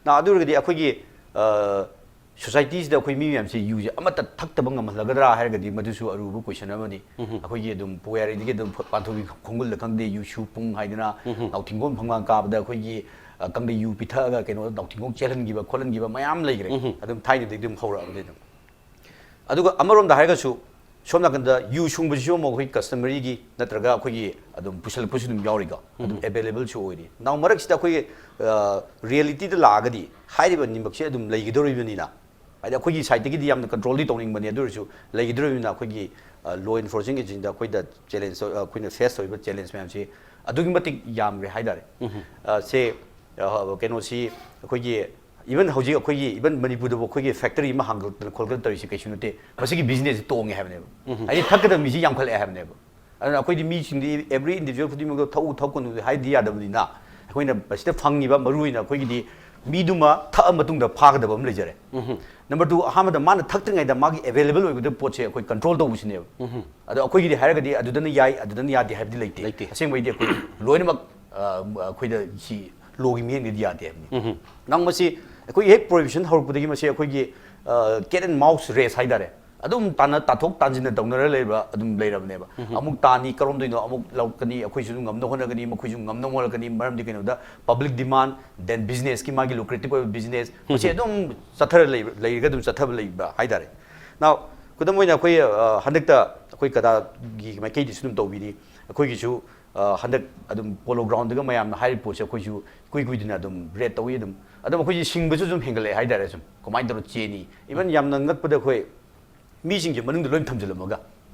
ꯅꯥꯎ, ꯑꯗꯨ ꯑꯣꯏꯔꯒꯗꯤ ꯑꯩꯈꯣꯏꯒꯤ, ꯑ, ꯁꯣꯁꯥꯏꯇꯤꯁꯤꯗ ꯑꯩꯈꯣꯏ ꯃꯤ ꯃꯌꯥꯝꯁꯦ ꯌꯨꯁꯦ ꯑꯃꯠꯇ ꯊꯛꯇꯕ ꯉꯝꯍꯜꯂꯒꯗ꯭ꯔꯥ ꯍꯥꯏꯔꯒꯗꯤ ꯃꯗꯨꯁꯨ ꯑꯔꯨꯕ ꯀꯣꯏꯁꯟ ꯑꯃꯅꯤ꯫ ꯑꯩꯈꯣꯏꯒꯤ ꯑꯗꯨꯝ ꯄꯨꯋꯥꯔꯤꯗꯒꯤ ꯑꯗꯨꯝ ꯄꯥꯟꯊꯣꯏꯕꯤ ꯈꯣꯡꯒꯨꯜꯗ ꯈꯪꯗꯦ, ꯌꯨꯁꯨ ꯄꯨꯡ ꯍꯥꯏꯗꯅ ꯅꯥꯎꯊꯤꯡꯒꯣꯟ ꯐꯪꯂꯥꯡ ꯀꯥꯕꯗ ꯑꯩꯈꯣꯏꯒꯤ, ꯑ, ꯀꯪꯂꯩ ꯌꯨ ꯄꯤꯊꯛꯑꯒ ꯀꯩꯅꯣ ꯅꯥꯎꯊꯤꯡꯒꯣꯟ ꯆꯦꯜꯍꯟꯈꯤꯕ ꯈꯣꯠꯍꯟꯈꯤꯕ ꯃꯌꯥꯝ ꯂꯩꯈ꯭ꯔꯦ꯫ ꯑꯗꯨꯝ ꯊꯥꯏꯅꯗꯒꯤ ꯑꯗꯨꯝ ꯍꯧꯔꯛꯑꯕꯅꯤ ꯑꯗꯨꯝ꯫ ꯑꯗꯨꯒ ꯑꯃꯔꯣꯝꯗ ꯍꯥꯏꯔꯒꯁꯨ ꯁꯣꯝ ꯅꯥꯀꯟꯗ ꯌꯨ ꯁꯨꯡꯕꯁꯤꯁꯨ ꯑꯃꯨꯛ ꯑꯩꯈꯣꯏ ꯀꯁꯇꯃꯔꯤꯒꯤ ꯅꯠꯇ꯭ꯔꯒ ꯑꯩꯈꯣꯏꯒꯤ ꯑꯗꯨꯝ ꯄꯨꯁꯜꯂꯛꯄꯁꯨ ꯑꯗꯨꯝ ꯌꯥꯎꯔꯤꯀꯣ, ꯑꯗꯨꯝ ꯑꯦꯕꯥꯏꯂꯦꯕꯜꯁꯨ ꯑꯣꯏꯔꯤ꯫ ꯅꯥꯎ, ꯃꯔꯛꯁꯤꯗ ꯑꯩꯈꯣꯏꯒꯤ, ꯑ, ꯔꯤꯌꯦꯂꯤꯇꯤꯗ ꯂꯥꯛꯑꯒꯗꯤ ꯍꯥꯏꯔꯤꯕ ꯑꯅꯤꯃꯛꯁꯦ ꯑꯗꯨꯝ ꯂꯩꯒꯗꯧꯔꯤꯕꯅꯤꯅ, ꯍꯥꯏꯗꯤ ꯑꯩꯈꯣꯏꯒꯤ ꯁꯥꯏꯠꯇꯒꯤꯗꯤ ꯌꯥꯝꯅ ꯀꯟꯇ꯭ꯔꯣꯜꯗꯤ ꯇꯧꯅꯤꯡꯕꯅꯤ, ꯑꯗꯨ ꯑꯣꯏꯔꯁꯨ ꯂꯩꯒꯗꯧꯔꯤꯕꯅꯤꯅ ꯑꯩꯈꯣꯏꯒꯤ, ꯑ, ꯂꯣ ꯏꯟꯐꯣꯔꯁꯤꯡ ꯑꯦꯖꯦꯟꯁꯤꯗ ꯑꯩꯈꯣꯏꯗ ꯆꯦꯂꯦꯟꯖ, ꯑ, ꯑꯩꯈꯣꯏꯅ ꯐꯦꯁ ꯇꯧꯔꯤꯕ ꯆꯦꯂꯦꯟꯖ ꯃꯌꯥꯝꯁꯤ ꯑꯗꯨꯛꯀꯤ ꯃꯇꯤꯛ ꯌꯥꯝꯈ꯭ꯔꯦ ꯍꯥꯏꯇꯥꯔꯦ꯫ ꯑ, ꯁꯦ, ꯑ, ꯀꯩꯅꯣꯁꯤ ꯑꯩꯈꯣꯏꯒꯤ, ꯏꯚꯟ ꯍꯧꯖꯤꯛ ꯑꯩꯈꯣꯏꯒꯤ, ꯏꯚꯟ ꯃꯅꯤꯄꯨꯔꯗꯕꯨ ꯑꯩꯈꯣꯏꯒꯤ ꯐꯦꯛꯇꯔꯤ ꯑꯃ ꯍꯥꯡꯒꯠꯇꯅ ꯈꯣꯠꯀꯠꯇꯅ ꯇꯧꯔꯤꯁꯤ ꯀꯩꯁꯨ ꯅꯠꯇꯦ꯫ ꯃꯁꯤꯒꯤ ꯕꯤꯖꯤꯅꯦꯁꯁꯤ ꯇꯣꯡꯉꯦ ꯍꯥꯏꯕꯅꯦꯕ꯫ ꯍꯥꯏꯗꯤ ꯊꯛꯀꯗꯕ ꯃꯤꯁꯤ ꯌꯥꯝꯈꯠꯂꯛꯑꯦ ꯍꯥꯏꯕꯅꯦꯕ꯫ ꯑꯗꯨꯅ ꯑꯩꯈꯣꯏꯗꯤ ꯃꯤꯁꯤꯡꯗꯤ every individual ꯈꯨꯗꯤꯡꯃꯛꯇ ꯊꯛꯎ ꯊꯛꯀꯅꯨ ꯍꯥꯏꯗꯤ ꯌꯥꯗꯕꯅꯤꯅ, ꯑꯩꯈꯣꯏꯅ ꯃꯁꯤꯗ ꯐꯪꯉꯤꯕ ꯃꯔꯨ ꯑꯣꯏꯅ ꯑꯩꯈꯣꯏꯒꯤꯗꯤ ꯃꯤꯗꯨꯃ ꯊꯛꯑ ꯃꯇꯨꯡꯗ ꯐꯥꯒꯗꯕ ꯑꯃ ꯂꯩꯖꯔꯦ꯫ ꯅꯝꯕꯔ ꯇꯨ, ꯑꯍꯥꯟꯕꯗ ꯃꯥꯅ ꯊꯛꯇ꯭ꯔꯤꯉꯩꯗ ꯃꯥꯒꯤ ꯑꯦꯕꯥꯏꯂꯦꯕꯜ ꯑꯣꯏꯒꯗꯕ ꯄꯣꯠꯁꯦ ꯑꯩꯈꯣꯏ ꯀꯟꯇ꯭ꯔꯣꯜ ꯇꯧꯕꯁꯤꯅꯦꯕ꯫ ꯑꯗꯣ ꯑꯩꯈꯣꯏꯒꯤꯗꯤ ꯍꯥꯏꯔꯒꯗꯤ ꯑꯗꯨꯗꯅ ꯌꯥꯏ, ꯑꯗꯨꯗꯅ ꯌꯥꯗꯦ ꯍꯥꯏꯕꯗꯤ ꯂꯩꯇꯦ꯫ ꯂꯩꯇꯦ꯫ ꯑꯁꯦꯡꯕꯩꯗꯤ ꯑꯩꯈꯣꯏ ꯂꯣꯏꯅꯃꯛ, ꯑ, ꯑꯩꯈꯣꯏꯗ ꯁꯤ ꯂꯣꯒꯤ ꯃꯤꯠꯌꯦꯡꯗꯗꯤ ꯌꯥꯗꯦ ꯍꯥꯏꯕꯅꯤ꯫ ꯅꯪ ꯃꯁꯤ ꯑꯩꯈꯣꯏꯒꯤ ꯍꯦꯛ ꯄ꯭ꯔꯣꯍꯤꯕꯤꯁꯟ ꯍꯧꯔꯛꯄꯗꯒꯤ ꯃꯁꯤ ꯑꯩꯈꯣꯏꯒꯤ, ꯑ, cat and mouse race ꯍꯥꯏꯇꯥꯔꯦ꯫ ꯑꯗꯨꯝ ꯇꯥꯟꯅ, ꯇꯥꯊꯣꯛ ꯇꯥꯟꯁꯤꯟꯅ ꯇꯧꯅꯔ ꯂꯩꯕ ꯑꯗꯨꯝ ꯂꯩꯔꯕꯅꯦꯕ꯫ ꯑꯃꯨꯛ ꯇꯥꯅꯤ, ꯀꯔꯣꯝꯗꯩꯅꯣ ꯑꯃꯨꯛ ꯂꯧꯔꯛꯀꯅꯤ, ꯑꯩꯈꯣꯏꯁꯨ ꯑꯗꯨꯝ ꯉꯝꯅ ꯍꯣꯠꯅꯒꯅꯤ, ꯃꯈꯣꯏꯁꯨ ꯉꯝꯅ ꯍꯣꯠꯅꯒꯅꯤ꯫ ꯃꯔꯝꯗꯤ ꯀꯩꯅꯣꯗ, ꯄꯕ꯭ꯂꯤꯛ ꯗꯤꯃꯥꯟ, ꯗꯦꯟ ꯕꯤꯖꯤꯅꯦꯁꯀꯤ ꯃꯥꯒꯤ ꯂꯨꯀ꯭ꯔꯦꯇꯤꯞ ꯑꯣꯏꯕ ꯕꯤꯖꯤꯅꯦꯁ, ꯃꯁꯤ ꯑꯗꯨꯝ ꯆꯠꯊꯔ ꯂꯩꯕ, ꯂꯩꯔꯒ ꯑꯗꯨꯝ ꯆꯠꯊꯕ ꯂꯩꯕ ꯍꯥꯏꯇꯥꯔꯦ꯫ ꯅꯥꯎ, ꯈꯨꯗꯝ ꯑꯣꯏꯅ ꯑꯩꯈꯣꯏ, ꯑ, ꯍꯟꯗꯛꯇ ꯑꯩꯈꯣꯏ ꯀꯗꯥꯒꯤ ꯃꯥꯏꯀꯩꯗꯁꯨ ꯑꯗꯨꯝ ꯇꯧꯕꯤꯔꯤ꯫ ꯑꯩꯈꯣꯏꯒꯤꯁꯨ, ꯑ, ꯍꯟꯗꯛ ꯑꯗꯨꯝ ꯄꯣꯂꯣ ꯒ꯭ꯔꯥꯎꯟꯗꯒ ꯃꯌꯥꯝꯅ ꯍꯥꯏꯔꯤꯕ ꯄꯣꯠꯁꯦ ꯑꯩꯈꯣꯏꯁꯨ ꯀꯨꯏ ꯀꯨꯏꯗꯅ ꯑꯗꯨꯝ ꯔꯦꯠ ꯇꯧꯏ ꯑꯗꯨꯝ꯫ ꯑꯗꯨꯝ ꯑꯩꯈꯣꯏꯁꯦ ꯁꯤꯡꯕꯁꯨ ꯑꯗꯨꯝ ꯍꯦꯟꯒꯠꯂꯛꯑꯦ ꯍꯥꯏꯇꯥꯔꯦ ꯁꯨꯝ꯫ ꯀꯃꯥꯏꯅ ꯇꯧꯔ ꯆꯦꯅꯤ? ꯏꯚꯟ ꯌꯥꯝꯅ ꯉꯛꯄꯗ ꯑꯩꯈꯣꯏ ꯃꯤꯁꯤꯡꯁꯦ ꯃꯅꯨꯡꯗ ꯂꯣꯏ ꯊꯝꯖꯤꯜꯂꯝꯃꯒ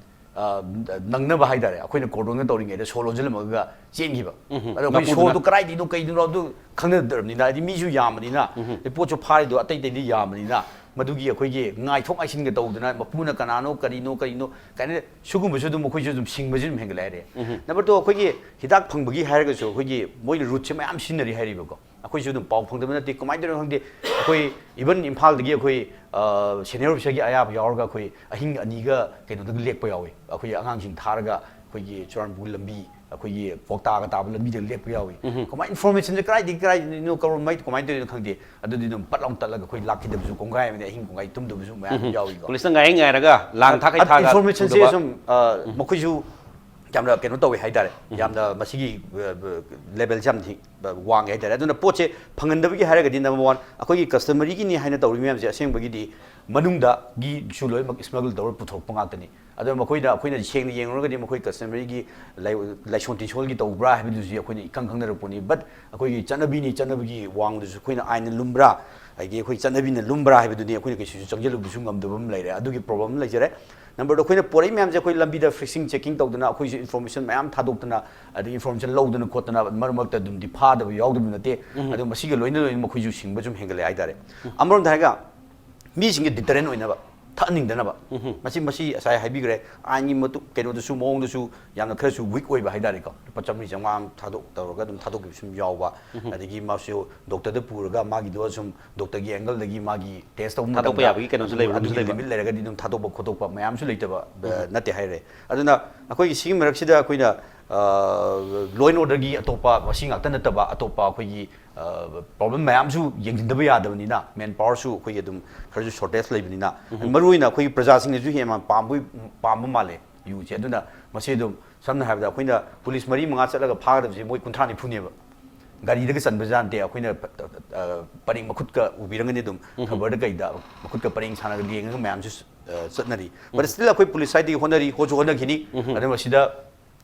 ꯑ, ꯅꯪꯅꯕ ꯍꯥꯏꯇꯥꯔꯦ, ꯑꯩꯈꯣꯏꯅ ꯀꯣꯔꯗꯣꯟꯒ ꯇꯧꯔꯤꯉꯩꯗ ꯁꯣ ꯂꯣꯟꯁꯤꯜꯂꯝꯃꯒ ꯆꯦꯟꯈꯤꯕ꯫ ꯑꯗꯣ ꯑꯩꯈꯣꯏ ꯃꯄꯨꯗꯨꯅ꯫ ꯁꯣꯗꯣ ꯀꯗꯥꯏꯗꯩꯅꯣ ꯀꯩꯗꯅꯣ ꯑꯗꯨ ꯈꯪꯅꯗ꯭ꯔꯕꯅꯤꯅ, ꯍꯥꯏꯗꯤ ꯃꯤꯁꯨ ꯌꯥꯝꯕꯅꯤꯅ, ꯑꯗꯩ ꯄꯣꯠꯁꯨ ꯐꯥꯔꯤꯗꯣ ꯑꯇꯩ ꯑꯇꯩꯗꯤ ꯌꯥꯝꯕꯅꯤꯅ, ꯃꯗꯨꯒꯤ ꯑꯩꯈꯣꯏꯒꯤ ꯉꯥꯏꯊꯣꯛ ꯉꯥꯏꯁꯤꯟꯒ ꯇꯧꯗꯅ, ꯃꯄꯨꯅ ꯀꯅꯥꯅꯣ ꯀꯔꯤꯅꯣ ꯀꯔꯤꯅꯣ ꯀꯥꯏꯅ ꯁꯤꯒꯨꯝꯕꯁꯨ ꯑꯗꯨꯝ ꯑꯩꯈꯣꯏꯁꯨ ꯑꯗꯨꯝ ꯁꯤꯡꯕꯁꯨ ꯑꯗꯨꯝ ꯍꯦꯟꯒꯠꯂꯦ ꯍꯥꯏꯔꯦ꯫ ꯅꯝꯕꯔ ꯇꯨ, ꯑꯩꯈꯣꯏꯒꯤ ꯍꯤꯗꯥꯛ ꯐꯪꯕꯒꯤ ꯍꯥꯏꯔꯒꯁꯨ ꯑꯩꯈꯣꯏꯒꯤ ꯃꯣꯏꯅ ꯔꯨꯠꯁꯦ ꯃꯌꯥꯝ ꯁꯤꯖꯤꯟꯅꯔꯤ ꯍꯥꯏꯔꯤꯕꯀꯣ꯫ ꯑꯩꯈꯣꯏꯁꯨ ꯑꯗꯨꯝ ꯄꯥꯎ ꯐꯪꯗꯕ ꯅꯠꯇꯦ꯫ ꯀꯃꯥꯏꯅ ꯇꯧꯔꯤꯅꯣ ꯈꯪꯗꯦ꯫ ꯑꯩꯈꯣꯏ ꯏꯚꯟ ꯏꯝꯐꯥꯜꯗꯒꯤ ꯑꯩꯈꯣꯏ, ꯑ, ꯁꯦꯅꯤꯌꯔ ꯑꯣꯐꯤꯁꯔꯒꯤ ꯑꯌꯥꯕ ꯌꯥꯎꯔꯒ ꯑꯩꯈꯣꯏ ꯑꯍꯤꯡ ꯑꯅꯤꯒ ꯀꯩꯅꯣꯗꯒ ꯂꯦꯛꯄ ꯌꯥꯎꯏ꯫ ꯑꯩꯈꯣꯏꯒꯤ ꯑꯉꯥꯡꯁꯤꯡ ꯊꯥꯔꯒ ꯑꯩꯈꯣꯏꯒꯤ ꯆꯨꯔꯥꯟꯄꯨꯔ ꯂꯝꯕꯤ, ꯑꯩꯈꯣꯏꯒꯤ ꯀ꯭ꯋꯥꯛꯇꯥꯒ ꯇꯥꯕ ꯂꯝꯕꯤꯗ ꯂꯦꯛꯄ ꯌꯥꯎꯏ꯫ ꯀꯃꯥꯏꯅ ꯏꯟꯐꯣꯔꯃꯦꯁꯟꯁꯦ ꯀꯗꯥꯏꯗꯒꯤ ꯀꯗꯥꯏꯗꯅꯣ, ꯀꯔꯝꯍꯥꯏ-, ꯀꯃꯥꯏꯅ ꯇꯧꯔꯤꯅꯣ ꯈꯪꯗꯦ꯫ ꯑꯗꯨꯗꯤ ꯑꯗꯨꯝ ꯄꯠ ꯂꯥꯎ ꯇꯠꯂꯒ ꯑꯩꯈꯣꯏ ꯂꯥꯛꯈꯤꯗꯕꯁꯨ ꯀꯣꯡꯒꯥꯏ ꯑꯃꯗꯤ ꯑꯍꯤꯡ ꯀꯣꯡꯒꯥꯏ ꯇꯨꯝꯗꯕꯁꯨ ꯃꯌꯥꯝ ꯌꯥꯎꯏꯀꯣ꯫ ꯄꯨꯂꯤꯁꯅ ꯉꯥꯏ ꯉꯥꯏꯔꯒ ꯂꯥꯡ ꯊꯥꯈꯩ ꯑꯗ ꯊꯥꯒ ꯏꯟꯐꯣꯔꯃꯦꯁꯟꯁꯦ ꯄꯨꯗꯕ꯫ ꯁꯨꯝ, ꯑ, ꯃꯈꯣꯏꯁꯨ ꯌꯥꯝꯅ ꯀꯩꯅꯣ ꯇꯧꯋꯦ ꯍꯥꯏꯇꯥꯔꯦ꯫ ꯌꯥꯝꯅ ꯃꯁꯤꯒꯤ, ꯑ, ꯂꯦꯕꯦꯜꯁꯦ ꯌꯥꯝ ꯊꯤ-, ꯋꯥꯡꯉꯦ ꯍꯥꯏꯇꯥꯔꯦ꯫ ꯑꯗꯨꯅ ꯄꯣꯠꯁꯦ ꯐꯪꯍꯟꯗꯕꯒꯤ ꯍꯥꯏꯔꯒꯗꯤ, ꯅꯝꯕꯔ ꯋꯥꯟ, ꯑꯩꯈꯣꯏꯒꯤ ꯀꯁꯇꯃꯔꯤꯒꯤꯅꯤ ꯍꯥꯏꯅ ꯇꯧꯔꯤ ꯃꯌꯥꯝꯁꯦ ꯑꯁꯦꯡꯕꯒꯤꯗꯤ ꯃꯅꯨꯡꯗꯒꯤꯁꯨ ꯂꯣꯏꯅꯃꯛ ꯏꯁꯃꯒꯜ ꯇꯧꯔ ꯄꯨꯊꯣꯔꯛꯄ ꯉꯥꯛꯇꯅꯤ꯫ ꯑꯗꯨꯅ ꯃꯈꯣꯏꯗ ꯑꯩꯈꯣꯏꯅ ꯁꯦꯡꯅ ꯌꯦꯡꯂꯨꯔꯒꯗꯤ ꯃꯈꯣꯏ ꯀꯁꯇꯃꯔꯤꯒꯤ ꯂꯥꯏ-, ꯂꯥꯏꯁꯣꯟ ꯇꯤꯟꯁꯣꯜꯒꯤ ꯇꯧꯕ꯭ꯔꯥ ꯍꯥꯏꯕꯗꯨꯁꯨ ꯑꯩꯈꯣꯏꯅ ꯏꯈꯪ ꯈꯪꯅꯔꯛꯄꯅꯤ꯫ ꯕꯠ ꯑꯩꯈꯣꯏꯒꯤ ꯆꯠꯅꯕꯤꯅꯤ, ꯆꯠꯅꯕꯒꯤ ꯋꯥꯡꯃꯗꯁꯨ ꯑꯩꯈꯣꯏꯅ ꯑꯥꯏꯟꯅ ꯂꯨꯝꯕ꯭ꯔꯥ, ꯑꯗꯒꯤ ꯑꯩꯈꯣꯏ ꯆꯠꯅꯕꯤꯅ ꯂꯨꯝꯕ꯭ꯔꯥ ꯍꯥꯏꯕꯗꯨꯗꯤ ꯑꯩꯈꯣꯏꯅ ꯀꯩꯁꯨ ꯆꯪꯁꯤꯜꯂꯨꯕꯁꯨ ꯉꯝꯗꯕ ꯑꯃ ꯂꯩꯔꯦ꯫ ꯑꯗꯨꯒꯤ ꯄ꯭ꯔꯣꯕ꯭ꯂꯦꯝ ꯑꯃ ꯂꯩꯖꯔꯦ꯫ ꯅꯝꯕꯔ ꯇꯨ, ꯑꯩꯈꯣꯏꯅ ꯄꯣꯔꯛꯏ ꯃꯌꯥꯝꯁꯦ ꯑꯩꯈꯣꯏ ꯂꯝꯕꯤꯗ ꯐꯤꯛꯁꯤꯡ ꯆꯦꯛꯀꯤꯡ ꯇꯧꯗꯅ, ꯑꯩꯈꯣꯏꯁꯨ ꯏꯟꯐꯣꯔꯃꯦꯁꯟ ꯃꯌꯥꯝ ꯊꯥꯗꯣꯛꯇꯅ, ꯑꯗꯒꯤ ꯏꯟꯐꯣꯔꯃꯦꯁꯟ ꯂꯧꯗꯅ ꯈꯣꯠꯇꯅ ꯃꯔꯛ ꯃꯔꯛꯇ ꯑꯗꯨꯝꯗꯤ ꯐꯥꯗꯕ ꯌꯥꯎꯗꯕ ꯅꯠꯇꯦ꯫ ꯑꯗꯣ ꯃꯁꯤꯒ ꯂꯣꯏꯅ ꯂꯣꯏꯅꯅ ꯃꯈꯣꯏꯁꯨ ꯁꯤꯡꯕ ꯁꯨꯝ ꯍꯦꯟꯒꯠꯂꯦ ꯍꯥꯏꯇꯥꯔꯦ꯫ ꯑꯃꯔꯣꯝꯗ ꯍꯥꯏꯔꯒ ꯃꯤꯁꯤꯡꯒꯤ ꯗꯤꯇꯔꯦꯟ ꯑꯣꯏꯅꯕ, ꯊꯛꯍꯟꯅꯤꯡꯗꯅꯕ꯫ ꯃꯁꯤ, ꯃꯁꯤ ꯉꯁꯥꯏ ꯍꯥꯏꯕꯤꯈ꯭ꯔꯦ, ꯑꯥꯏꯟꯒꯤ ꯃꯇꯨꯡ, ꯀꯩꯅꯣꯗꯁꯨ, ꯃꯑꯣꯡꯗꯁꯨ ꯌꯥꯝꯅ ꯈꯔꯁꯨ ꯋꯤꯛ ꯑꯣꯏꯕ ꯍꯥꯏꯇꯥꯔꯦꯀꯣ꯫ ꯂꯨꯄꯥ ꯆꯥꯝꯃꯔꯤ ꯆꯥꯝꯃꯉꯥ ꯑꯃ ꯊꯥꯗꯣꯛ ꯇꯧꯔꯒ ꯑꯗꯨꯝ ꯊꯥꯗꯣꯛꯈꯤꯕꯁꯨ ꯑꯗꯨꯝ ꯌꯥꯎꯕ꯫ ꯑꯗꯒꯤ ꯃꯥꯁꯨ ꯗꯣꯛꯇꯔꯗ ꯄꯨꯔꯒ ꯃꯥꯒꯤꯗꯣ ꯁꯨꯝ ꯗꯣꯛꯇꯔꯒꯤ ꯑꯦꯡꯒꯜꯗꯒꯤ ꯃꯥꯒꯤ ꯇꯦꯁ ꯇꯧꯕ ꯊꯥꯗꯣꯛꯄ ꯃꯇꯝꯗ ꯌꯥꯕꯒꯤ ꯀꯩꯅꯣꯁꯨ ꯂꯩꯕ, ꯑꯗꯨꯒꯤ ꯔꯨꯜꯁꯨ ꯂꯩꯕ꯫ ꯂꯤꯃꯤꯠ ꯂꯩꯔꯒꯗꯤ ꯑꯗꯨꯝ ꯊꯥꯗꯣꯛꯄ ꯈꯣꯠꯇꯣꯛꯄ ꯃꯌꯥꯝꯁꯨ ꯂꯩꯇꯕ, ꯑ, ꯅꯠꯇꯦ ꯍꯥꯏꯔꯦ꯫ ꯑꯗꯨꯅ ꯑꯩꯈꯣꯏꯒꯤ ꯁꯤꯒꯤ ꯃꯔꯛꯁꯤꯗ ꯑꯩꯈꯣꯏꯅ, ꯑ, ꯂꯣ ꯑꯦꯟ ꯑꯣꯔꯗꯔꯒꯤ ꯑꯇꯣꯞꯄ ꯃꯁꯤ ꯉꯥꯛꯇ ꯅꯠꯇꯕ ꯑꯇꯣꯞꯄ ꯑꯩꯈꯣꯏꯒꯤ, ꯑ, ꯄ꯭ꯔꯣꯕ꯭ꯂꯦꯝ ꯃꯌꯥꯝꯁꯨ ꯌꯦꯡꯁꯤꯟꯗꯕ ꯌꯥꯗꯕꯅꯤꯅ, ꯃꯦꯟ ꯄꯥꯋꯔꯁꯨ ꯑꯩꯈꯣꯏꯒꯤ ꯑꯗꯨꯝ ꯈꯔꯁꯨ ꯁꯣꯔꯇꯦꯖ ꯂꯩꯕꯅꯤꯅ, ꯃꯔꯨꯑꯣꯏꯅ ꯑꯩꯈꯣꯏꯒꯤ ꯄ꯭ꯔꯖꯥꯁꯤꯡꯅꯁꯨ ꯍꯦꯟꯅ ꯄꯥꯝꯕ, ꯄꯥꯝꯕ ꯃꯥꯜꯂꯦ ꯌꯨꯁꯦ꯫ ꯑꯗꯨꯅ ꯃꯁꯤ ꯑꯗꯨꯝ ꯁꯝꯅ ꯍꯥꯏꯔꯕꯗ ꯑꯩꯈꯣꯏꯅ ꯄꯨꯂꯤꯁ ꯃꯔꯤ ꯃꯉꯥ ꯆꯠꯂꯒ ꯐꯥꯒꯗꯕꯁꯦ ꯃꯣꯏ ꯀꯨꯟꯊ꯭ꯔꯥ ꯅꯤꯐꯨꯅꯦꯕ꯫ ꯒꯥꯔꯤꯗꯒ ꯆꯟꯕ ꯖꯥꯠ ꯅꯠꯇꯦ꯫ ꯑꯩꯈꯣꯏꯅ, ꯑ, ꯄꯔꯦꯡ ꯃꯈꯨꯠꯀ ꯎꯕꯤꯔꯝꯒꯅꯤ ꯑꯗꯨꯝ, ꯈꯕꯔꯗ ꯀꯩꯗ ꯃꯈꯨꯠꯀ ꯄꯔꯦꯡ ꯁꯥꯟꯅꯒ ꯂꯦꯡꯉꯒ ꯃꯌꯥꯝꯁꯨ, ꯑ, ꯆꯠꯅꯔꯤ꯫ But still ꯑꯩꯈꯣꯏ ꯄꯨꯂꯤꯁ ꯁꯥꯏꯗꯒꯤ ꯍꯣꯠꯅꯔꯤ, ꯍꯣꯠꯁꯨ ꯍꯣꯠꯅꯈꯤꯅꯤ꯫ ꯑꯗꯨꯒ ꯁꯤꯗ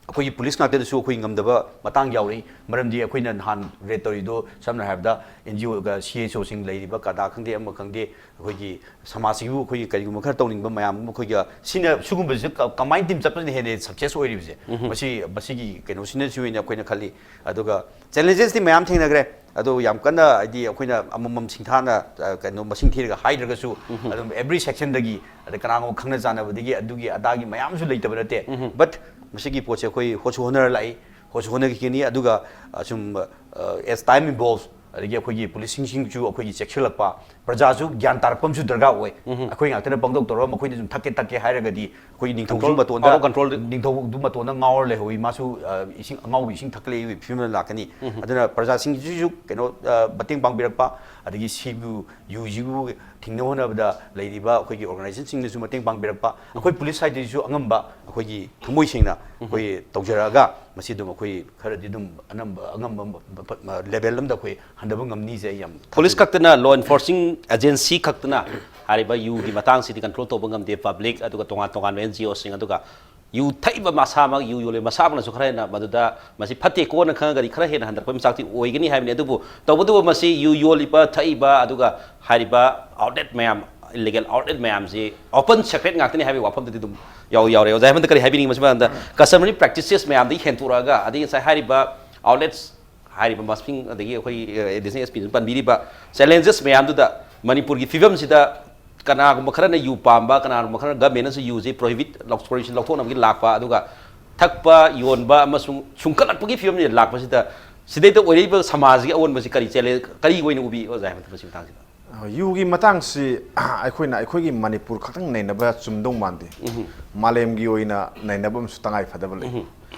ꯑꯩꯈꯣꯏꯒꯤ ꯄꯨꯂꯤꯁ ꯉꯥꯛꯇꯗꯁꯨ ꯑꯩꯈꯣꯏ ꯉꯝꯗꯕ ꯃꯇꯥꯡ ꯌꯥꯎꯔꯛꯏ꯫ ꯃꯔꯝꯗꯤ ꯑꯩꯈꯣꯏꯅ ꯅꯍꯥꯟ ꯔꯦꯠ ꯇꯧꯔꯤꯗꯣ, ꯁꯝꯅ ꯍꯥꯏꯔꯕꯗ, ꯑꯦꯟ ꯖꯤ ꯑꯣꯒ ꯁꯤ ꯑꯩꯆ ꯑꯣꯁꯤꯡ ꯂꯩꯔꯤꯕ ꯀꯗꯥ ꯈꯪꯗꯦ, ꯑꯃ ꯈꯪꯗꯦ, ꯑꯩꯈꯣꯏꯒꯤ ꯁꯃꯥꯖꯁꯤꯕꯨ ꯑꯩꯈꯣꯏꯒꯤ ꯀꯔꯤꯒꯨꯝꯕ ꯈꯔ ꯇꯧꯅꯤꯡꯕ ꯃꯌꯥꯝ ꯑꯃ ꯑꯩꯈꯣꯏꯒ ꯁꯤꯅ, ꯁꯤꯒꯨꯝꯕꯁꯤꯗ ꯀ-, ꯀꯃꯥꯏꯅ ꯇꯤꯝ ꯆꯠꯄꯁꯤꯅ ꯍꯦꯟꯅ ꯁꯛꯁꯦꯁ ꯑꯣꯏꯔꯤꯕꯁꯦ, ꯃꯁꯤ, ꯃꯁꯤꯒꯤ ꯀꯩꯅꯣꯁꯤꯅꯁꯨ ꯑꯣꯏꯅ ꯑꯩꯈꯣꯏꯅ ꯈꯜꯂꯤ꯫ ꯑꯗꯨꯒ ꯆꯦꯂꯦꯟꯖꯦꯁꯇꯤ ꯃꯌꯥꯝ ꯊꯦꯡꯅꯈ꯭ꯔꯦ꯫ ꯑꯗꯣ ꯌꯥꯝ ꯀꯟꯅ, ꯍꯥꯏꯗꯤ, ꯑꯩꯈꯣꯏꯅ ꯑꯃꯃꯝ ꯁꯤꯡꯊꯥꯅ, ꯑ, ꯀꯩꯅꯣ, ꯃꯁꯤꯡ ꯊꯤꯔꯒ ꯍꯥꯏꯗ꯭ꯔꯒꯁꯨ, ꯑꯗꯨꯝ ꯑꯦꯕ꯭ꯔꯤ ꯁꯦꯛꯁꯟꯗꯒꯤ, ꯑꯗꯩ ꯀꯅꯥꯒꯨꯝꯕ ꯈꯪꯅ ꯆꯥꯟꯅꯕꯗꯒꯤ, ꯑꯗꯨꯒꯤ ꯑꯗꯥꯒꯤ ꯃꯌꯥꯝꯁꯨ ꯂꯩꯇꯕ ꯅꯠꯇꯦ꯫ ꯕꯠ ꯃꯁꯤꯒꯤ ꯄꯣꯠꯁꯦ ꯑꯩꯈꯣꯏ ꯍꯣꯠꯁꯨ ꯍꯣꯠꯅꯔ ꯂꯥꯛꯏ, ꯍꯣꯠꯁꯨ ꯍꯣꯠꯅꯈꯤꯒꯅꯤ꯫ ꯑꯗꯨꯒ, ꯑ, ꯁꯨꯝ, ꯑ, as time evolves, ꯑꯗꯒꯤ ꯑꯩꯈꯣꯏꯒꯤ ꯄꯨꯂꯤꯁꯁꯤꯡꯁꯤꯁꯨ ꯑꯩꯈꯣꯏꯒꯤ ꯆꯦꯛꯁꯤꯜꯂꯛꯄ, ꯄ꯭ꯔꯖꯥꯁꯨ ꯒ꯭ꯌꯥꯟ ꯇꯥꯔꯛꯄ ꯑꯃꯁꯨ ꯗꯔꯀꯥꯔ ꯑꯣꯏ꯫ ꯑꯩꯈꯣꯏ ꯉꯥꯛꯇꯅ ꯄꯪꯇꯧ ꯇꯧꯔꯒ ꯃꯈꯣꯏꯗ ꯁꯨꯝ ꯊꯛꯀꯦ ꯊꯛꯀꯦ ꯍꯥꯏꯔꯒꯗꯤ, ꯑꯩꯈꯣꯏꯒꯤ ꯅꯤꯡꯊꯧꯁꯨ control, ꯃꯇꯣꯟꯗ, out of control꯫ ꯅꯤꯡꯊꯧꯗꯨ ꯃꯇꯣꯟꯗ ꯉꯥꯎꯔ ꯂꯩꯍꯧꯏ, ꯃꯥꯁꯨ, ꯑ, ꯏꯁꯤꯡ, ꯑꯉꯥꯎꯕ ꯏꯁꯤꯡ ꯊꯛꯀꯠꯂꯛꯏ ꯐꯤꯕꯝꯗ ꯂꯥꯛꯀꯅꯤ꯫ ꯑꯗꯨꯅ ꯄ꯭ꯔꯖꯥꯁꯤꯡꯁꯤꯁꯨ ꯀꯩꯅꯣ, ꯑ, ꯃꯇꯦꯡ ꯄꯥꯡꯕꯤꯔꯛꯄ, ꯑꯗꯒꯤ ꯁꯤꯕꯨ, ꯌꯨꯁꯤꯕꯨ ꯊꯤꯡꯅꯕ ꯍꯣꯠꯅꯕꯗ ꯂꯩꯔꯤꯕ ꯑꯩꯈꯣꯏꯒꯤ ꯑꯣꯔꯒꯅꯥꯏꯖꯦꯁꯟꯁꯤꯡꯅꯁꯨ ꯃꯇꯦꯡ ꯄꯥꯡꯕꯤꯔꯛꯄ, ꯑꯩꯈꯣꯏ ꯄꯨꯂꯤꯁ ꯁꯥꯏꯠꯇꯒꯤꯁꯨ ꯑꯉꯝꯕ, ꯑꯩꯈꯣꯏꯒꯤ ꯊꯃꯣꯏ ꯁꯦꯡꯅ ꯑꯩꯈꯣꯏ ꯇꯧꯖꯔꯛꯑꯒ, ꯃꯁꯤ ꯑꯗꯨꯝ ꯑꯩꯈꯣꯏ ꯈꯔꯗꯤ ꯑꯗꯨꯝ ꯑꯅꯝꯕ, ꯑꯉꯝꯕ ꯃ-, ꯃ-, ꯃ-, ꯂꯦꯚꯦꯜ ꯑꯃꯗ ꯑꯩꯈꯣꯏ ꯍꯟꯊꯕ ꯉꯝꯅꯤꯁꯦ ꯑꯩ ꯌꯥꯝ ꯄꯨꯂꯤꯁ ꯊꯥꯖꯩ꯫ ꯈꯛꯇꯅ, ꯂꯣ ꯑꯦꯟꯐꯣꯔꯁꯤꯡ ꯑꯦꯖꯦꯟꯁꯤ ꯈꯛꯇꯅ ꯍꯥꯏꯔꯤꯕ ꯌꯨꯒꯤ ꯃꯇꯥꯡꯁꯤꯗꯤ ꯀꯟꯇ꯭ꯔꯣꯜ ꯇꯧꯕ ꯉꯝꯗꯦ꯫ ꯄꯕ꯭ꯂꯤꯛ, ꯑꯗꯨꯒ ꯇꯣꯉꯥꯟ ꯇꯣꯉꯥꯟꯕ ꯑꯦꯟ ꯖꯤ ꯑꯣꯁꯤꯡ, ꯑꯗꯨꯒ ꯌꯨ ꯊꯛꯏꯕ ꯃꯁꯥꯃꯛ, ꯌꯨ ꯌꯣꯜꯂꯤꯕ ꯃꯁꯥꯃꯛꯅꯁꯨ ꯈꯔ ꯍꯦꯟꯅ ꯃꯗꯨꯗ ꯃꯁꯤ ꯐꯠꯇꯦꯀꯣꯅ ꯈꯪꯉꯒꯗꯤ ꯈꯔ ꯍꯦꯟꯅ ꯍꯟꯊꯔꯛꯄꯒꯤ ꯃꯆꯥꯛꯇꯤ ꯑꯣꯏꯒꯅꯤ ꯍꯥꯏꯕꯅꯤ꯫ ꯑꯗꯨꯕꯨ ꯇꯧꯕꯇꯕꯨ ꯃꯁꯤ ꯌꯨ ꯌꯣꯜꯂꯤꯕ, ꯊꯛꯏꯕ, ꯑꯗꯨꯒ ꯍꯥꯏꯔꯤꯕ ꯑꯥꯎꯠꯂꯦꯠ ꯃꯌꯥꯝ, ꯏꯂꯤꯒꯦꯜ ꯑꯥꯎꯠꯂꯦꯠ ꯃꯌꯥꯝꯁꯤ ꯑꯣꯄꯟ ꯁꯦꯀ꯭ꯔꯦꯠ ꯉꯥꯛꯇꯅꯤ ꯍꯥꯏꯕꯒꯤ ꯋꯥꯐꯝꯗꯨꯗꯤ ꯑꯗꯨꯝ ꯌꯥꯎ-, ꯌꯥꯎꯔꯦ꯫ ꯑꯣꯖꯥ ꯍꯦꯃꯟꯇ, ꯀꯔꯤ ꯍꯥꯏꯕꯤꯅꯤꯡꯉꯤ ꯃꯁꯤ ꯃꯇꯥꯡꯗ? ꯀꯁꯇꯃꯔꯤ ꯄ꯭ꯔꯦꯛꯇꯤꯁꯦꯁ ꯃꯌꯥꯝꯗꯒꯤ ꯍꯦꯟꯇꯣꯔꯛꯑꯒ, ꯑꯗꯒꯤ ꯉꯁꯥꯏ ꯍꯥꯏꯔꯤꯕ ꯑꯥꯎꯠꯂꯦꯠꯁ ꯍꯥꯏꯔꯤꯕ ꯃꯁꯤꯡ, ꯑꯗꯒꯤ ꯑꯩꯈꯣꯏ, ꯑ, ꯑꯦꯗꯤꯁꯅꯦꯜ ꯑꯦꯁ ꯄꯤꯅ ꯄꯟꯕꯤꯔꯤꯕ ꯆꯦꯂꯦꯟꯖꯦꯁ ꯃꯌꯥꯝꯗꯨꯗ, ꯃꯅꯤꯄꯨꯔꯒꯤ ꯐꯤꯕꯝꯁꯤꯗ ꯀꯅꯥꯒꯨꯝꯕ ꯈꯔꯅ ꯌꯨ ꯄꯥꯝꯕ, ꯀꯅꯥꯒꯨꯝꯕ ꯈꯔꯅ ꯒꯃꯦꯟꯅꯁꯨ ꯌꯨꯁꯦ ꯄ꯭ꯔꯣꯍꯤꯕꯤꯠ ꯂꯧ-, ꯄ꯭ꯔꯣꯍꯤꯕꯤꯁꯟ ꯂꯧꯊꯣꯛꯅꯕꯒꯤ ꯂꯥꯛꯄ, ꯑꯗꯨꯒ ꯊꯛꯄ, ꯌꯣꯟꯕ ꯑꯃꯁꯨꯡ ꯁꯨꯡꯀꯠꯂꯛꯄꯒꯤ ꯐꯤꯕꯝꯁꯤꯗ ꯂꯥꯛꯄꯁꯤꯗ, ꯁꯤꯗꯩꯗ ꯑꯣꯏꯔꯛꯏꯕ ꯁꯃꯥꯖꯒꯤ ꯑꯑꯣꯟꯕꯁꯤ ꯀꯔꯤ ꯆꯦꯂꯦꯟꯖ, ꯀꯔꯤ ꯑꯣꯏꯅ ꯎꯕꯤ, ꯑꯣꯖꯥ ꯍꯦꯃꯟꯇ, ꯃꯁꯤ ꯃꯇꯥꯡꯁꯤꯗ? ꯑ, ꯌꯨꯒꯤ ꯃꯇꯥꯡꯁꯤ ꯑꯩꯈꯣꯏꯅ, ꯑꯩꯈꯣꯏꯒꯤ ꯃꯅꯤꯄꯨꯔ ꯈꯛꯇꯪ ꯅꯩꯅꯕ ꯆꯨꯝꯗꯧ ꯃꯥꯟꯗꯦ꯫ ꯃꯥꯂꯦꯝꯒꯤ ꯑꯣꯏꯅ ꯅꯩꯅꯕ ꯑꯃꯁꯨ ꯇꯉꯥꯏ ꯐꯗꯕ ꯂꯩ꯫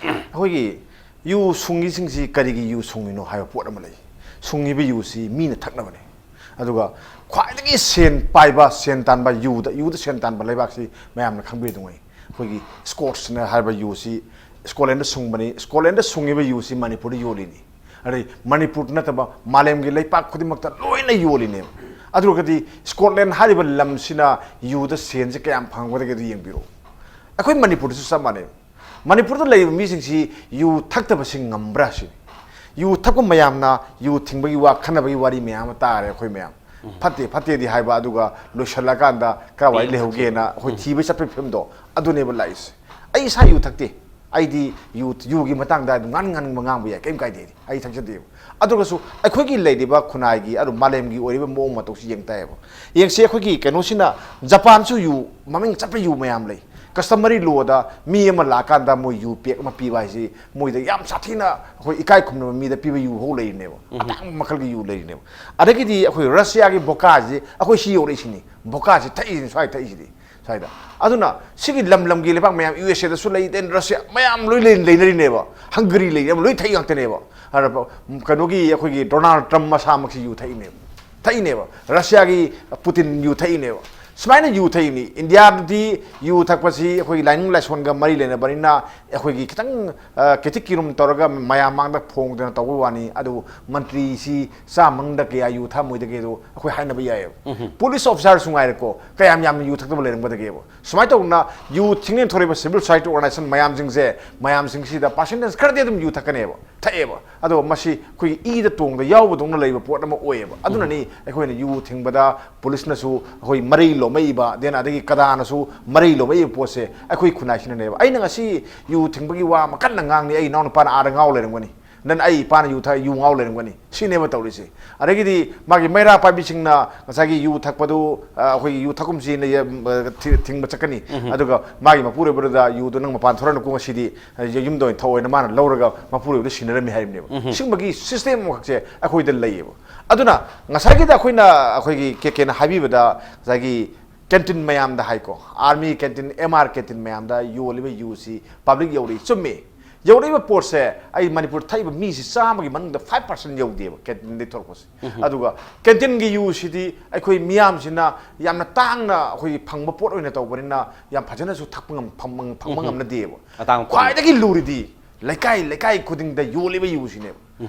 ꯑꯩꯈꯣꯏꯒꯤ ꯌꯨ ꯁꯨꯡꯉꯤꯁꯤꯡꯁꯤ ꯀꯔꯤꯒꯤ ꯌꯨ ꯁꯨꯡꯉꯤꯅꯣ ꯍꯥꯏꯕ ꯄꯣꯠ ꯑꯃ ꯂꯩ꯫ ꯁꯨꯡꯉꯤꯕ ꯌꯨꯁꯤ ꯃꯤꯅ ꯊꯛꯅꯕꯅꯤ꯫ ꯑꯗꯨꯒ ꯈ꯭ꯋꯥꯏꯗꯒꯤ ꯁꯦꯟ ꯄꯥꯏꯕ, ꯁꯦꯟ ꯇꯥꯟꯕ ꯌꯨꯗ, ꯌꯨꯗ ꯁꯦꯟ ꯇꯥꯟꯕ ꯂꯩꯕꯥꯛꯁꯤ ꯃꯌꯥꯝꯅ ꯈꯪꯕꯤꯗꯨꯉꯩ꯫ ꯑꯩꯈꯣꯏꯒꯤ ꯁ꯭ꯀꯣꯠꯁꯅ ꯍꯥꯏꯕ ꯌꯨꯁꯤ ꯁ꯭ꯀꯣꯠꯂꯦꯟꯗ ꯁꯨꯡꯕꯅꯤ, ꯁ꯭ꯀꯣꯠꯂꯦꯟꯗ ꯁꯨꯡꯉꯤꯕ ꯌꯨꯁꯤ ꯃꯅꯤꯄꯨꯔꯗ ꯌꯣꯜꯂꯤꯅꯤ꯫ ꯑꯗꯩ ꯃꯅꯤꯄꯨꯔ ꯅꯠꯇꯕ ꯃꯥꯂꯦꯝꯒꯤ ꯂꯩꯄꯥꯛ ꯈꯨꯗꯤꯡꯃꯛꯇ ꯂꯣꯏꯅ ꯌꯣꯜꯂꯤꯅꯦꯕ꯫ ꯑꯗꯨ ꯑꯣꯏꯔꯒꯗꯤ ꯁ꯭ꯀꯣꯠꯂꯦꯟ ꯍꯥꯏꯔꯤꯕ ꯂꯝꯁꯤꯅ ꯌꯨꯗ ꯁꯦꯟꯁꯦ ꯀꯌꯥꯝ ꯐꯪꯒꯗꯒꯦ ꯑꯗꯨ ꯌꯦꯡꯕꯤꯔꯣ꯫ ꯑꯩꯈꯣꯏ ꯃꯅꯤꯄꯨꯔꯗꯁꯨ ꯆꯞ ꯃꯥꯟꯅꯩ꯫ ꯃꯅꯤꯄꯨꯔꯗ ꯂꯩꯔꯤꯕ ꯃꯤꯁꯤꯡꯁꯤ ꯌꯨ ꯊꯛꯇꯕꯁꯤ ꯉꯝꯕ꯭ꯔꯥ ꯁꯤꯅꯤ꯫ ꯌꯨ ꯊꯛꯄ ꯃꯌꯥꯝꯅ ꯌꯨ ꯊꯤꯡꯕꯒꯤ ꯋꯥ, ꯈꯟꯅꯕꯒꯤ ꯋꯥꯔꯤ ꯃꯌꯥꯝ ꯑꯃ ꯇꯥꯔꯦ ꯑꯩꯈꯣꯏ ꯃꯌꯥꯝ꯫ ꯐꯠꯇꯦ ꯐꯠꯇꯦꯗꯤ ꯍꯥꯏꯕ, ꯑꯗꯨꯒ ꯂꯣꯏꯁꯤꯜꯂꯀꯥꯟꯗ ꯀꯔꯥꯏꯋꯥꯏ ꯂꯩꯍꯧꯒꯦꯅ ꯑꯩꯈꯣꯏ ꯊꯤꯕ ꯆꯠꯄꯒꯤ ꯐꯤꯕꯝꯗꯣ, ꯑꯗꯨꯅꯦꯕ ꯂꯥꯛꯏꯁꯦ꯫ ꯑꯩ ꯏꯁꯥ ꯌꯨ ꯊꯛꯇꯦ꯫ ꯑꯩꯗꯤ ꯌꯨ, ꯌꯨꯒꯤ ꯃꯇꯥꯡꯗ ꯑꯗꯨꯝ ꯉꯥꯡꯅꯤꯡ ꯉꯥꯡꯅꯤꯡꯕ ꯉꯥꯡꯕ ꯌꯥꯏ, ꯀꯩꯝ ꯀꯥꯏꯗꯦ꯫ ꯑꯩ ꯊꯛꯆꯗꯦꯕ꯫ ꯑꯗꯨꯒꯁꯨ ꯑꯩꯈꯣꯏꯒꯤ ꯂꯩꯔꯤꯕ ꯈꯨꯟꯅꯥꯏꯒꯤ, ꯑꯗꯨ ꯃꯥꯂꯦꯝꯒꯤ ꯑꯣꯏꯔꯤꯕ ꯃꯑꯣꯡ ꯃꯇꯧꯁꯤ ꯌꯦꯡ ꯇꯥꯏꯌꯦꯕ꯫ ꯌꯦꯡꯁꯤ, ꯑꯩꯈꯣꯏꯒꯤ ꯀꯩꯅꯣꯁꯤꯅ, ꯖꯄꯥꯟꯁꯨ ꯌꯨ, ꯃꯃꯤꯡ ꯆꯠꯄ ꯌꯨ ꯃꯌꯥꯝ ꯂꯩ꯫ Customary lawꯗ ꯃꯤ ꯑꯃ ꯂꯥꯛꯑꯀꯥꯟꯗ ꯃꯣꯏ ꯌꯨ ꯄꯦꯛ ꯑꯃ ꯄꯤꯕ ꯍꯥꯏꯁꯤ ꯃꯣꯏꯗ ꯌꯥꯝ ꯁꯥꯊꯤꯅ ꯑꯩꯈꯣꯏ ꯏꯀꯥꯏ ꯈꯨꯝꯅꯕ ꯃꯤꯗ ꯄꯤꯕ ꯌꯨ ꯐꯥꯎ ꯂꯩꯔꯤꯅꯦꯕ꯫ ꯑꯇꯥꯡꯕ ꯃꯈꯜꯒꯤ ꯌꯨ ꯂꯩꯔꯤꯅꯦꯕ꯫ ꯑꯗꯒꯤꯗꯤ ꯑꯩꯈꯣꯏ ꯔꯁꯤꯌꯥꯒꯤ ꯕꯣꯀꯥꯁꯤ ꯑꯩꯈꯣꯏ ꯁꯤ ꯌꯧꯔꯛꯏꯁꯤꯅꯤ꯫ ꯕꯣꯀꯥꯁꯤ ꯊꯛꯏꯁꯤꯅꯤ, ꯁ꯭ꯋꯥꯏ ꯊꯛꯏꯁꯤꯗꯤ꯫ ꯁ꯭ꯋꯥꯏꯗ꯫ ꯑꯗꯨꯅ ꯁꯤꯒꯤ ꯂꯝ ꯂꯝꯒꯤ ꯂꯩꯕꯥꯛ ꯃꯌꯥꯝ, ꯌꯨ ꯑꯦꯁ ꯑꯦꯗꯁꯨ ꯂꯩ, then ꯔꯁꯤꯌꯥ ꯃꯌꯥꯝ ꯂꯣꯏ ꯂꯩ-, ꯂꯩꯅꯔꯤꯅꯦꯕ꯫ ꯍꯪꯒꯔꯤ ꯂꯩ, ꯌꯥꯝ ꯂꯣꯏ ꯊꯛꯏ ꯉꯥꯛꯇꯅꯦꯕ꯫ ꯑꯗ ꯀꯩꯅꯣꯒꯤ ꯑꯩꯈꯣꯏꯒꯤ ꯗꯣꯅꯥꯜꯗ ꯇ꯭ꯔꯝꯞ ꯃꯁꯥꯃꯛꯁꯤ ꯌꯨ ꯊꯛꯏꯅꯦꯕ꯫ ꯊꯛꯏꯅꯦꯕ꯫ ꯔꯁꯤꯌꯥꯒꯤ ꯄꯨꯇꯤꯟ ꯌꯨ ꯊꯛꯏꯅꯦꯕ꯫ ꯁꯨꯃꯥꯏꯅ ꯌꯨ ꯊꯛꯏꯅꯤ꯫ ꯏꯟꯗꯤꯌꯥꯗꯗꯤ ꯌꯨ ꯊꯛꯄꯁꯤ ꯑꯩꯈꯣꯏꯒꯤ ꯂꯥꯏꯅꯤꯡ ꯂꯥꯏꯁꯣꯟꯒ ꯃꯔꯤ ꯂꯩꯅꯕꯅꯤꯅ ꯑꯩꯈꯣꯏꯒꯤ ꯈꯤꯇꯪ, ꯑ, ꯀꯦꯊꯤꯛ ꯀꯤꯔꯨꯝ ꯇꯧꯔꯒ ꯃꯌꯥꯝ ꯃꯥꯡꯗ ꯐꯣꯡꯗꯅ ꯇꯧꯕ ꯋꯥꯅꯤ꯫ ꯑꯗꯨꯕꯨ ꯃꯟꯇ꯭ꯔꯤꯁꯤ ꯆꯥ ꯃꯅꯨꯡꯗ ꯀꯌꯥ ꯌꯨ ꯊꯛꯑꯝꯃꯣꯏꯗꯒꯦꯗꯣ ꯑꯩꯈꯣꯏ ꯍꯥꯏꯅꯕ ꯌꯥꯏꯌꯦꯕ꯫ ꯄꯨꯂꯤꯁ ꯑꯣꯐꯤꯁꯥꯔꯁꯨ ꯉꯥꯏꯔꯦꯀꯣ, ꯀꯌꯥꯝ ꯌꯥꯝꯅ ꯌꯨ ꯊꯛꯇꯕ ꯂꯩꯔꯝꯒꯗꯒꯦꯕ꯫ ꯁꯨꯃꯥꯏꯅ ꯇꯧꯗꯅ ꯌꯨ ꯊꯤꯡꯅ ꯊꯣꯔꯛꯏꯕ civil society organization ꯃꯌꯥꯝꯁꯤꯡꯁꯦ, ꯃꯌꯥꯝꯁꯤꯡꯁꯤꯗ percentage ꯈꯔꯗꯤ ꯑꯗꯨꯝ ꯌꯨ ꯊꯛꯀꯅꯦꯕ, ꯊꯛꯑꯦꯕ꯫ ꯑꯗꯣ ꯃꯁꯤ ꯑꯩꯈꯣꯏꯒꯤ ꯏꯗ ꯇꯣꯡꯗ ꯌꯥꯎꯕꯗꯧꯅ ꯂꯩꯕ ꯄꯣꯠ ꯑꯃ ꯑꯣꯏꯌꯦꯕ꯫ ꯑꯗꯨꯅꯅꯤ ꯑꯩꯈꯣꯏꯅ ꯌꯨ ꯊꯤꯡꯕꯗ ꯄꯨꯂꯤꯁꯅꯁꯨ ꯑꯩꯈꯣꯏ ꯃꯔꯩ ꯂꯣꯝꯃꯛꯏꯕ, then ꯑꯗꯒꯤ ꯀꯗꯥꯅꯁꯨ ꯃꯔꯩ ꯂꯣꯝꯃꯛꯏꯕ ꯄꯣꯠꯁꯦ ꯑꯩꯈꯣꯏ ꯈꯨꯟꯅꯥꯏꯁꯤꯅꯅꯦꯕ꯫ ꯑꯩꯅ ꯉꯁꯤ ꯌꯨ ꯊꯤꯡꯕꯒꯤ ꯋꯥ ꯑꯃ ꯀꯟꯅ ꯉꯥꯡꯅꯤ, ꯑꯩ ꯏꯅꯥꯎꯅꯨꯄꯥꯅ ꯑꯥꯗ ꯉꯥꯎ ꯂꯩꯔꯝꯒꯅꯤ, then ꯑꯩ ꯏꯄꯥꯅ ꯌꯨ ꯊꯛ-, ꯌꯨ ꯉꯥꯎ ꯂꯩꯔꯝꯒꯅꯤ, ꯁꯤꯅꯦꯕ ꯇꯧꯔꯤꯁꯦ꯫ ꯑꯗꯒꯤꯗꯤ ꯃꯥꯒꯤ ꯃꯩꯔꯥ ꯄꯥꯏꯕꯤꯁꯤꯡꯅ ꯉꯁꯥꯏꯒꯤ ꯌꯨ ꯊꯛꯄꯗꯨ, ꯑ, ꯑꯩꯈꯣꯏꯒꯤ ꯌꯨ ꯊꯛꯀꯨꯝꯁꯤꯅ ꯌ-, ꯑ, ꯊꯤ-, ꯊꯤꯡꯕ ꯆꯠꯀꯅꯤ꯫ ꯑꯗꯨꯒ ꯃꯥꯒꯤ ꯃꯄꯨꯔꯣꯏꯕꯗꯨꯗ ꯌꯨꯗꯣ ꯅꯪ ꯃꯄꯥꯟ ꯊꯣꯔꯛꯅꯨꯀꯣ ꯉꯁꯤꯗꯤ, ꯑ, ꯌ-, ꯌꯨꯝꯗ ꯑꯣꯏꯅ ꯊꯛꯑꯣꯅ ꯃꯥꯅ ꯂꯧꯔꯒ ꯃꯄꯨꯔꯣꯏꯕꯗ ꯁꯤꯟꯅꯔꯝꯃꯤ ꯍꯥꯏꯕꯅꯦꯕ꯫ ꯁꯤꯒꯨꯝꯕꯒꯤ system ꯑꯃꯈꯛꯁꯦ ꯑꯩꯈꯣꯏꯗ ꯂꯩꯌꯦꯕ꯫ ꯑꯗꯨꯅ ꯉꯁꯥꯏꯒꯤꯗ ꯑꯩꯈꯣꯏꯅ, ꯑꯩꯈꯣꯏꯒꯤ ꯀꯦ ꯀꯦꯅ ꯍꯥꯏꯕꯤꯕꯗ ꯉꯁꯥꯏꯒꯤ canteen ꯃꯌꯥꯝꯗ ꯍꯥꯏꯀꯣ, army canteen, M R canteen ꯃꯌꯥꯝꯗ ꯌꯣꯜꯂꯤꯕ ꯌꯨꯁꯤ public ꯌꯧꯔꯛꯏ, ꯆꯨꯝꯃꯤ꯫ ꯌꯧꯔꯛꯏꯕ ꯄꯣꯠꯁꯦ ꯑꯩ ꯃꯅꯤꯄꯨꯔ ꯊꯛꯏꯕ ꯃꯤꯁꯤ ꯆꯥꯝꯃꯒꯤ ꯃꯅꯨꯡꯗ five percent ꯌꯧꯗꯦꯕ canteenꯗꯒꯤ ꯊꯣꯛꯂꯛꯄꯁꯦ꯫ ꯑꯗꯨꯒ canteenꯒꯤ ꯌꯨꯁꯤꯗꯤ ꯑꯩꯈꯣꯏ ꯃꯤꯌꯥꯝꯁꯤꯅ ꯌꯥꯝꯅ ꯇꯥꯡꯅ ꯑꯩꯈꯣꯏꯒꯤ ꯐꯪꯕ ꯄꯣꯠ ꯑꯣꯏꯅ ꯇꯧꯕꯅꯤꯅ ꯌꯥꯝ ꯐꯖꯅꯁꯨ ꯊꯛꯄ ꯉꯝ-, ꯐꯪꯕ, ꯐꯪꯕ ꯉꯝꯅꯗꯦꯕ꯫ ꯑꯇꯥꯡꯕ ꯄꯣꯠ꯫ ꯈ꯭ꯋꯥꯏꯗꯒꯤ ꯂꯨꯔꯤꯗꯤ ꯂꯩꯀꯥꯏ, ꯂꯩꯀꯥꯏ ꯈꯨꯗꯤꯡꯗ ꯌꯣꯜꯂꯤꯕ ꯌꯨꯁꯤꯅꯦꯕ꯫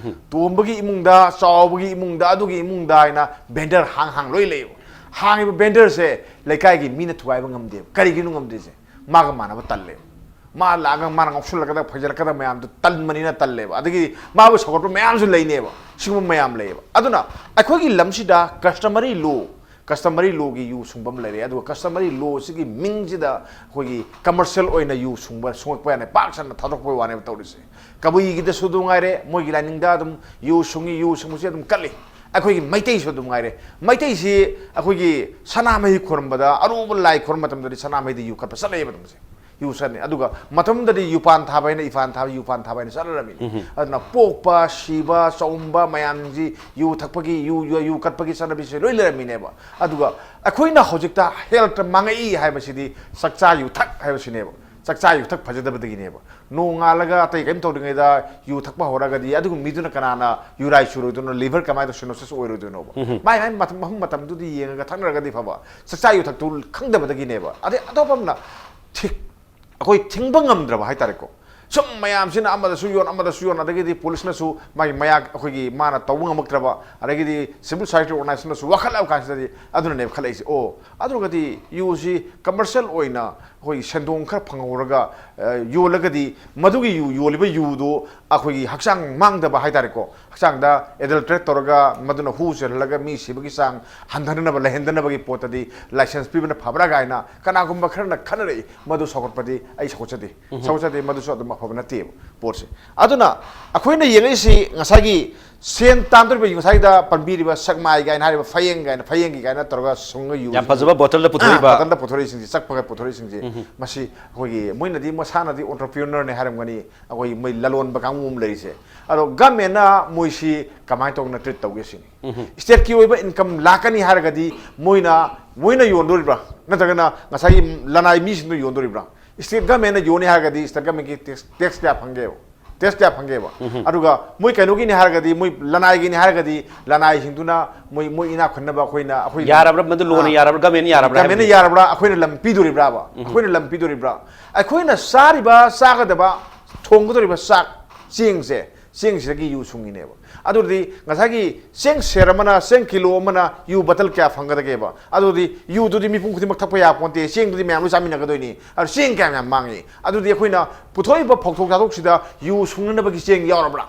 ꯇꯣꯝꯕꯒꯤ ꯏꯃꯨꯡꯗ, ꯆꯥꯎꯕꯒꯤ ꯏꯃꯨꯡꯗ, ꯑꯗꯨꯒꯤ ꯏꯃꯨꯡꯗ ꯍꯥꯏꯅ vendor ꯍꯥꯡ ꯍꯥꯡ ꯂꯣꯏ ꯂꯩꯌꯦꯕ꯫ ꯍꯥꯡꯉꯤꯕ vendorꯁꯦ ꯂꯩꯀꯥꯏꯒꯤ ꯃꯤꯅ ꯊꯨꯒꯥꯏꯕ ꯉꯝꯗꯦꯕ꯫ ꯀꯔꯤꯒꯤꯅꯣ ꯉꯝꯗ꯭ꯔꯤꯁꯦ? ꯃꯥꯒ ꯃꯥꯟꯅꯕ ꯇꯜꯂꯦꯕ꯫ ꯃꯥ ꯂꯥꯛꯑꯒ ꯃꯥꯅ ꯉꯥꯎꯁꯜꯂꯛꯀꯗꯕ, ꯐꯩꯖꯜꯂꯛꯀꯗꯕ ꯃꯌꯥꯝꯗꯨ ꯇꯟꯕꯅꯤꯅ ꯇꯜꯂꯦꯕ꯫ ꯑꯗꯒꯤ ꯃꯥꯕꯨ ꯁꯧꯒꯠꯄ ꯃꯌꯥꯝꯁꯨ ꯂꯩꯅꯦꯕ꯫ ꯁꯤꯒꯨꯝꯕ ꯃꯌꯥꯝ ꯂꯩꯌꯦꯕ꯫ ꯑꯗꯨꯅ ꯑꯩꯈꯣꯏꯒꯤ ꯂꯝꯁꯤꯗ customary law, customary lawꯒꯤ ꯌꯨ ꯁꯨꯡꯐꯝ ꯂꯩꯔꯦ꯫ ꯑꯗꯨꯒ customary lawꯁꯤꯒꯤ ꯃꯤꯡꯁꯤꯗ ꯑꯩꯈꯣꯏꯒꯤ commercial ꯑꯣꯏꯅ ꯌꯨ ꯁꯨꯡꯕ, ꯁꯨꯡꯉꯛꯄ ꯌꯥꯅꯤ, ꯄꯥꯛ ꯁꯟꯅ ꯊꯥꯗꯣꯛꯄꯩ ꯋꯥꯅꯦꯕ ꯇꯧꯔꯤꯁꯦ꯫ ꯀꯕꯨꯏꯒꯤꯗꯁꯨ ꯑꯗꯨꯝ ꯉꯥꯏꯔꯦ, ꯃꯣꯏꯒꯤ ꯂꯥꯏꯅꯤꯡꯗ ꯑꯗꯨꯝ ꯌꯨ ꯁꯨꯡꯉꯤ, ꯌꯨ ꯁꯨꯡꯕꯁꯤ ꯑꯗꯨꯝ ꯀꯠꯂꯤ꯫ ꯑꯩꯈꯣꯏꯒꯤ ꯃꯩꯇꯩꯁꯨ ꯑꯗꯨꯝ ꯉꯥꯏꯔꯦ, ꯃꯩꯇꯩꯁꯤ ꯑꯩꯈꯣꯏꯒꯤ ꯁꯅꯥꯃꯍꯤ ꯈꯨꯔꯨꯝꯕꯗ, ꯑꯔꯨꯕ ꯂꯥꯏ ꯈꯨꯔꯨꯝꯕ ꯃꯇꯝꯗꯗꯤ ꯁꯅꯥꯃꯍꯤꯗ ꯌꯨ ꯀꯠꯄ ꯆꯠꯅꯩꯌꯦꯕ ꯑꯗꯨꯝꯁꯦ꯫ ꯌꯨ ꯆꯠꯅꯩ꯫ ꯑꯗꯨꯒ ꯃꯇꯝꯗꯗꯤ ꯌꯨꯄꯥꯟ ꯊꯥꯕ ꯍꯥꯏꯅ, ꯏꯄꯥꯟ ꯊꯥꯕ, ꯌꯨꯄꯥꯟ ꯊꯥꯕ ꯍꯥꯏꯅ ꯆꯠꯅꯔꯝꯃꯤꯅꯤ꯫ ꯑꯗꯨꯅ ꯄꯣꯛꯄ, ꯁꯤꯕ, ꯆꯥꯎꯝꯕ ꯃꯌꯥꯝꯁꯤ ꯌꯨ ꯊꯛꯄꯒꯤ, ꯌꯨ, ꯌꯨ, ꯌꯨ ꯀꯠꯄꯒꯤ ꯆꯠꯅꯕꯤꯁꯦ ꯂꯣꯏ ꯂꯩꯔꯝꯃꯤꯅꯦꯕ꯫ ꯑꯗꯨꯒ ꯑꯩꯈꯣꯏꯅ ꯍꯧꯖꯤꯛꯇ health ꯃꯥꯡꯉꯛꯏ ꯍꯥꯏꯕꯁꯤꯗꯤ ꯆꯥꯛꯆꯥ ꯌꯨꯊꯛ ꯍꯥꯏꯕꯁꯤꯅꯦꯕ꯫ ꯆꯥꯛꯆꯥ ꯌꯨꯊꯛ ꯐꯖꯗꯕꯗꯒꯤꯅꯦꯕ꯫ ꯅꯣꯡꯉꯥꯜꯂꯒ ꯑꯇꯩ ꯀꯔꯤꯝ ꯇꯧꯗ꯭ꯔꯤꯉꯩꯗ ꯌꯨ ꯊꯛꯄ ꯍꯧꯔꯒꯗꯤ ꯑꯗꯨꯒꯨꯝꯕ ꯃꯤꯗꯨꯅ ꯀꯅꯥꯅ ꯌꯨꯔꯥꯏ ꯆꯨꯔꯣꯏꯗꯣꯏꯅꯣ, liver ꯀꯃꯥꯏꯅ ꯇꯧ cirrhosis ꯑꯣꯏꯔꯣꯏꯗꯣꯏꯅꯣꯕ? ꯃꯥꯏ ꯃꯥꯏ ꯃꯇꯝ, ꯃꯐꯝ ꯃꯇꯝꯗꯨꯗꯤ ꯌꯦꯡꯉꯒ ꯊꯛꯅꯔꯒꯗꯤ ꯐꯕ꯫ ꯆꯥꯛꯆꯥ ꯌꯨꯊꯛꯇꯨ ꯈꯪꯗꯕꯗꯒꯤꯅꯦꯕ꯫ ꯑꯗꯩ ꯑꯇꯣꯞꯄ ꯑꯃꯅ ꯊꯤ-, ꯑꯩꯈꯣꯏ ꯊꯤꯡꯕ ꯉꯝꯗ꯭ꯔꯕ ꯍꯥꯏꯇꯥꯔꯦꯀꯣ꯫ ꯁꯨꯝ ꯃꯌꯥꯝꯁꯤꯅ ꯑꯃꯗꯁꯨ ꯌꯣꯟ, ꯑꯃꯗꯁꯨ ꯌꯣꯟ, ꯑꯗꯒꯤꯗꯤ ꯄꯨꯂꯤꯁꯅꯁꯨ ꯃꯥꯒꯤ ꯃꯌꯥ, ꯑꯩꯈꯣꯏꯒꯤ ꯃꯥꯅ ꯇꯧꯕ ꯉꯝꯃꯛꯇ꯭ꯔꯕ, ꯑꯗꯒꯤꯗꯤ civil society organizationꯅꯁꯨ ꯋꯥꯈꯠꯂꯛꯑ ꯀꯥꯟꯁꯤꯗꯗꯤ ꯑꯗꯨꯅꯅꯦꯕ ꯈꯜꯂꯛꯏꯁꯦ꯫ ꯑꯣ, ꯑꯗꯨꯒꯗꯤ ꯌꯨꯁꯤ commercial ꯑꯣꯏꯅ ꯑꯩꯈꯣꯏꯒꯤ ꯁꯦꯟꯗꯣꯡ ꯈꯔ ꯐꯪꯍꯧꯔꯒ, ꯑ, ꯌꯣꯜꯂꯒꯗꯤ ꯃꯗꯨꯒꯤ ꯌꯨ ꯌꯣꯜꯂꯤꯕ ꯌꯨꯗꯨ ꯑꯩꯈꯣꯏꯒꯤ ꯍꯛꯆꯥꯡ ꯃꯥꯡꯗꯕ ꯍꯥꯏꯇꯥꯔꯦꯀꯣ, ꯍꯛꯆꯥꯡꯗ adulterate ꯇꯧꯔꯒ ꯃꯗꯨꯅ ꯍꯨ ꯆꯦꯜꯍꯜꯂꯒ ꯃꯤ ꯁꯤꯕꯒꯤ ꯆꯥꯡ ꯍꯟꯊꯅꯅꯕ, ꯂꯩꯍꯟꯗꯅꯕꯒꯤ ꯄꯣꯠꯇꯗꯤ license ꯄꯤꯕꯅ ꯐꯕ꯭ꯔꯥ ꯀꯥꯏꯅ ꯀꯅꯥꯒꯨꯝꯕ ꯈꯔꯅ ꯈꯟꯅꯔꯛꯏ꯫ ꯃꯗꯨ ꯁꯧꯒꯠꯄꯗꯤ ꯑꯩ ꯁꯧꯒꯠꯆꯗꯦ꯫ ꯁꯧꯒꯠꯆꯗꯦ, ꯃꯗꯨꯁꯨ ꯑꯗꯨꯝ ꯑꯐꯕ ꯅꯠꯇꯦꯕ ꯄꯣꯠꯁꯦ꯫ ꯑꯗꯨꯅ ꯑꯩꯈꯣꯏꯅ ꯌꯦꯡꯉꯛꯏꯁꯤ ꯉꯁꯥꯏꯒꯤ ꯁꯦꯟ ꯇꯥꯟꯗꯧꯔꯤꯕ, ꯉꯁꯥꯏꯗ ꯄꯟꯕꯤꯔꯤꯕ ꯁꯛꯃꯥꯏ ꯀꯥꯏꯅ ꯍꯥꯏꯔꯤꯕ ꯐꯌꯦꯡ ꯀꯥꯏꯅ, ꯐꯌꯦꯡꯒꯤ ꯀꯥꯏꯅ ꯇꯧꯔꯒ ꯁꯨꯡꯉ ꯌꯨ ꯌꯥꯝ ꯐꯖꯕ ꯕꯣꯇꯜꯗ ꯄꯨꯊꯣꯔꯛꯏꯕ꯫ ꯕꯣꯇꯜꯗ ꯄꯨꯊꯣꯔꯛꯏꯁꯤꯡꯁꯤ, ꯆꯞꯄꯒ ꯄꯨꯊꯣꯔꯛꯏꯁꯤꯡꯁꯤ, ꯃꯁꯤ ꯑꯩꯈꯣꯏꯒꯤ, ꯃꯣꯏꯅꯗꯤ ꯃꯁꯥꯅꯗꯤ entrepreneurꯅꯦ ꯍꯥꯏꯔꯝꯒꯅꯤ, ꯑꯩꯈꯣꯏ ꯃꯣꯏ ꯂꯂꯣꯟꯕ ꯀꯥꯡꯕꯨ ꯑꯃ ꯂꯩꯔꯤꯁꯦ꯫ ꯑꯗꯣ governmentꯅ ꯃꯣꯏꯁꯤ ꯀꯃꯥꯏꯅ ꯇꯧꯅ treat ꯇꯧꯒꯦ ꯁꯤꯅꯤ꯫ Stateꯀꯤ ꯑꯣꯏꯕ income ꯂꯥꯛꯀꯅꯤ ꯍꯥꯏꯔꯒꯗꯤ ꯃꯣꯏꯅ, ꯃꯣꯏꯅ ꯌꯣꯟꯗꯣꯔꯤꯕ꯭ꯔꯥ, ꯅꯠꯇ꯭ꯔꯒꯅ ꯉꯁꯥꯏꯒꯤ ꯂꯅꯥꯏ ꯃꯤꯁꯤꯡꯗꯨ ꯌꯣꯟꯗꯣꯔꯤꯕ꯭ꯔꯥ? State governmentꯅ ꯌꯣꯟꯅꯤ ꯍꯥꯏꯔꯒꯗꯤ state governmentꯀꯤ tax, tax ꯀꯌꯥ ꯐꯪꯒꯦꯕ? Tax ꯀꯌꯥ ꯐꯪꯒꯦꯕ? ꯑꯗꯨꯒ ꯃꯣꯏ ꯀꯩꯅꯣꯒꯤꯅꯤ ꯍꯥꯏꯔꯒꯗꯤ, ꯃꯣꯏ ꯂꯅꯥꯏꯒꯤꯅꯤ ꯍꯥꯏꯔꯒꯗꯤ, ꯂꯅꯥꯏꯁꯤꯡꯗꯨꯅ ꯃꯣꯏ, ꯃꯣꯏ ꯏꯅꯥꯛ ꯈꯨꯟꯅꯕ ꯑꯩꯈꯣꯏꯅ, ꯑꯩꯈꯣꯏꯅ ꯌꯥꯔꯕ꯭ꯔꯥ? ꯃꯗꯨ ꯂꯣꯟꯅ ꯑꯥ, ꯌꯥꯔꯕ꯭ꯔꯥ? Governmentꯅ ꯌꯥꯔꯕ꯭ꯔꯥ governmentꯅ ꯍꯥꯏꯕꯗꯤ? ꯌꯥꯔꯕ꯭ꯔꯥ? ꯑꯩꯈꯣꯏꯅ ꯂꯝ ꯄꯤꯗꯣꯔꯤꯕ꯭ꯔꯥꯕ? ꯑꯩꯈꯣꯏꯅ ꯂꯝ ꯄꯤꯗꯣꯔꯤꯕ꯭ꯔꯥ? ꯑꯩꯈꯣꯏꯅ ꯆꯥꯔꯤꯕ, ꯆꯥꯒꯗꯕ, ꯊꯣꯡꯒꯗꯧꯔꯤꯕ ꯆꯥꯛ, ꯆꯦꯡꯁꯦ, ꯆꯦꯡꯁꯤꯗꯒꯤ ꯌꯨ ꯁꯨꯡꯉꯤꯅꯦꯕ꯫ ꯑꯗꯨꯗꯤ ꯉꯁꯥꯏꯒꯤ ꯆꯦꯡ ꯁꯦꯔ ꯑꯃꯅ, ꯆꯦꯡ ꯀꯤꯂꯣ ꯑꯃꯅ ꯌꯨ ꯕꯇꯜ ꯀꯌꯥ ꯐꯪꯒꯗꯒꯦꯕ? ꯑꯗꯨꯗꯤ ꯌꯨꯗꯨꯗꯤ ꯃꯤꯄꯨꯝ ꯈꯨꯗꯤꯡꯃꯛ ꯊꯛꯄ ꯌꯥꯄꯣꯟꯇꯦ, ꯆꯦꯡꯗꯨꯗꯤ ꯃꯌꯥꯝ ꯂꯣꯏ ꯆꯥꯃꯤꯟꯅꯒꯗꯣꯏꯅꯤ꯫ ꯑꯗꯨ ꯆꯦꯡ ꯀꯌꯥꯝ ꯌꯥꯝ ꯃꯥꯡꯉꯤ? ꯑꯗꯨꯗꯤ ꯑꯩꯈꯣꯏꯅ ꯄꯨꯊꯣꯛꯏꯕ ꯐꯧꯊꯣꯛ ꯆꯥꯊꯣꯛꯁꯤꯗ ꯌꯨ ꯁꯨꯡꯅꯅꯕꯒꯤ ꯆꯦꯡ ꯌꯥꯎꯔꯕ꯭ꯔꯥ?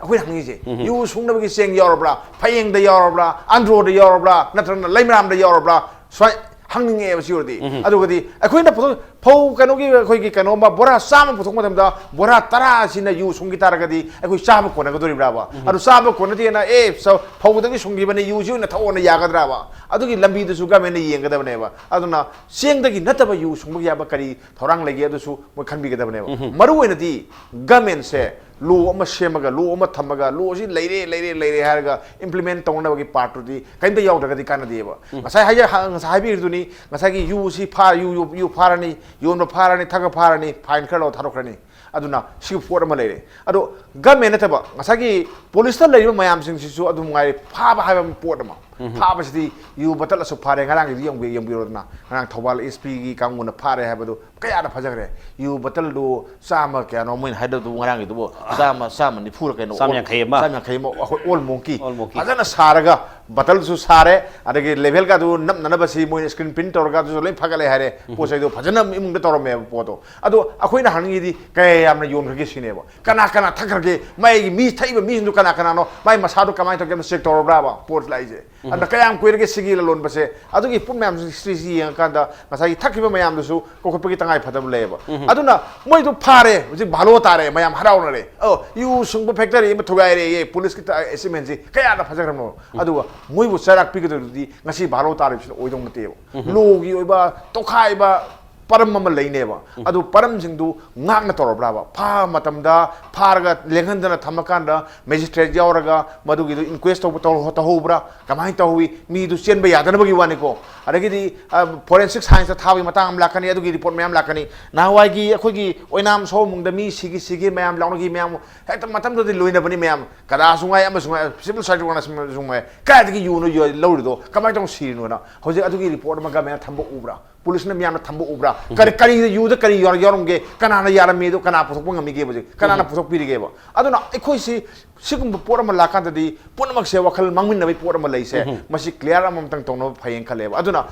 ꯑꯩꯈꯣꯏꯅ ꯍꯪꯉꯤꯁꯦ, ꯌꯨ ꯁꯨꯡꯅꯕꯒꯤ ꯆꯦꯡ ꯌꯥꯎꯔꯕ꯭ꯔꯥ? ꯐꯌꯦꯡꯗ ꯌꯥꯎꯔꯕ꯭ꯔꯥ? ꯑꯟꯗ꯭ꯔꯣꯗ ꯌꯥꯎꯔꯕ꯭ꯔꯥ? ꯅꯠꯇ꯭ꯔꯒꯅ ꯂꯩꯃꯔꯥꯝꯗ ꯌꯥꯎꯔꯕ꯭ꯔꯥ? ꯁꯨꯃꯥꯏ ꯍꯪꯅꯤꯡꯉꯦꯕ꯫ ꯁꯤ ꯑꯣꯏꯔꯗꯤ, ꯑꯗꯨꯒꯗꯤ ꯑꯩꯈꯣꯏꯅ ꯄꯨꯊꯣꯛ-, ꯐꯧ ꯀꯩꯅꯣꯒꯤ, ꯑꯩꯈꯣꯏꯒꯤ ꯀꯩꯅꯣꯝꯃ ꯕꯣꯔꯥ ꯆꯥꯝꯃ ꯄꯨꯊꯣꯛꯄ ꯃꯇꯝꯗ ꯕꯣꯔꯥ ꯇꯔꯥ ꯑꯁꯤꯅ ꯌꯨ ꯁꯨꯡꯈꯤ ꯇꯥꯔꯒꯗꯤ ꯑꯩꯈꯣꯏ ꯆꯥꯕ ꯀꯣꯟꯅꯒꯗꯣꯔꯤꯕ꯭ꯔꯥꯕ? ꯑꯗꯨ ꯆꯥꯕ ꯀꯣꯟꯅꯗꯦꯅ, "ꯑꯦ, ꯁ-, ꯐꯧꯗꯒꯤ ꯁꯨꯡꯈꯤꯕꯅꯤ, ꯌꯨꯁꯤ ꯑꯣꯏꯅ ꯊꯛꯑꯣꯅ" ꯌꯥꯒꯗ꯭ꯔꯥꯕ? ꯑꯗꯨꯒꯤ ꯂꯝꯕꯤꯗꯨꯁꯨ ꯒꯃꯦꯟꯅ ꯌꯦꯡꯒꯗꯕꯅꯦꯕ꯫ ꯑꯗꯨꯅ ꯆꯦꯡꯗꯒꯤ ꯅꯠꯇꯕ ꯌꯨ ꯁꯨꯡꯕ ꯌꯥꯕ ꯀꯔꯤ ꯊꯧꯔꯥꯡ ꯂꯩꯒꯦ, ꯑꯗꯨꯁꯨ ꯃꯣꯏ ꯈꯟꯕꯤꯒꯗꯕꯅꯦꯕ꯫ ꯃꯔꯨ ꯑꯣꯏꯅꯗꯤ ꯒꯃꯦꯟꯁꯦ ꯂꯣ ꯑꯃ ꯁꯦꯝꯃꯒ, ꯂꯣ ꯑꯃ ꯊꯝꯃꯒ, ꯂꯣꯁꯤ ꯂꯩꯔꯦ, ꯂꯩꯔꯦ, ꯂꯩꯔꯦ ꯍꯥꯏꯔꯒ ꯏꯝꯄ꯭ꯂꯤꯃꯦꯟ ꯇꯧꯅꯕꯒꯤ ꯄꯥꯔꯠꯇꯨꯗꯤ ꯀꯔꯤꯝꯇ ꯌꯥꯎꯗ꯭ꯔꯒꯗꯤ ꯀꯥꯟꯅꯗꯦꯕ꯫ ꯉꯁꯥꯏ ꯍꯥꯏꯖ-, ꯍ-, ꯉꯁꯥꯏ ꯍꯥꯏꯕꯤꯔꯤꯗꯨꯅꯤ, ꯉꯁꯥꯏꯒꯤ ꯌꯨꯁꯤ ꯐꯥ-, ꯌꯨ, ꯌꯨ, ꯌꯨ ꯐꯥꯔꯅꯤ, ꯌꯣꯟꯕ ꯐꯥꯔꯅꯤ, ꯊꯛꯄ ꯐꯥꯔꯅꯤ, ꯐꯥꯏꯟ ꯈꯔ ꯂꯧꯔ ꯊꯥꯗꯣꯛꯈ꯭ꯔꯅꯤ꯫ ꯑꯗꯨꯅ ꯁꯤꯒꯤ ꯄꯣꯠ ꯑꯃ ꯂꯩꯔꯦ꯫ ꯑꯗꯣ ꯒꯃꯦꯟ ꯅꯠꯇꯕ ꯉꯁꯥꯏꯒꯤ ꯄꯨꯂꯤꯁꯇ ꯂꯩꯔꯤꯕ ꯃꯌꯥꯝꯁꯤꯡꯁꯤꯁꯨ ꯑꯗꯨꯝ ꯉꯥꯏꯔꯦ, ꯐꯥꯕ ꯍꯥꯏꯕ ꯑꯃ ꯄꯣꯠ ꯑꯃ꯫ ꯐꯥꯕꯁꯤꯗꯤ ꯌꯨ ꯕꯇꯜ ꯑꯁꯨꯛ ꯐꯥꯔꯦ, ꯉꯔꯥꯡꯒꯤꯗꯤ ꯌꯦꯡꯕꯤ-, ꯌꯦꯡꯕꯤꯔꯣꯗꯅ, ꯉꯔꯥꯡ ꯊꯧꯕꯥꯜ ꯑꯦꯁ ꯄꯤꯒꯤ ꯀꯥꯡꯕꯨꯅ ꯐꯥꯔꯦ ꯍꯥꯏꯕꯗꯨ ꯀꯌꯥꯗ ꯐꯖꯈ꯭ꯔꯦ꯫ ꯌꯨ ꯕꯇꯜꯗꯨ ꯆꯥꯝꯃ ꯀꯌꯥꯅꯣ ꯃꯣꯏꯅ ꯍꯥꯏꯗꯕꯗꯨ, ꯉꯔꯥꯡꯒꯤꯗꯨꯕꯨ ꯆꯥꯝꯃ, ꯆꯥꯝꯃ ꯅꯤꯐꯨꯔ ꯀꯩꯅꯣ, ꯆꯥꯝꯃ ꯌꯥꯡꯈꯩ ꯑꯃ꯫ ꯆꯥꯝꯃ ꯌꯥꯡꯈꯩ ꯑꯃ, ꯑꯩꯈꯣꯏ ꯑꯣꯜ ꯃꯣꯡꯀꯤ ꯑꯣꯜ ꯃꯣꯡꯀꯤ꯫ ꯐꯖꯅ ꯁꯥꯔꯒ, ꯕꯇꯜꯁꯨ ꯁꯥꯔꯦ, ꯑꯗꯒꯤ ꯂꯦꯕꯦꯜꯒꯗꯨ ꯅꯞꯅꯅꯕꯁꯤ ꯃꯣꯏꯅ ꯁ꯭ꯀ꯭ꯔꯤꯟ ꯄ꯭ꯔꯤꯟ ꯇꯧꯔꯒ ꯑꯗꯨꯁꯨ ꯂꯣꯏ ꯐꯒꯠꯂꯦ ꯍꯥꯏꯔꯦ꯫ ꯄꯣꯠ ꯆꯩꯗꯣ ꯐꯖꯅ ꯏꯃꯨꯡꯗ ꯇꯧꯔꯝꯃꯦꯕ ꯄꯣꯠꯇꯣ꯫ ꯑꯗꯣ ꯑꯩꯈꯣꯏꯅ ꯍꯪꯅꯤꯡꯉꯤꯗꯤ ꯀꯌꯥ ꯌꯥꯝꯅ ꯌꯣꯟꯈ꯭ꯔꯒꯦ ꯁꯤꯅꯦꯕ꯫ ꯀꯅꯥ ꯀꯅꯥ ꯊꯛꯈ꯭ꯔꯒꯦ? ꯃꯥꯒꯤ ꯃꯤ ꯊꯛꯏꯕ ꯃꯤꯁꯤꯡꯗꯨ ꯀꯅꯥ ꯀꯅꯥꯅꯣ? ꯃꯥꯏ ꯃꯁꯥꯗꯣ ꯀꯃꯥꯏꯅ ꯇꯧꯒꯦ? ꯑꯝꯇ ꯆꯦꯛ ꯇꯧꯔꯕ꯭ꯔꯥꯕ? ꯄꯣꯠ ꯂꯥꯛꯏꯁꯦ꯫ ꯑꯗ ꯀꯌꯥꯝ ꯀꯨꯏꯔꯒꯦ ꯁꯤꯒꯤ ꯂꯂꯣꯟꯕꯁꯦ? ꯑꯗꯨꯒꯤ ꯄꯣꯠ ꯃꯌꯥꯝꯁꯤ ꯍꯤꯁꯇ꯭ꯔꯤꯁꯤ ꯌꯦꯡꯉꯀꯥꯟꯗ ꯉꯁꯥꯏꯒꯤ ꯊꯛꯈꯤꯕ ꯃꯌꯥꯝꯗꯨꯁꯨ ꯀꯣꯛꯈꯠꯄꯒꯤ ꯇꯉꯥꯏ ꯐꯗꯕ ꯂꯩꯌꯦꯕ꯫ ꯑꯗꯨꯅ ꯃꯣꯏꯗꯨ ꯐꯥꯔꯦ, ꯍꯧꯖꯤꯛ ꯚꯥꯂꯣ ꯇꯥꯔꯦ, ꯃꯌꯥꯝ ꯍꯔꯥꯎꯅꯔꯦ꯫ ꯑꯣ, ꯌꯨ ꯁꯨꯡꯕ ꯐꯦꯛꯇꯔꯤ ꯑꯃ ꯊꯨꯒꯥꯏꯔꯦ, ꯄꯨꯂꯤꯁꯀꯤ ꯑꯦꯆꯤꯞꯃꯦꯟꯁꯤ ꯀꯌꯥꯗ ꯐꯖꯈ꯭ꯔꯕꯅꯣ? ꯑꯗꯨꯒ ꯃꯣꯏꯕꯨ ꯆꯩꯔꯥꯛ ꯄꯤꯒꯗꯕꯗꯨꯗꯤ ꯉꯁꯤ ꯚꯥꯂꯣ ꯇꯥꯔꯤꯕꯁꯤꯅ ꯑꯣꯏꯗꯧ ꯅꯠꯇꯦꯕ꯫ ꯂꯣꯒꯤ ꯑꯣꯏꯕ ꯇꯣꯈꯥꯏꯕ ꯄꯔꯝ ꯑꯃ ꯂꯩꯅꯦꯕ꯫ ꯑꯗꯨ ꯄꯔꯝꯁꯤꯡꯗꯨ ꯉꯥꯛꯅ ꯇꯧꯔꯕ꯭ꯔꯥꯕ? ꯐꯥꯕ ꯃꯇꯝꯗ ꯐꯥꯔꯒ ꯂꯦꯡꯍꯟꯗꯅ ꯊꯝꯃꯀꯥꯟꯗ ꯃꯦꯖꯤꯁꯇ꯭ꯔꯦꯠ ꯌꯥꯎꯔꯒ ꯃꯗꯨꯒꯤꯗꯨ ꯏꯟꯀ꯭ꯋꯦꯁ ꯇꯧꯕ ꯇꯧ-, ꯇꯧꯍꯧꯕ꯭ꯔꯥ? ꯀꯃꯥꯏꯅ ꯇꯧꯍꯧꯏ? ꯃꯤꯗꯨ ꯆꯦꯟꯕ ꯌꯥꯗꯅꯕꯒꯤ ꯋꯥꯅꯤꯀꯣ꯫ ꯑꯗꯒꯤꯗꯤ, ꯑ, ꯐꯣꯔꯦꯟꯁꯤꯛ ꯁꯥꯏꯟꯁꯇ ꯊꯥꯕꯒꯤ ꯃꯇꯥꯡ ꯑꯃ ꯂꯥꯛꯀꯅꯤ, ꯑꯗꯨꯒꯤ ꯔꯤꯄꯣꯔꯠ ꯃꯌꯥꯝ ꯂꯥꯛꯀꯅꯤ꯫ ꯅꯍꯥꯟꯋꯥꯏꯒꯤ ꯑꯩꯈꯣꯏꯒꯤ ꯑꯣꯏꯅꯥꯝ ꯁꯑꯣꯝꯕꯨꯡꯗ ꯃꯤ ꯁꯤꯒꯤ, ꯁꯤꯒꯤ ꯃꯌꯥꯝ ꯂꯥꯎꯅꯈꯤ ꯃꯌꯥꯝ, ꯍꯦꯛꯇ ꯃꯇꯝꯗꯨꯗꯗꯤ ꯂꯣꯏꯅꯕꯅꯤ ꯃꯌꯥꯝ꯫ ꯀꯗꯥꯁꯨ ꯉꯥꯏ, ꯑꯃꯁꯨ ꯉꯥꯏ, ꯁꯤꯚꯤꯜ ꯁꯔꯖꯟꯁꯨ ꯉꯥꯏ꯫ ꯀꯗꯥꯏꯗꯒꯤ ꯌꯨꯅꯣ ꯌꯣ-, ꯂꯧꯔꯤꯗꯣ? ꯀꯃꯥꯏꯅ ꯇꯧꯅ ꯁꯤꯔꯤꯅꯣꯅ ꯍꯧꯖꯤꯛ ꯑꯗꯨꯒꯤ ꯔꯤꯄꯣꯔꯠ ꯑꯃ ꯒꯃꯦꯟꯅ ꯊꯝꯕ ꯎꯕ꯭ꯔꯥ? ꯄꯨꯂꯤꯁꯅ ꯃꯤꯌꯥꯝꯅ ꯊꯝꯕ ꯎꯕ꯭ꯔꯥ? ꯀꯔꯤ, ꯀꯔꯤꯗ, ꯌꯨꯗ ꯀꯔꯤ ꯌꯥꯎꯔ-, ꯌꯥꯎꯔꯝꯒꯦ? ꯀꯅꯥꯅ ꯌꯥꯔꯝꯃꯤ ꯑꯗꯨ? ꯀꯅꯥ ꯄꯨꯊꯣꯛꯄ ꯉꯝꯃꯤꯒꯦꯕ ꯍꯧꯖꯤꯛ? ꯀꯅꯥꯅ ꯄꯨꯊꯣꯛꯄꯤꯔꯤꯒꯦꯕ? ꯑꯗꯨꯅ ꯑꯩꯈꯣꯏꯁꯤ ꯁꯤꯒꯨꯝꯕ ꯄꯣꯠ ꯑꯃ ꯂꯥꯛꯀꯥꯟꯗꯗꯤ ꯄꯨꯝꯅꯃꯛꯁꯦ ꯋꯥꯈꯜ ꯃꯥꯡꯃꯤꯟꯅꯕꯒꯤ ꯄꯣꯠ ꯑꯃ ꯂꯩꯁꯦ, ꯃꯁꯤ ꯀ꯭ꯂꯤꯌꯥꯔ ꯑꯃꯃꯝꯇꯪ ꯇꯧꯅꯕ ꯐꯩꯌꯦꯅ ꯈꯜꯂꯦꯕ꯫ ꯑꯗꯨꯅ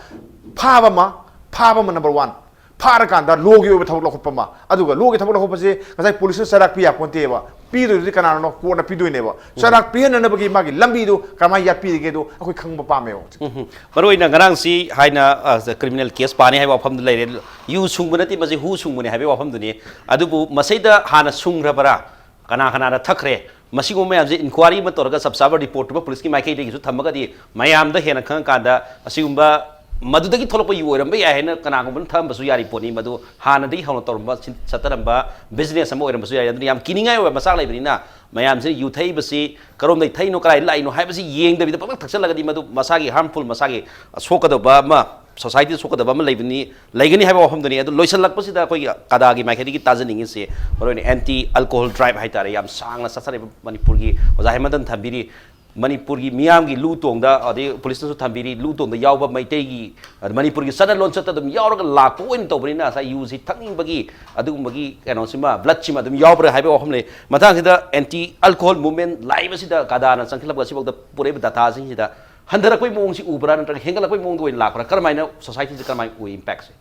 ꯐꯥꯕ ꯑꯃ, ꯐꯥꯕ ꯑꯃ ꯅꯝꯕꯔ ꯋꯥꯟ, ꯐꯥꯔꯀꯥꯟꯗ ꯂꯣꯒꯤ ꯑꯣꯏꯕ ꯊꯕꯛ ꯂꯧꯈꯠꯄ ꯑꯃ, ꯑꯗꯨꯒ ꯂꯣꯒꯤ ꯊꯕꯛ ꯂꯧꯈꯠꯄꯁꯦ ꯉꯁꯥꯏ ꯄꯨꯂꯤꯁꯅ ꯆꯩꯔꯥꯛ ꯄꯤ ꯌꯥꯄꯣꯟꯇꯦꯕ꯫ ꯄꯤꯗꯣꯏꯗꯨꯗꯤ ꯀꯅꯥꯅꯣ? ꯀꯣꯔꯠꯅ ꯄꯤꯗꯣꯏꯅꯦꯕ꯫ ꯆꯩꯔꯥꯛ ꯄꯤꯍꯟꯅꯅꯕꯒꯤ ꯃꯥꯒꯤ ꯂꯝꯕꯤꯗꯨ ꯀꯃꯥꯏꯅ ꯌꯥꯠꯄꯤꯔꯤꯒꯦꯗꯣ ꯑꯩꯈꯣꯏ ꯈꯪꯕ ꯄꯥꯝꯃꯦꯕ ꯍꯧꯖꯤꯛ꯫ ꯎꯝ꯫ ꯃꯔꯨꯑꯣꯏꯅ ꯉꯔꯥꯡꯁꯤ ꯍꯥꯏꯅ ꯀ꯭ꯔꯤꯃꯤꯅꯦꯜ ꯀꯦꯁ ꯄꯥꯅꯤ ꯍꯥꯏꯕ ꯋꯥꯐꯝꯗꯨ ꯂꯩꯔꯦ꯫ ꯌꯨ ꯁꯨꯡꯕ ꯅꯠꯇꯦ, ꯃꯁꯤ ꯍꯨ ꯁꯨꯡꯕꯅꯤ ꯍꯥꯏꯕꯒꯤ ꯋꯥꯐꯝꯗꯨꯅꯤ꯫ ꯑꯗꯨꯕꯨ ꯃꯁꯤꯗ ꯍꯥꯟꯅ ꯁꯨꯡꯈ꯭ꯔꯕ꯭ꯔꯥ, ꯀꯅꯥ ꯀꯅꯥꯅ ꯊꯛꯈ꯭ꯔꯦ, ꯃꯁꯤꯒꯨꯝꯕ ꯃꯌꯥꯝꯁꯦ ꯏꯟꯀ꯭ꯋꯥꯔꯤ ꯑꯃ ꯇꯧꯔꯒ ꯆꯞ ꯆꯥꯕ ꯔꯤꯄꯣꯔꯠꯇꯨꯃ ꯄꯨꯂꯤꯁꯀꯤ ꯃꯥꯏꯀꯩꯗꯒꯤꯁꯨ ꯊꯝꯃꯒꯗꯤ ꯃꯌꯥꯝꯗ ꯍꯦꯟꯅ ꯈꯪꯉꯀꯥꯟꯗ ꯑꯁꯤꯒꯨꯝꯕ ꯃꯗꯨꯗꯒꯤ ꯊꯣꯛꯂꯛꯄ ꯌꯨ ꯑꯣꯏꯔꯝꯕ ꯌꯥꯏ ꯍꯥꯏꯅ ꯀꯅꯥꯒꯨꯝꯕꯅ ꯊꯛꯑꯝꯕꯁꯨ ꯌꯥꯔꯤ ꯄꯣꯠꯅꯤ꯫ ꯃꯗꯨ ꯍꯥꯟꯅꯗꯒꯤ ꯍꯧꯅ ꯇꯧꯔꯝꯕ, ꯁꯤꯟ-, ꯆꯠꯇꯔꯝꯕ ꯕꯤꯖꯤꯅꯦꯁ ꯑꯃ ꯑꯣꯏꯔꯝꯕꯁꯨ ꯌꯥꯏ꯫ ꯑꯗꯨꯅ ꯌꯥꯝ ꯀꯤꯅꯤꯡꯉꯥꯏ ꯑꯣꯏꯕ ꯃꯆꯥꯛ ꯂꯩꯕꯅꯤꯅ ꯃꯌꯥꯝꯁꯤꯅ ꯌꯨ ꯊꯛꯏꯕꯁꯤ ꯀꯔꯣꯝꯗꯒꯤ ꯊꯛꯏꯅꯣ, ꯀꯗꯥꯏ ꯂꯥꯛꯏꯅꯣ ꯍꯥꯏꯕꯁꯤ ꯌꯦꯡꯗꯕꯤꯗ ꯄꯪꯊꯛ ꯊꯛꯆꯜꯂꯒꯗꯤ ꯃꯗꯨ ꯃꯁꯥꯒꯤ ꯍꯥꯔꯝꯐꯨꯜ, ꯃꯁꯥꯒꯤ ꯁꯣꯛꯀꯗꯧꯕ ꯑꯃ, ꯁꯣꯁꯥꯏꯇꯤꯗ ꯁꯣꯛꯀꯗꯕ ꯑꯃ ꯂꯩꯕꯅꯤ, ꯂꯩꯒꯅꯤ ꯍꯥꯏꯕ ꯋꯥꯐꯝꯗꯨꯅꯤ꯫ ꯑꯗꯨ ꯂꯣꯏꯁꯤꯜꯂꯛꯄꯁꯤꯗ ꯑꯩꯈꯣꯏꯒꯤ ꯀꯗꯥꯒꯤ ꯃꯥꯏꯀꯩꯗꯒꯤ ꯇꯥꯖꯅꯤꯡꯉꯤꯁꯦ, ꯃꯔꯨꯑꯣꯏꯅ ꯑꯦꯟꯇꯤ ꯑꯜꯀꯣꯍꯣꯜ ꯗ꯭ꯔꯥꯏꯚ ꯍꯥꯏꯇꯥꯔꯦ, ꯌꯥꯝ ꯁꯥꯡꯅ ꯆꯠꯊꯔꯤꯕ ꯃꯅꯤꯄꯨꯔꯒꯤ ꯑꯣꯖꯥ ꯍꯦꯃꯟꯇꯅ ꯊꯝꯕꯤꯔꯤ, ꯃꯅꯤꯄꯨꯔꯒꯤ ꯃꯤꯌꯥꯝꯒꯤ ꯂꯨ ꯇꯣꯡꯗ, ꯑꯗꯩ ꯄꯨꯂꯤꯁꯅꯁꯨ ꯊꯝꯕꯤꯔꯤ, ꯂꯨ ꯇꯣꯡꯗ ꯌꯥꯎꯕ ꯃꯩꯇꯩꯒꯤ, ꯑꯗ ꯃꯅꯤꯄꯨꯔꯒꯤ ꯆꯠꯅ ꯂꯣꯟꯆꯠꯇ ꯑꯗꯨꯝ ꯌꯥꯎꯔꯒ ꯂꯥꯛꯄ ꯑꯣꯏꯅ ꯇꯧꯕꯅꯤꯅ ꯉꯁꯥꯏ ꯌꯨꯁꯤ ꯊꯛꯅꯤꯡꯕꯒꯤ ꯑꯗꯨꯒꯨꯝꯕꯒꯤ ꯀꯩꯅꯣꯁꯤꯃ, ꯕ꯭ꯂꯠꯁꯤꯃ ꯑꯗꯨꯝ ꯌꯥꯎꯕ꯭ꯔꯥ ꯍꯥꯏꯕꯒꯤ ꯋꯥꯐꯝ ꯂꯩ꯫ ꯃꯊꯪꯁꯤꯗ ꯑꯦꯟꯇꯤ ꯑꯜꯀꯣꯍꯣꯜ ꯃꯨꯚꯃꯦꯟ ꯂꯥꯛꯏꯕꯁꯤꯗ ꯀꯗꯥꯅ ꯆꯪꯁꯤꯜꯂꯛꯄ ꯑꯁꯤꯐꯥꯎꯗ ꯄꯨꯔꯛꯏꯕ ꯗꯇꯥꯁꯤꯡꯁꯤꯗ ꯍꯟꯊꯔꯛꯄꯒꯤ ꯃꯑꯣꯡꯁꯤ ꯎꯕ꯭ꯔꯥ, ꯅꯠꯇ꯭ꯔꯒ ꯍꯦꯟꯒꯠꯂꯛꯄꯒꯤ ꯃꯑꯣꯡꯗ ꯑꯣꯏꯅ ꯂꯥꯛꯄ꯭ꯔꯥ? ꯀꯔꯝꯍꯥꯏꯅ ꯁꯣꯁꯥꯏꯇꯤꯁꯦ ꯀꯔꯝꯍꯥꯏꯅ ꯎꯏ ꯏꯝꯄꯦꯛꯁꯦ?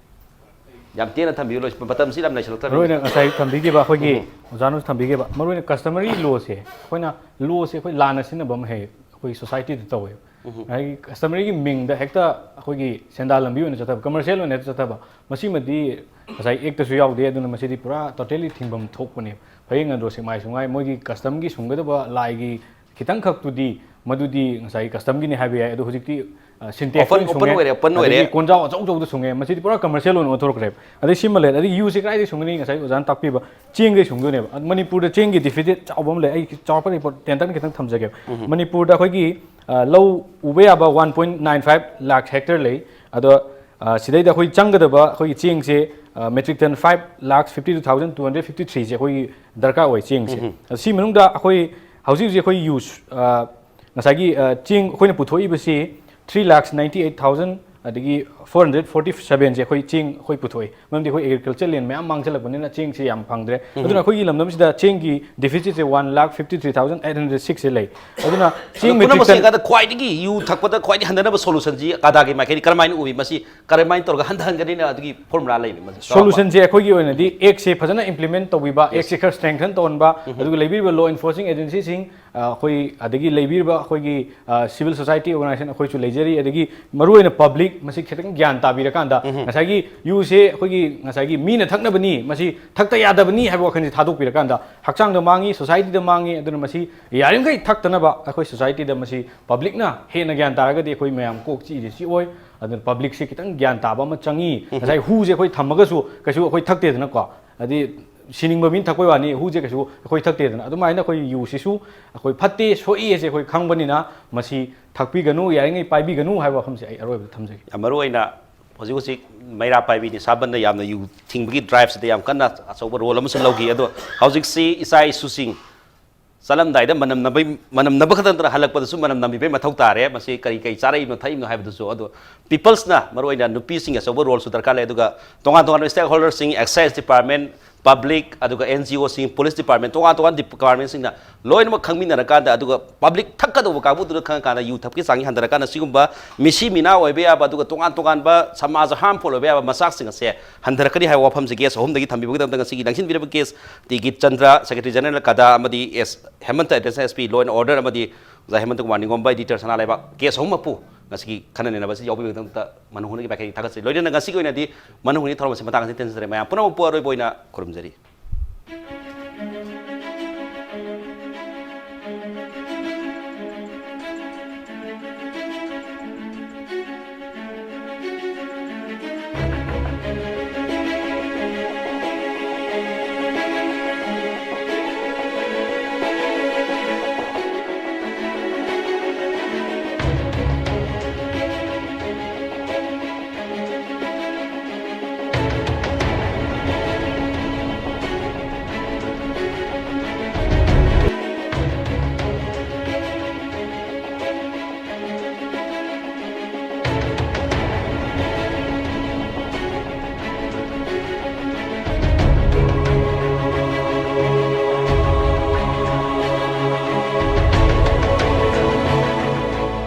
ꯌꯥꯝ ꯇꯦꯟꯅ ꯊꯝꯕꯤꯌꯨ, ꯂꯣꯏꯁ-, ꯃꯇꯝꯁꯤ ꯌꯥꯝ ꯂꯩꯁꯤꯜꯂꯛꯇ꯭ꯔꯕꯅꯤꯅ꯫ ꯃꯔꯨꯑꯣꯏꯅ ꯉꯁꯥꯏ ꯊꯝꯕꯤꯈꯤꯕ ꯑꯩꯈꯣꯏꯒꯤ ꯑꯣꯖꯥꯅꯁꯨ ꯊꯝꯕꯤꯈꯤꯕ, ꯃꯔꯨꯑꯣꯏꯅ ꯀꯁꯇꯃꯔꯤ ꯂꯣꯁꯦ ꯑꯩꯈꯣꯏꯅ, ꯂꯣꯁꯦ ꯑꯩꯈꯣꯏ ꯂꯥꯟꯅ ꯁꯤꯖꯤꯟꯅꯕ ꯑꯃ ꯍꯦꯛ ꯑꯩꯈꯣꯏꯒꯤ ꯁꯣꯁꯥꯏꯇꯤꯗ ꯇꯧꯋꯦꯕ꯫ ꯉꯁꯥꯏꯒꯤ ꯀꯁꯇꯃꯔꯤꯒꯤ ꯃꯤꯡꯗ ꯍꯦꯛꯇ ꯑꯩꯈꯣꯏꯒꯤ ꯁꯦꯟꯗꯥꯟ ꯂꯝꯕꯤ ꯑꯣꯏꯅ ꯆꯠꯊꯕ, ꯀꯃꯔꯁꯤꯌꯦꯜ ꯑꯣꯏꯅ ꯍꯦꯛꯇ ꯆꯠꯊꯕ, ꯃꯁꯤꯃꯗꯤ ꯉꯁꯥꯏ ꯑꯦꯛꯇꯁꯨ ꯌꯥꯎꯗꯦ꯫ ꯑꯗꯨꯅ ꯃꯁꯤꯗꯤ ꯄꯨꯔꯥ ꯇꯣꯇꯦꯂꯤ ꯊꯤꯡꯐꯝ ꯊꯣꯛꯄꯅꯦꯕ꯫ ꯐꯌꯦꯡ ꯑꯗ꯭ꯔꯣ ꯁꯦꯛꯃꯥꯏ ꯁꯨꯡꯉꯥꯏ ꯃꯣꯏꯒꯤ ꯀꯁꯇꯝꯒꯤ ꯁꯨꯡꯒꯗꯕ ꯂꯥꯏꯒꯤ ꯈꯤꯇꯪꯈꯛꯇꯨꯗꯤ ꯃꯗꯨꯗꯤ ꯉꯁꯥꯏ ꯀꯁꯇꯝꯒꯤꯅꯤ ꯍꯥꯏꯕ ꯌꯥꯏ꯫ ꯑꯗꯣ ꯍꯧꯖꯤꯛꯇꯤ ꯁꯤꯟꯇꯦꯛꯁ Open, ꯑꯣꯏꯅ open ꯁꯨꯡꯉꯦ, ꯑꯣꯏꯔꯦ, open ꯑꯣꯏꯔꯦ꯫ ꯑꯗꯒꯤ ꯀꯣꯟꯖꯥꯎ ꯑꯆꯧ ꯑꯆꯧꯕꯗ ꯁꯨꯡꯉꯦ, ꯃꯁꯤꯗꯤ ꯄꯨꯔꯥ ꯀꯃꯔꯁꯤꯌꯦꯜ ꯑꯣꯏꯅ ꯑꯣꯟꯊꯣꯔꯛꯈ꯭ꯔꯦꯕ꯫ ꯑꯗꯩ ꯁꯤꯃ ꯂꯩꯔꯦ, ꯑꯗꯒꯤ ꯌꯨꯁꯦ ꯀꯗꯥꯏꯗꯒꯤ ꯁꯨꯡꯒꯅꯤ? ꯉꯁꯥꯏ ꯑꯣꯖꯥꯅ ꯇꯥꯛꯄꯤꯕ ꯆꯦꯡꯗꯒꯤ ꯁꯨꯡꯗꯣꯏꯅꯦꯕ꯫ ꯑꯗꯨ ꯃꯅꯤꯄꯨꯔꯗ ꯆꯦꯡꯒꯤ ꯗꯤꯐꯤꯁꯤꯠ ꯆꯥꯎꯕ ꯑꯃ ꯂꯩ꯫ ꯑꯩ ꯆꯥꯎꯔꯥꯛꯄ ꯔꯤꯄꯣꯔꯠ ꯇꯦꯟꯇꯪ ꯈꯤꯇꯪ ꯊꯝꯖꯒꯦꯕ꯫ ꯃꯅꯤꯄꯨꯔꯗ ꯑꯩꯈꯣꯏꯒꯤ ꯑ, ꯂꯧ ꯎꯕ ꯌꯥꯕ one point nine five lakh hectare ꯂꯩ꯫ ꯑꯗꯣ ꯑ, ꯁꯤꯗꯩꯗ ꯑꯩꯈꯣꯏ ꯆꯪꯒꯗꯕ ꯑꯩꯈꯣꯏꯒꯤ ꯆꯦꯡꯁꯦ metric ton five lakh fifty two thousand two hundred fifty three ꯁꯦ ꯑꯩꯈꯣꯏꯒꯤ ꯗꯔꯀꯥꯔ ꯑꯣꯏ ꯆꯦꯡꯁꯦ꯫ ꯑꯗꯣ ꯁꯤ ꯃꯅꯨꯡꯗ ꯑꯩꯈꯣꯏ ꯍꯧꯖꯤꯛ ꯍꯧꯖꯤꯛ ꯑꯩꯈꯣꯏ ꯌꯨꯁ, ꯑ, ꯉꯁꯥꯏꯒꯤ ꯑ, ꯆꯦꯡ ꯑꯩꯈꯣꯏꯅ ꯄꯨꯊꯣꯛꯏꯕꯁꯤ three lakh ninety eight thousand ꯑꯗꯒꯤ ꯐꯣꯔ ꯍꯟꯗ꯭ꯔꯦꯠ ꯐꯣꯔꯇꯤ ꯁꯕꯦꯟꯁꯦ ꯑꯩꯈꯣꯏ ꯆꯦꯡ ꯑꯩꯈꯣꯏ ꯄꯨꯊꯣꯛꯏ꯫ ꯃꯔꯝꯗꯤ ꯑꯩꯈꯣꯏ ꯑꯦꯒ꯭ꯔꯤꯀꯜꯆꯔ ꯂꯦꯟ ꯃꯌꯥꯝ ꯃꯥꯡꯁꯤꯜꯂꯛꯄꯅꯤꯅ ꯆꯦꯡꯁꯦ ꯌꯥꯝ ꯐꯪꯗ꯭ꯔꯦ꯫ ꯑꯗꯨꯅ ꯑꯩꯈꯣꯏꯒꯤ ꯂꯝꯗꯝꯁꯤꯗ ꯆꯦꯡꯒꯤ ꯗꯤꯐꯤꯁꯤꯠꯁꯦ one lakh fifty three thousand eight hundred ꯁꯤꯛꯁꯁꯦ ꯂꯩ꯫ ꯑꯗꯨꯅ ꯆꯦꯡ ꯃꯦꯇ꯭ꯔꯤꯛ ꯄꯨꯝꯅꯃꯛꯁꯦ ꯇꯟ ꯌꯦꯡꯀꯥꯟꯗ ꯈ꯭ꯋꯥꯏꯗꯒꯤ ꯌꯨ ꯊꯛꯄꯗ ꯈ꯭ꯋꯥꯏꯗꯒꯤ ꯍꯟꯊꯅꯕ ꯁꯣꯂꯨꯁꯟꯁꯤ ꯀꯗꯥꯒꯤ ꯃꯥꯏꯀꯩꯗꯤ ꯀꯔꯝꯍꯥꯏꯅ ꯎꯏ? ꯃꯁꯤ ꯀꯔꯝꯍꯥꯏꯅ ꯇꯧꯔꯒ ꯍꯟꯊꯍꯟꯒꯅꯤꯅ ꯑꯗꯨꯒꯤ ꯐꯣꯔꯃꯨꯂꯥ ꯂꯩꯔꯤ? ꯃꯁꯤ ꯆꯥꯎꯔꯥꯛꯄ ꯁꯣꯂꯨꯁꯟꯁꯦ ꯑꯩꯈꯣꯏꯒꯤ ꯑꯣꯏꯅꯗꯤ ꯑꯦꯛꯁꯦ ꯐꯖꯅ ꯏꯝꯄ꯭ꯂꯤꯃꯦꯟ ꯇꯧꯕꯤꯕ, ꯑꯦꯛꯁꯦ ꯈꯔ ꯁ꯭ꯇꯔꯦꯡꯊꯟ ꯇꯧꯍꯟꯕ, ꯑꯗꯨꯒ ꯂꯩꯕꯤꯔꯤꯕ ꯂꯣ ꯏꯟꯐꯣꯔꯁꯤꯡ ꯑꯦꯖꯦꯟꯁꯤꯁꯤꯡ, ꯑ, ꯑꯩꯈꯣꯏ ꯑꯗꯒꯤ ꯂꯩꯕꯤꯔꯤꯕ ꯑꯩꯈꯣꯏꯒꯤ, ꯑ, ꯁꯤꯚꯤꯜ ꯁꯣꯁꯥꯏꯇꯤ ꯑꯣꯔꯒꯅꯥꯏꯖꯦꯁꯟ ꯑꯩꯈꯣꯏꯁꯨ ꯂꯩꯖꯔꯤ, ꯑꯗꯒꯤ ꯃꯔꯨꯑꯣꯏꯅ ꯄꯕ꯭ꯂꯤꯛ ꯃꯁꯤ ꯈꯤꯇꯪ ꯒ꯭ꯌꯥꯟ ꯇꯥꯕꯤꯔꯀꯥꯟꯗ ꯉꯁꯥꯏꯒꯤ ꯌꯨꯁꯦ ꯑꯩꯈꯣꯏꯒꯤ ꯉꯁꯥꯏꯒꯤ ꯃꯤꯅ ꯊꯛꯅꯕꯅꯤ, ꯃꯁꯤ ꯊꯛꯇ ꯌꯥꯗꯕꯅꯤ ꯍꯥꯏꯕ ꯋꯥꯈꯜꯁꯦ ꯊꯥꯗꯣꯛꯄꯤꯔꯀꯥꯟꯗ ꯍꯛꯆꯥꯡꯗ ꯃꯥꯡꯉꯤ, ꯁꯣꯁꯥꯏꯇꯤꯗ ꯃꯥꯡꯉꯤ, ꯑꯗꯨꯅ ꯃꯁꯤ ꯌꯥꯔꯤꯃꯈꯩ ꯊꯛꯇꯅꯕ ꯑꯩꯈꯣꯏ ꯁꯣꯁꯥꯏꯇꯤꯗ ꯃꯁꯤ ꯄꯕ꯭ꯂꯤꯛꯅ ꯍꯦꯟꯅ ꯒ꯭ꯌꯥꯟ ꯇꯥꯔꯒꯗꯤ ꯑꯩꯈꯣꯏ ꯃꯌꯥꯝ ꯀꯣꯛ ꯆꯤꯛꯏꯁꯦ ꯆꯤꯛꯑꯣꯏ꯫ ꯑꯗꯨꯅ ꯄꯕ꯭ꯂꯤꯛꯁꯦ ꯈꯤꯇꯪ ꯒ꯭ꯌꯥꯟ ꯇꯥꯕ ꯑꯃ ꯆꯪꯉꯤ꯫ ꯉꯁꯥꯏ ꯍꯨꯁꯦ ꯑꯩꯈꯣꯏ ꯊꯝꯃꯒꯁꯨ ꯀꯩꯁꯨ ꯑꯩꯈꯣꯏ ꯊꯛꯇꯦꯗꯅꯀꯣ, ꯍꯥꯏꯗꯤ ꯁꯤꯅꯤꯡꯕ ꯃꯤꯅ ꯊꯛꯄꯩ ꯋꯥꯅꯤ, ꯍꯨꯁꯦ ꯀꯩꯁꯨ ꯑꯩꯈꯣꯏ ꯊꯛꯇꯦꯗꯅ꯫ ꯑꯗꯨꯃꯥꯏꯅ ꯑꯩꯈꯣꯏ ꯌꯨꯁꯤꯁꯨ ꯑꯩꯈꯣꯏ ꯐꯠꯇꯦ, ꯁꯣꯛꯏ ꯍꯥꯏꯁꯦ ꯑꯩꯈꯣꯏ ꯈꯪꯕꯅꯤꯅ ꯃꯁꯤ ꯊꯛꯄꯤꯒꯅꯨ, ꯌꯥꯔꯤꯉꯩ ꯄꯥꯏꯕꯤꯒꯅꯨ ꯍꯥꯏꯕ ꯋꯥꯐꯝꯁꯦ ꯑꯩ ꯑꯔꯣꯏꯕꯗ ꯊꯝꯖꯒꯦ꯫ ꯌꯥꯝ ꯃꯔꯨ ꯑꯣꯏꯅ ꯍꯧꯖꯤꯛ ꯍꯧꯖꯤꯛ ꯃꯩꯔꯥ ꯄꯥꯏꯕꯤ ꯅꯤꯁꯥ ꯕꯟꯗ ꯌꯥꯝꯅ ꯌꯨ ꯊꯤꯡꯕꯒꯤ ꯗ꯭ꯔꯥꯏꯚꯁꯤꯗ ꯌꯥꯝ ꯀꯟꯅ ꯑꯆꯧꯕ ꯔꯣꯜ ꯑꯃꯁꯨ ꯂꯧꯈꯤ꯫ ꯑꯗꯣ ꯍꯧꯖꯤꯛꯁꯤ ꯏꯆꯥ ꯏꯁꯨꯁꯤꯡ ꯆꯠꯂꯝꯗꯥꯏꯗ ꯃꯅꯝꯅꯕꯩ, ꯃꯅꯝꯅꯕ ꯈꯛꯇ ꯅꯠꯇꯅ ꯍꯜꯂꯛꯄꯗꯁꯨ ꯃꯅꯝ ꯅꯝꯕꯤꯕꯩ ꯃꯊꯧ ꯇꯥꯔꯦ꯫ ꯃꯁꯤ ꯀꯔꯤ ꯀꯔꯤ ꯆꯥꯔꯛꯏꯕꯅꯣ, ꯊꯛꯏꯕꯅꯣ ꯍꯥꯏꯕꯗꯨꯁꯨ꯫ ꯑꯗꯣ ꯄꯤꯄꯜꯁꯅ, ꯃꯔꯨꯑꯣꯏꯅ ꯅꯨꯄꯤꯁꯤꯡꯒꯤ ꯑꯆꯧꯕ ꯔꯣꯜꯁꯨ ꯗꯔꯀꯥꯔ ꯂꯩ꯫ ꯑꯗꯨꯒ ꯇꯣꯉꯥꯟ ꯇꯣꯉꯥꯟꯕ ꯁ꯭ꯇꯦꯛ ꯍꯣꯜꯗꯔꯁꯤꯡ, ꯑꯦꯛꯁꯥꯏꯁ ꯗꯤꯄꯥꯔꯠꯃꯦꯟ, ꯄꯕ꯭ꯂꯤꯛ, ꯑꯗꯨꯒ ꯑꯦꯟ ꯖꯤ ꯑꯣꯁꯤꯡ, ꯄꯨꯂꯤꯁ ꯗꯤꯄꯥꯔꯠꯃꯦꯟ, ꯇꯣꯉꯥꯟ ꯇꯣꯉꯥꯟꯕ ꯗꯤꯄꯥꯔꯠꯃꯦꯟꯁꯤꯡꯅ ꯂꯣꯏꯅꯃꯛ ꯈꯪꯃꯤꯟꯅꯔꯀꯥꯟꯗ, ꯑꯗꯨꯒ ꯄꯕ꯭ꯂꯤꯛ ꯊꯛꯀꯗꯧꯕ ꯀꯥꯡꯕꯨꯗꯨꯅ ꯈꯪꯉꯀꯥꯟꯗ ꯌꯨ ꯊꯛꯄꯒꯤ ꯆꯥꯡꯁꯤ ꯍꯟꯊꯔꯀꯥꯟꯗ ꯁꯤꯒꯨꯝꯕ ꯃꯤꯁꯤ ꯃꯤꯅꯥ ꯑꯣꯏꯕ ꯌꯥꯕ, ꯑꯗꯨꯒ ꯇꯣꯉꯥꯟ ꯇꯣꯉꯥꯟꯕ ꯁꯃꯥꯖ ꯍꯥꯔꯝꯐꯨꯜ ꯑꯣꯏꯕ ꯌꯥꯕ ꯃꯆꯥꯛꯁꯤꯡ ꯑꯁꯦ ꯍꯟꯊꯔꯛꯀꯅꯤ ꯍꯥꯏꯕ ꯋꯥꯐꯝꯁꯤ ꯒꯦꯁ ꯑꯍꯨꯝꯗꯒꯤ ꯊꯝꯕꯤꯕꯒꯤꯗꯃꯛꯇ ꯉꯁꯤꯒꯤ ꯂꯪꯁꯤꯟꯕꯤꯔꯕ ꯒꯦꯁ T Geet Chandra, secretary general ꯀꯗꯥ, ꯑꯃꯗꯤ S Hemant, additional S P law and order, ꯑꯃꯗꯤ ꯑꯣꯖꯥ ꯍꯦꯃꯟꯇ ꯀꯨꯃꯥꯔ ꯅꯤꯡꯉꯣꯝꯕ, ꯏꯗꯤꯇꯔ ꯁꯅꯥ ꯂꯩꯕꯥꯛ, ꯒꯦꯁ ꯑꯍꯨꯝꯃꯛꯄꯨ ꯉꯁꯤꯒꯤ ꯈꯟꯅ ꯅꯩꯅꯕꯁꯤ ꯌꯥꯎꯕꯤꯕꯒꯤꯗꯃꯛꯇ ꯃꯅꯨꯡ ꯍꯨꯠꯅꯒꯤ ꯃꯥꯏꯀꯩꯗꯒꯤ ꯊꯥꯒꯠꯆꯔꯤ꯫ ꯂꯣꯏꯅꯅ ꯉꯁꯤꯒꯤ ꯑꯣꯏꯅꯗꯤ ꯃꯅꯨꯡ ꯍꯨꯠꯅꯒꯤ ꯊꯧꯔꯝ ꯑꯁꯤ ꯃꯇꯥꯡ ꯑꯁꯤꯗ ꯇꯦꯟꯖꯔꯦ꯫ ꯃꯌꯥꯝ ꯄꯨꯝꯅꯃꯛꯄꯨ ꯑꯔꯣꯏꯕ ꯑꯣꯏꯅ ꯈꯨꯔꯨꯝꯖꯔꯤ꯫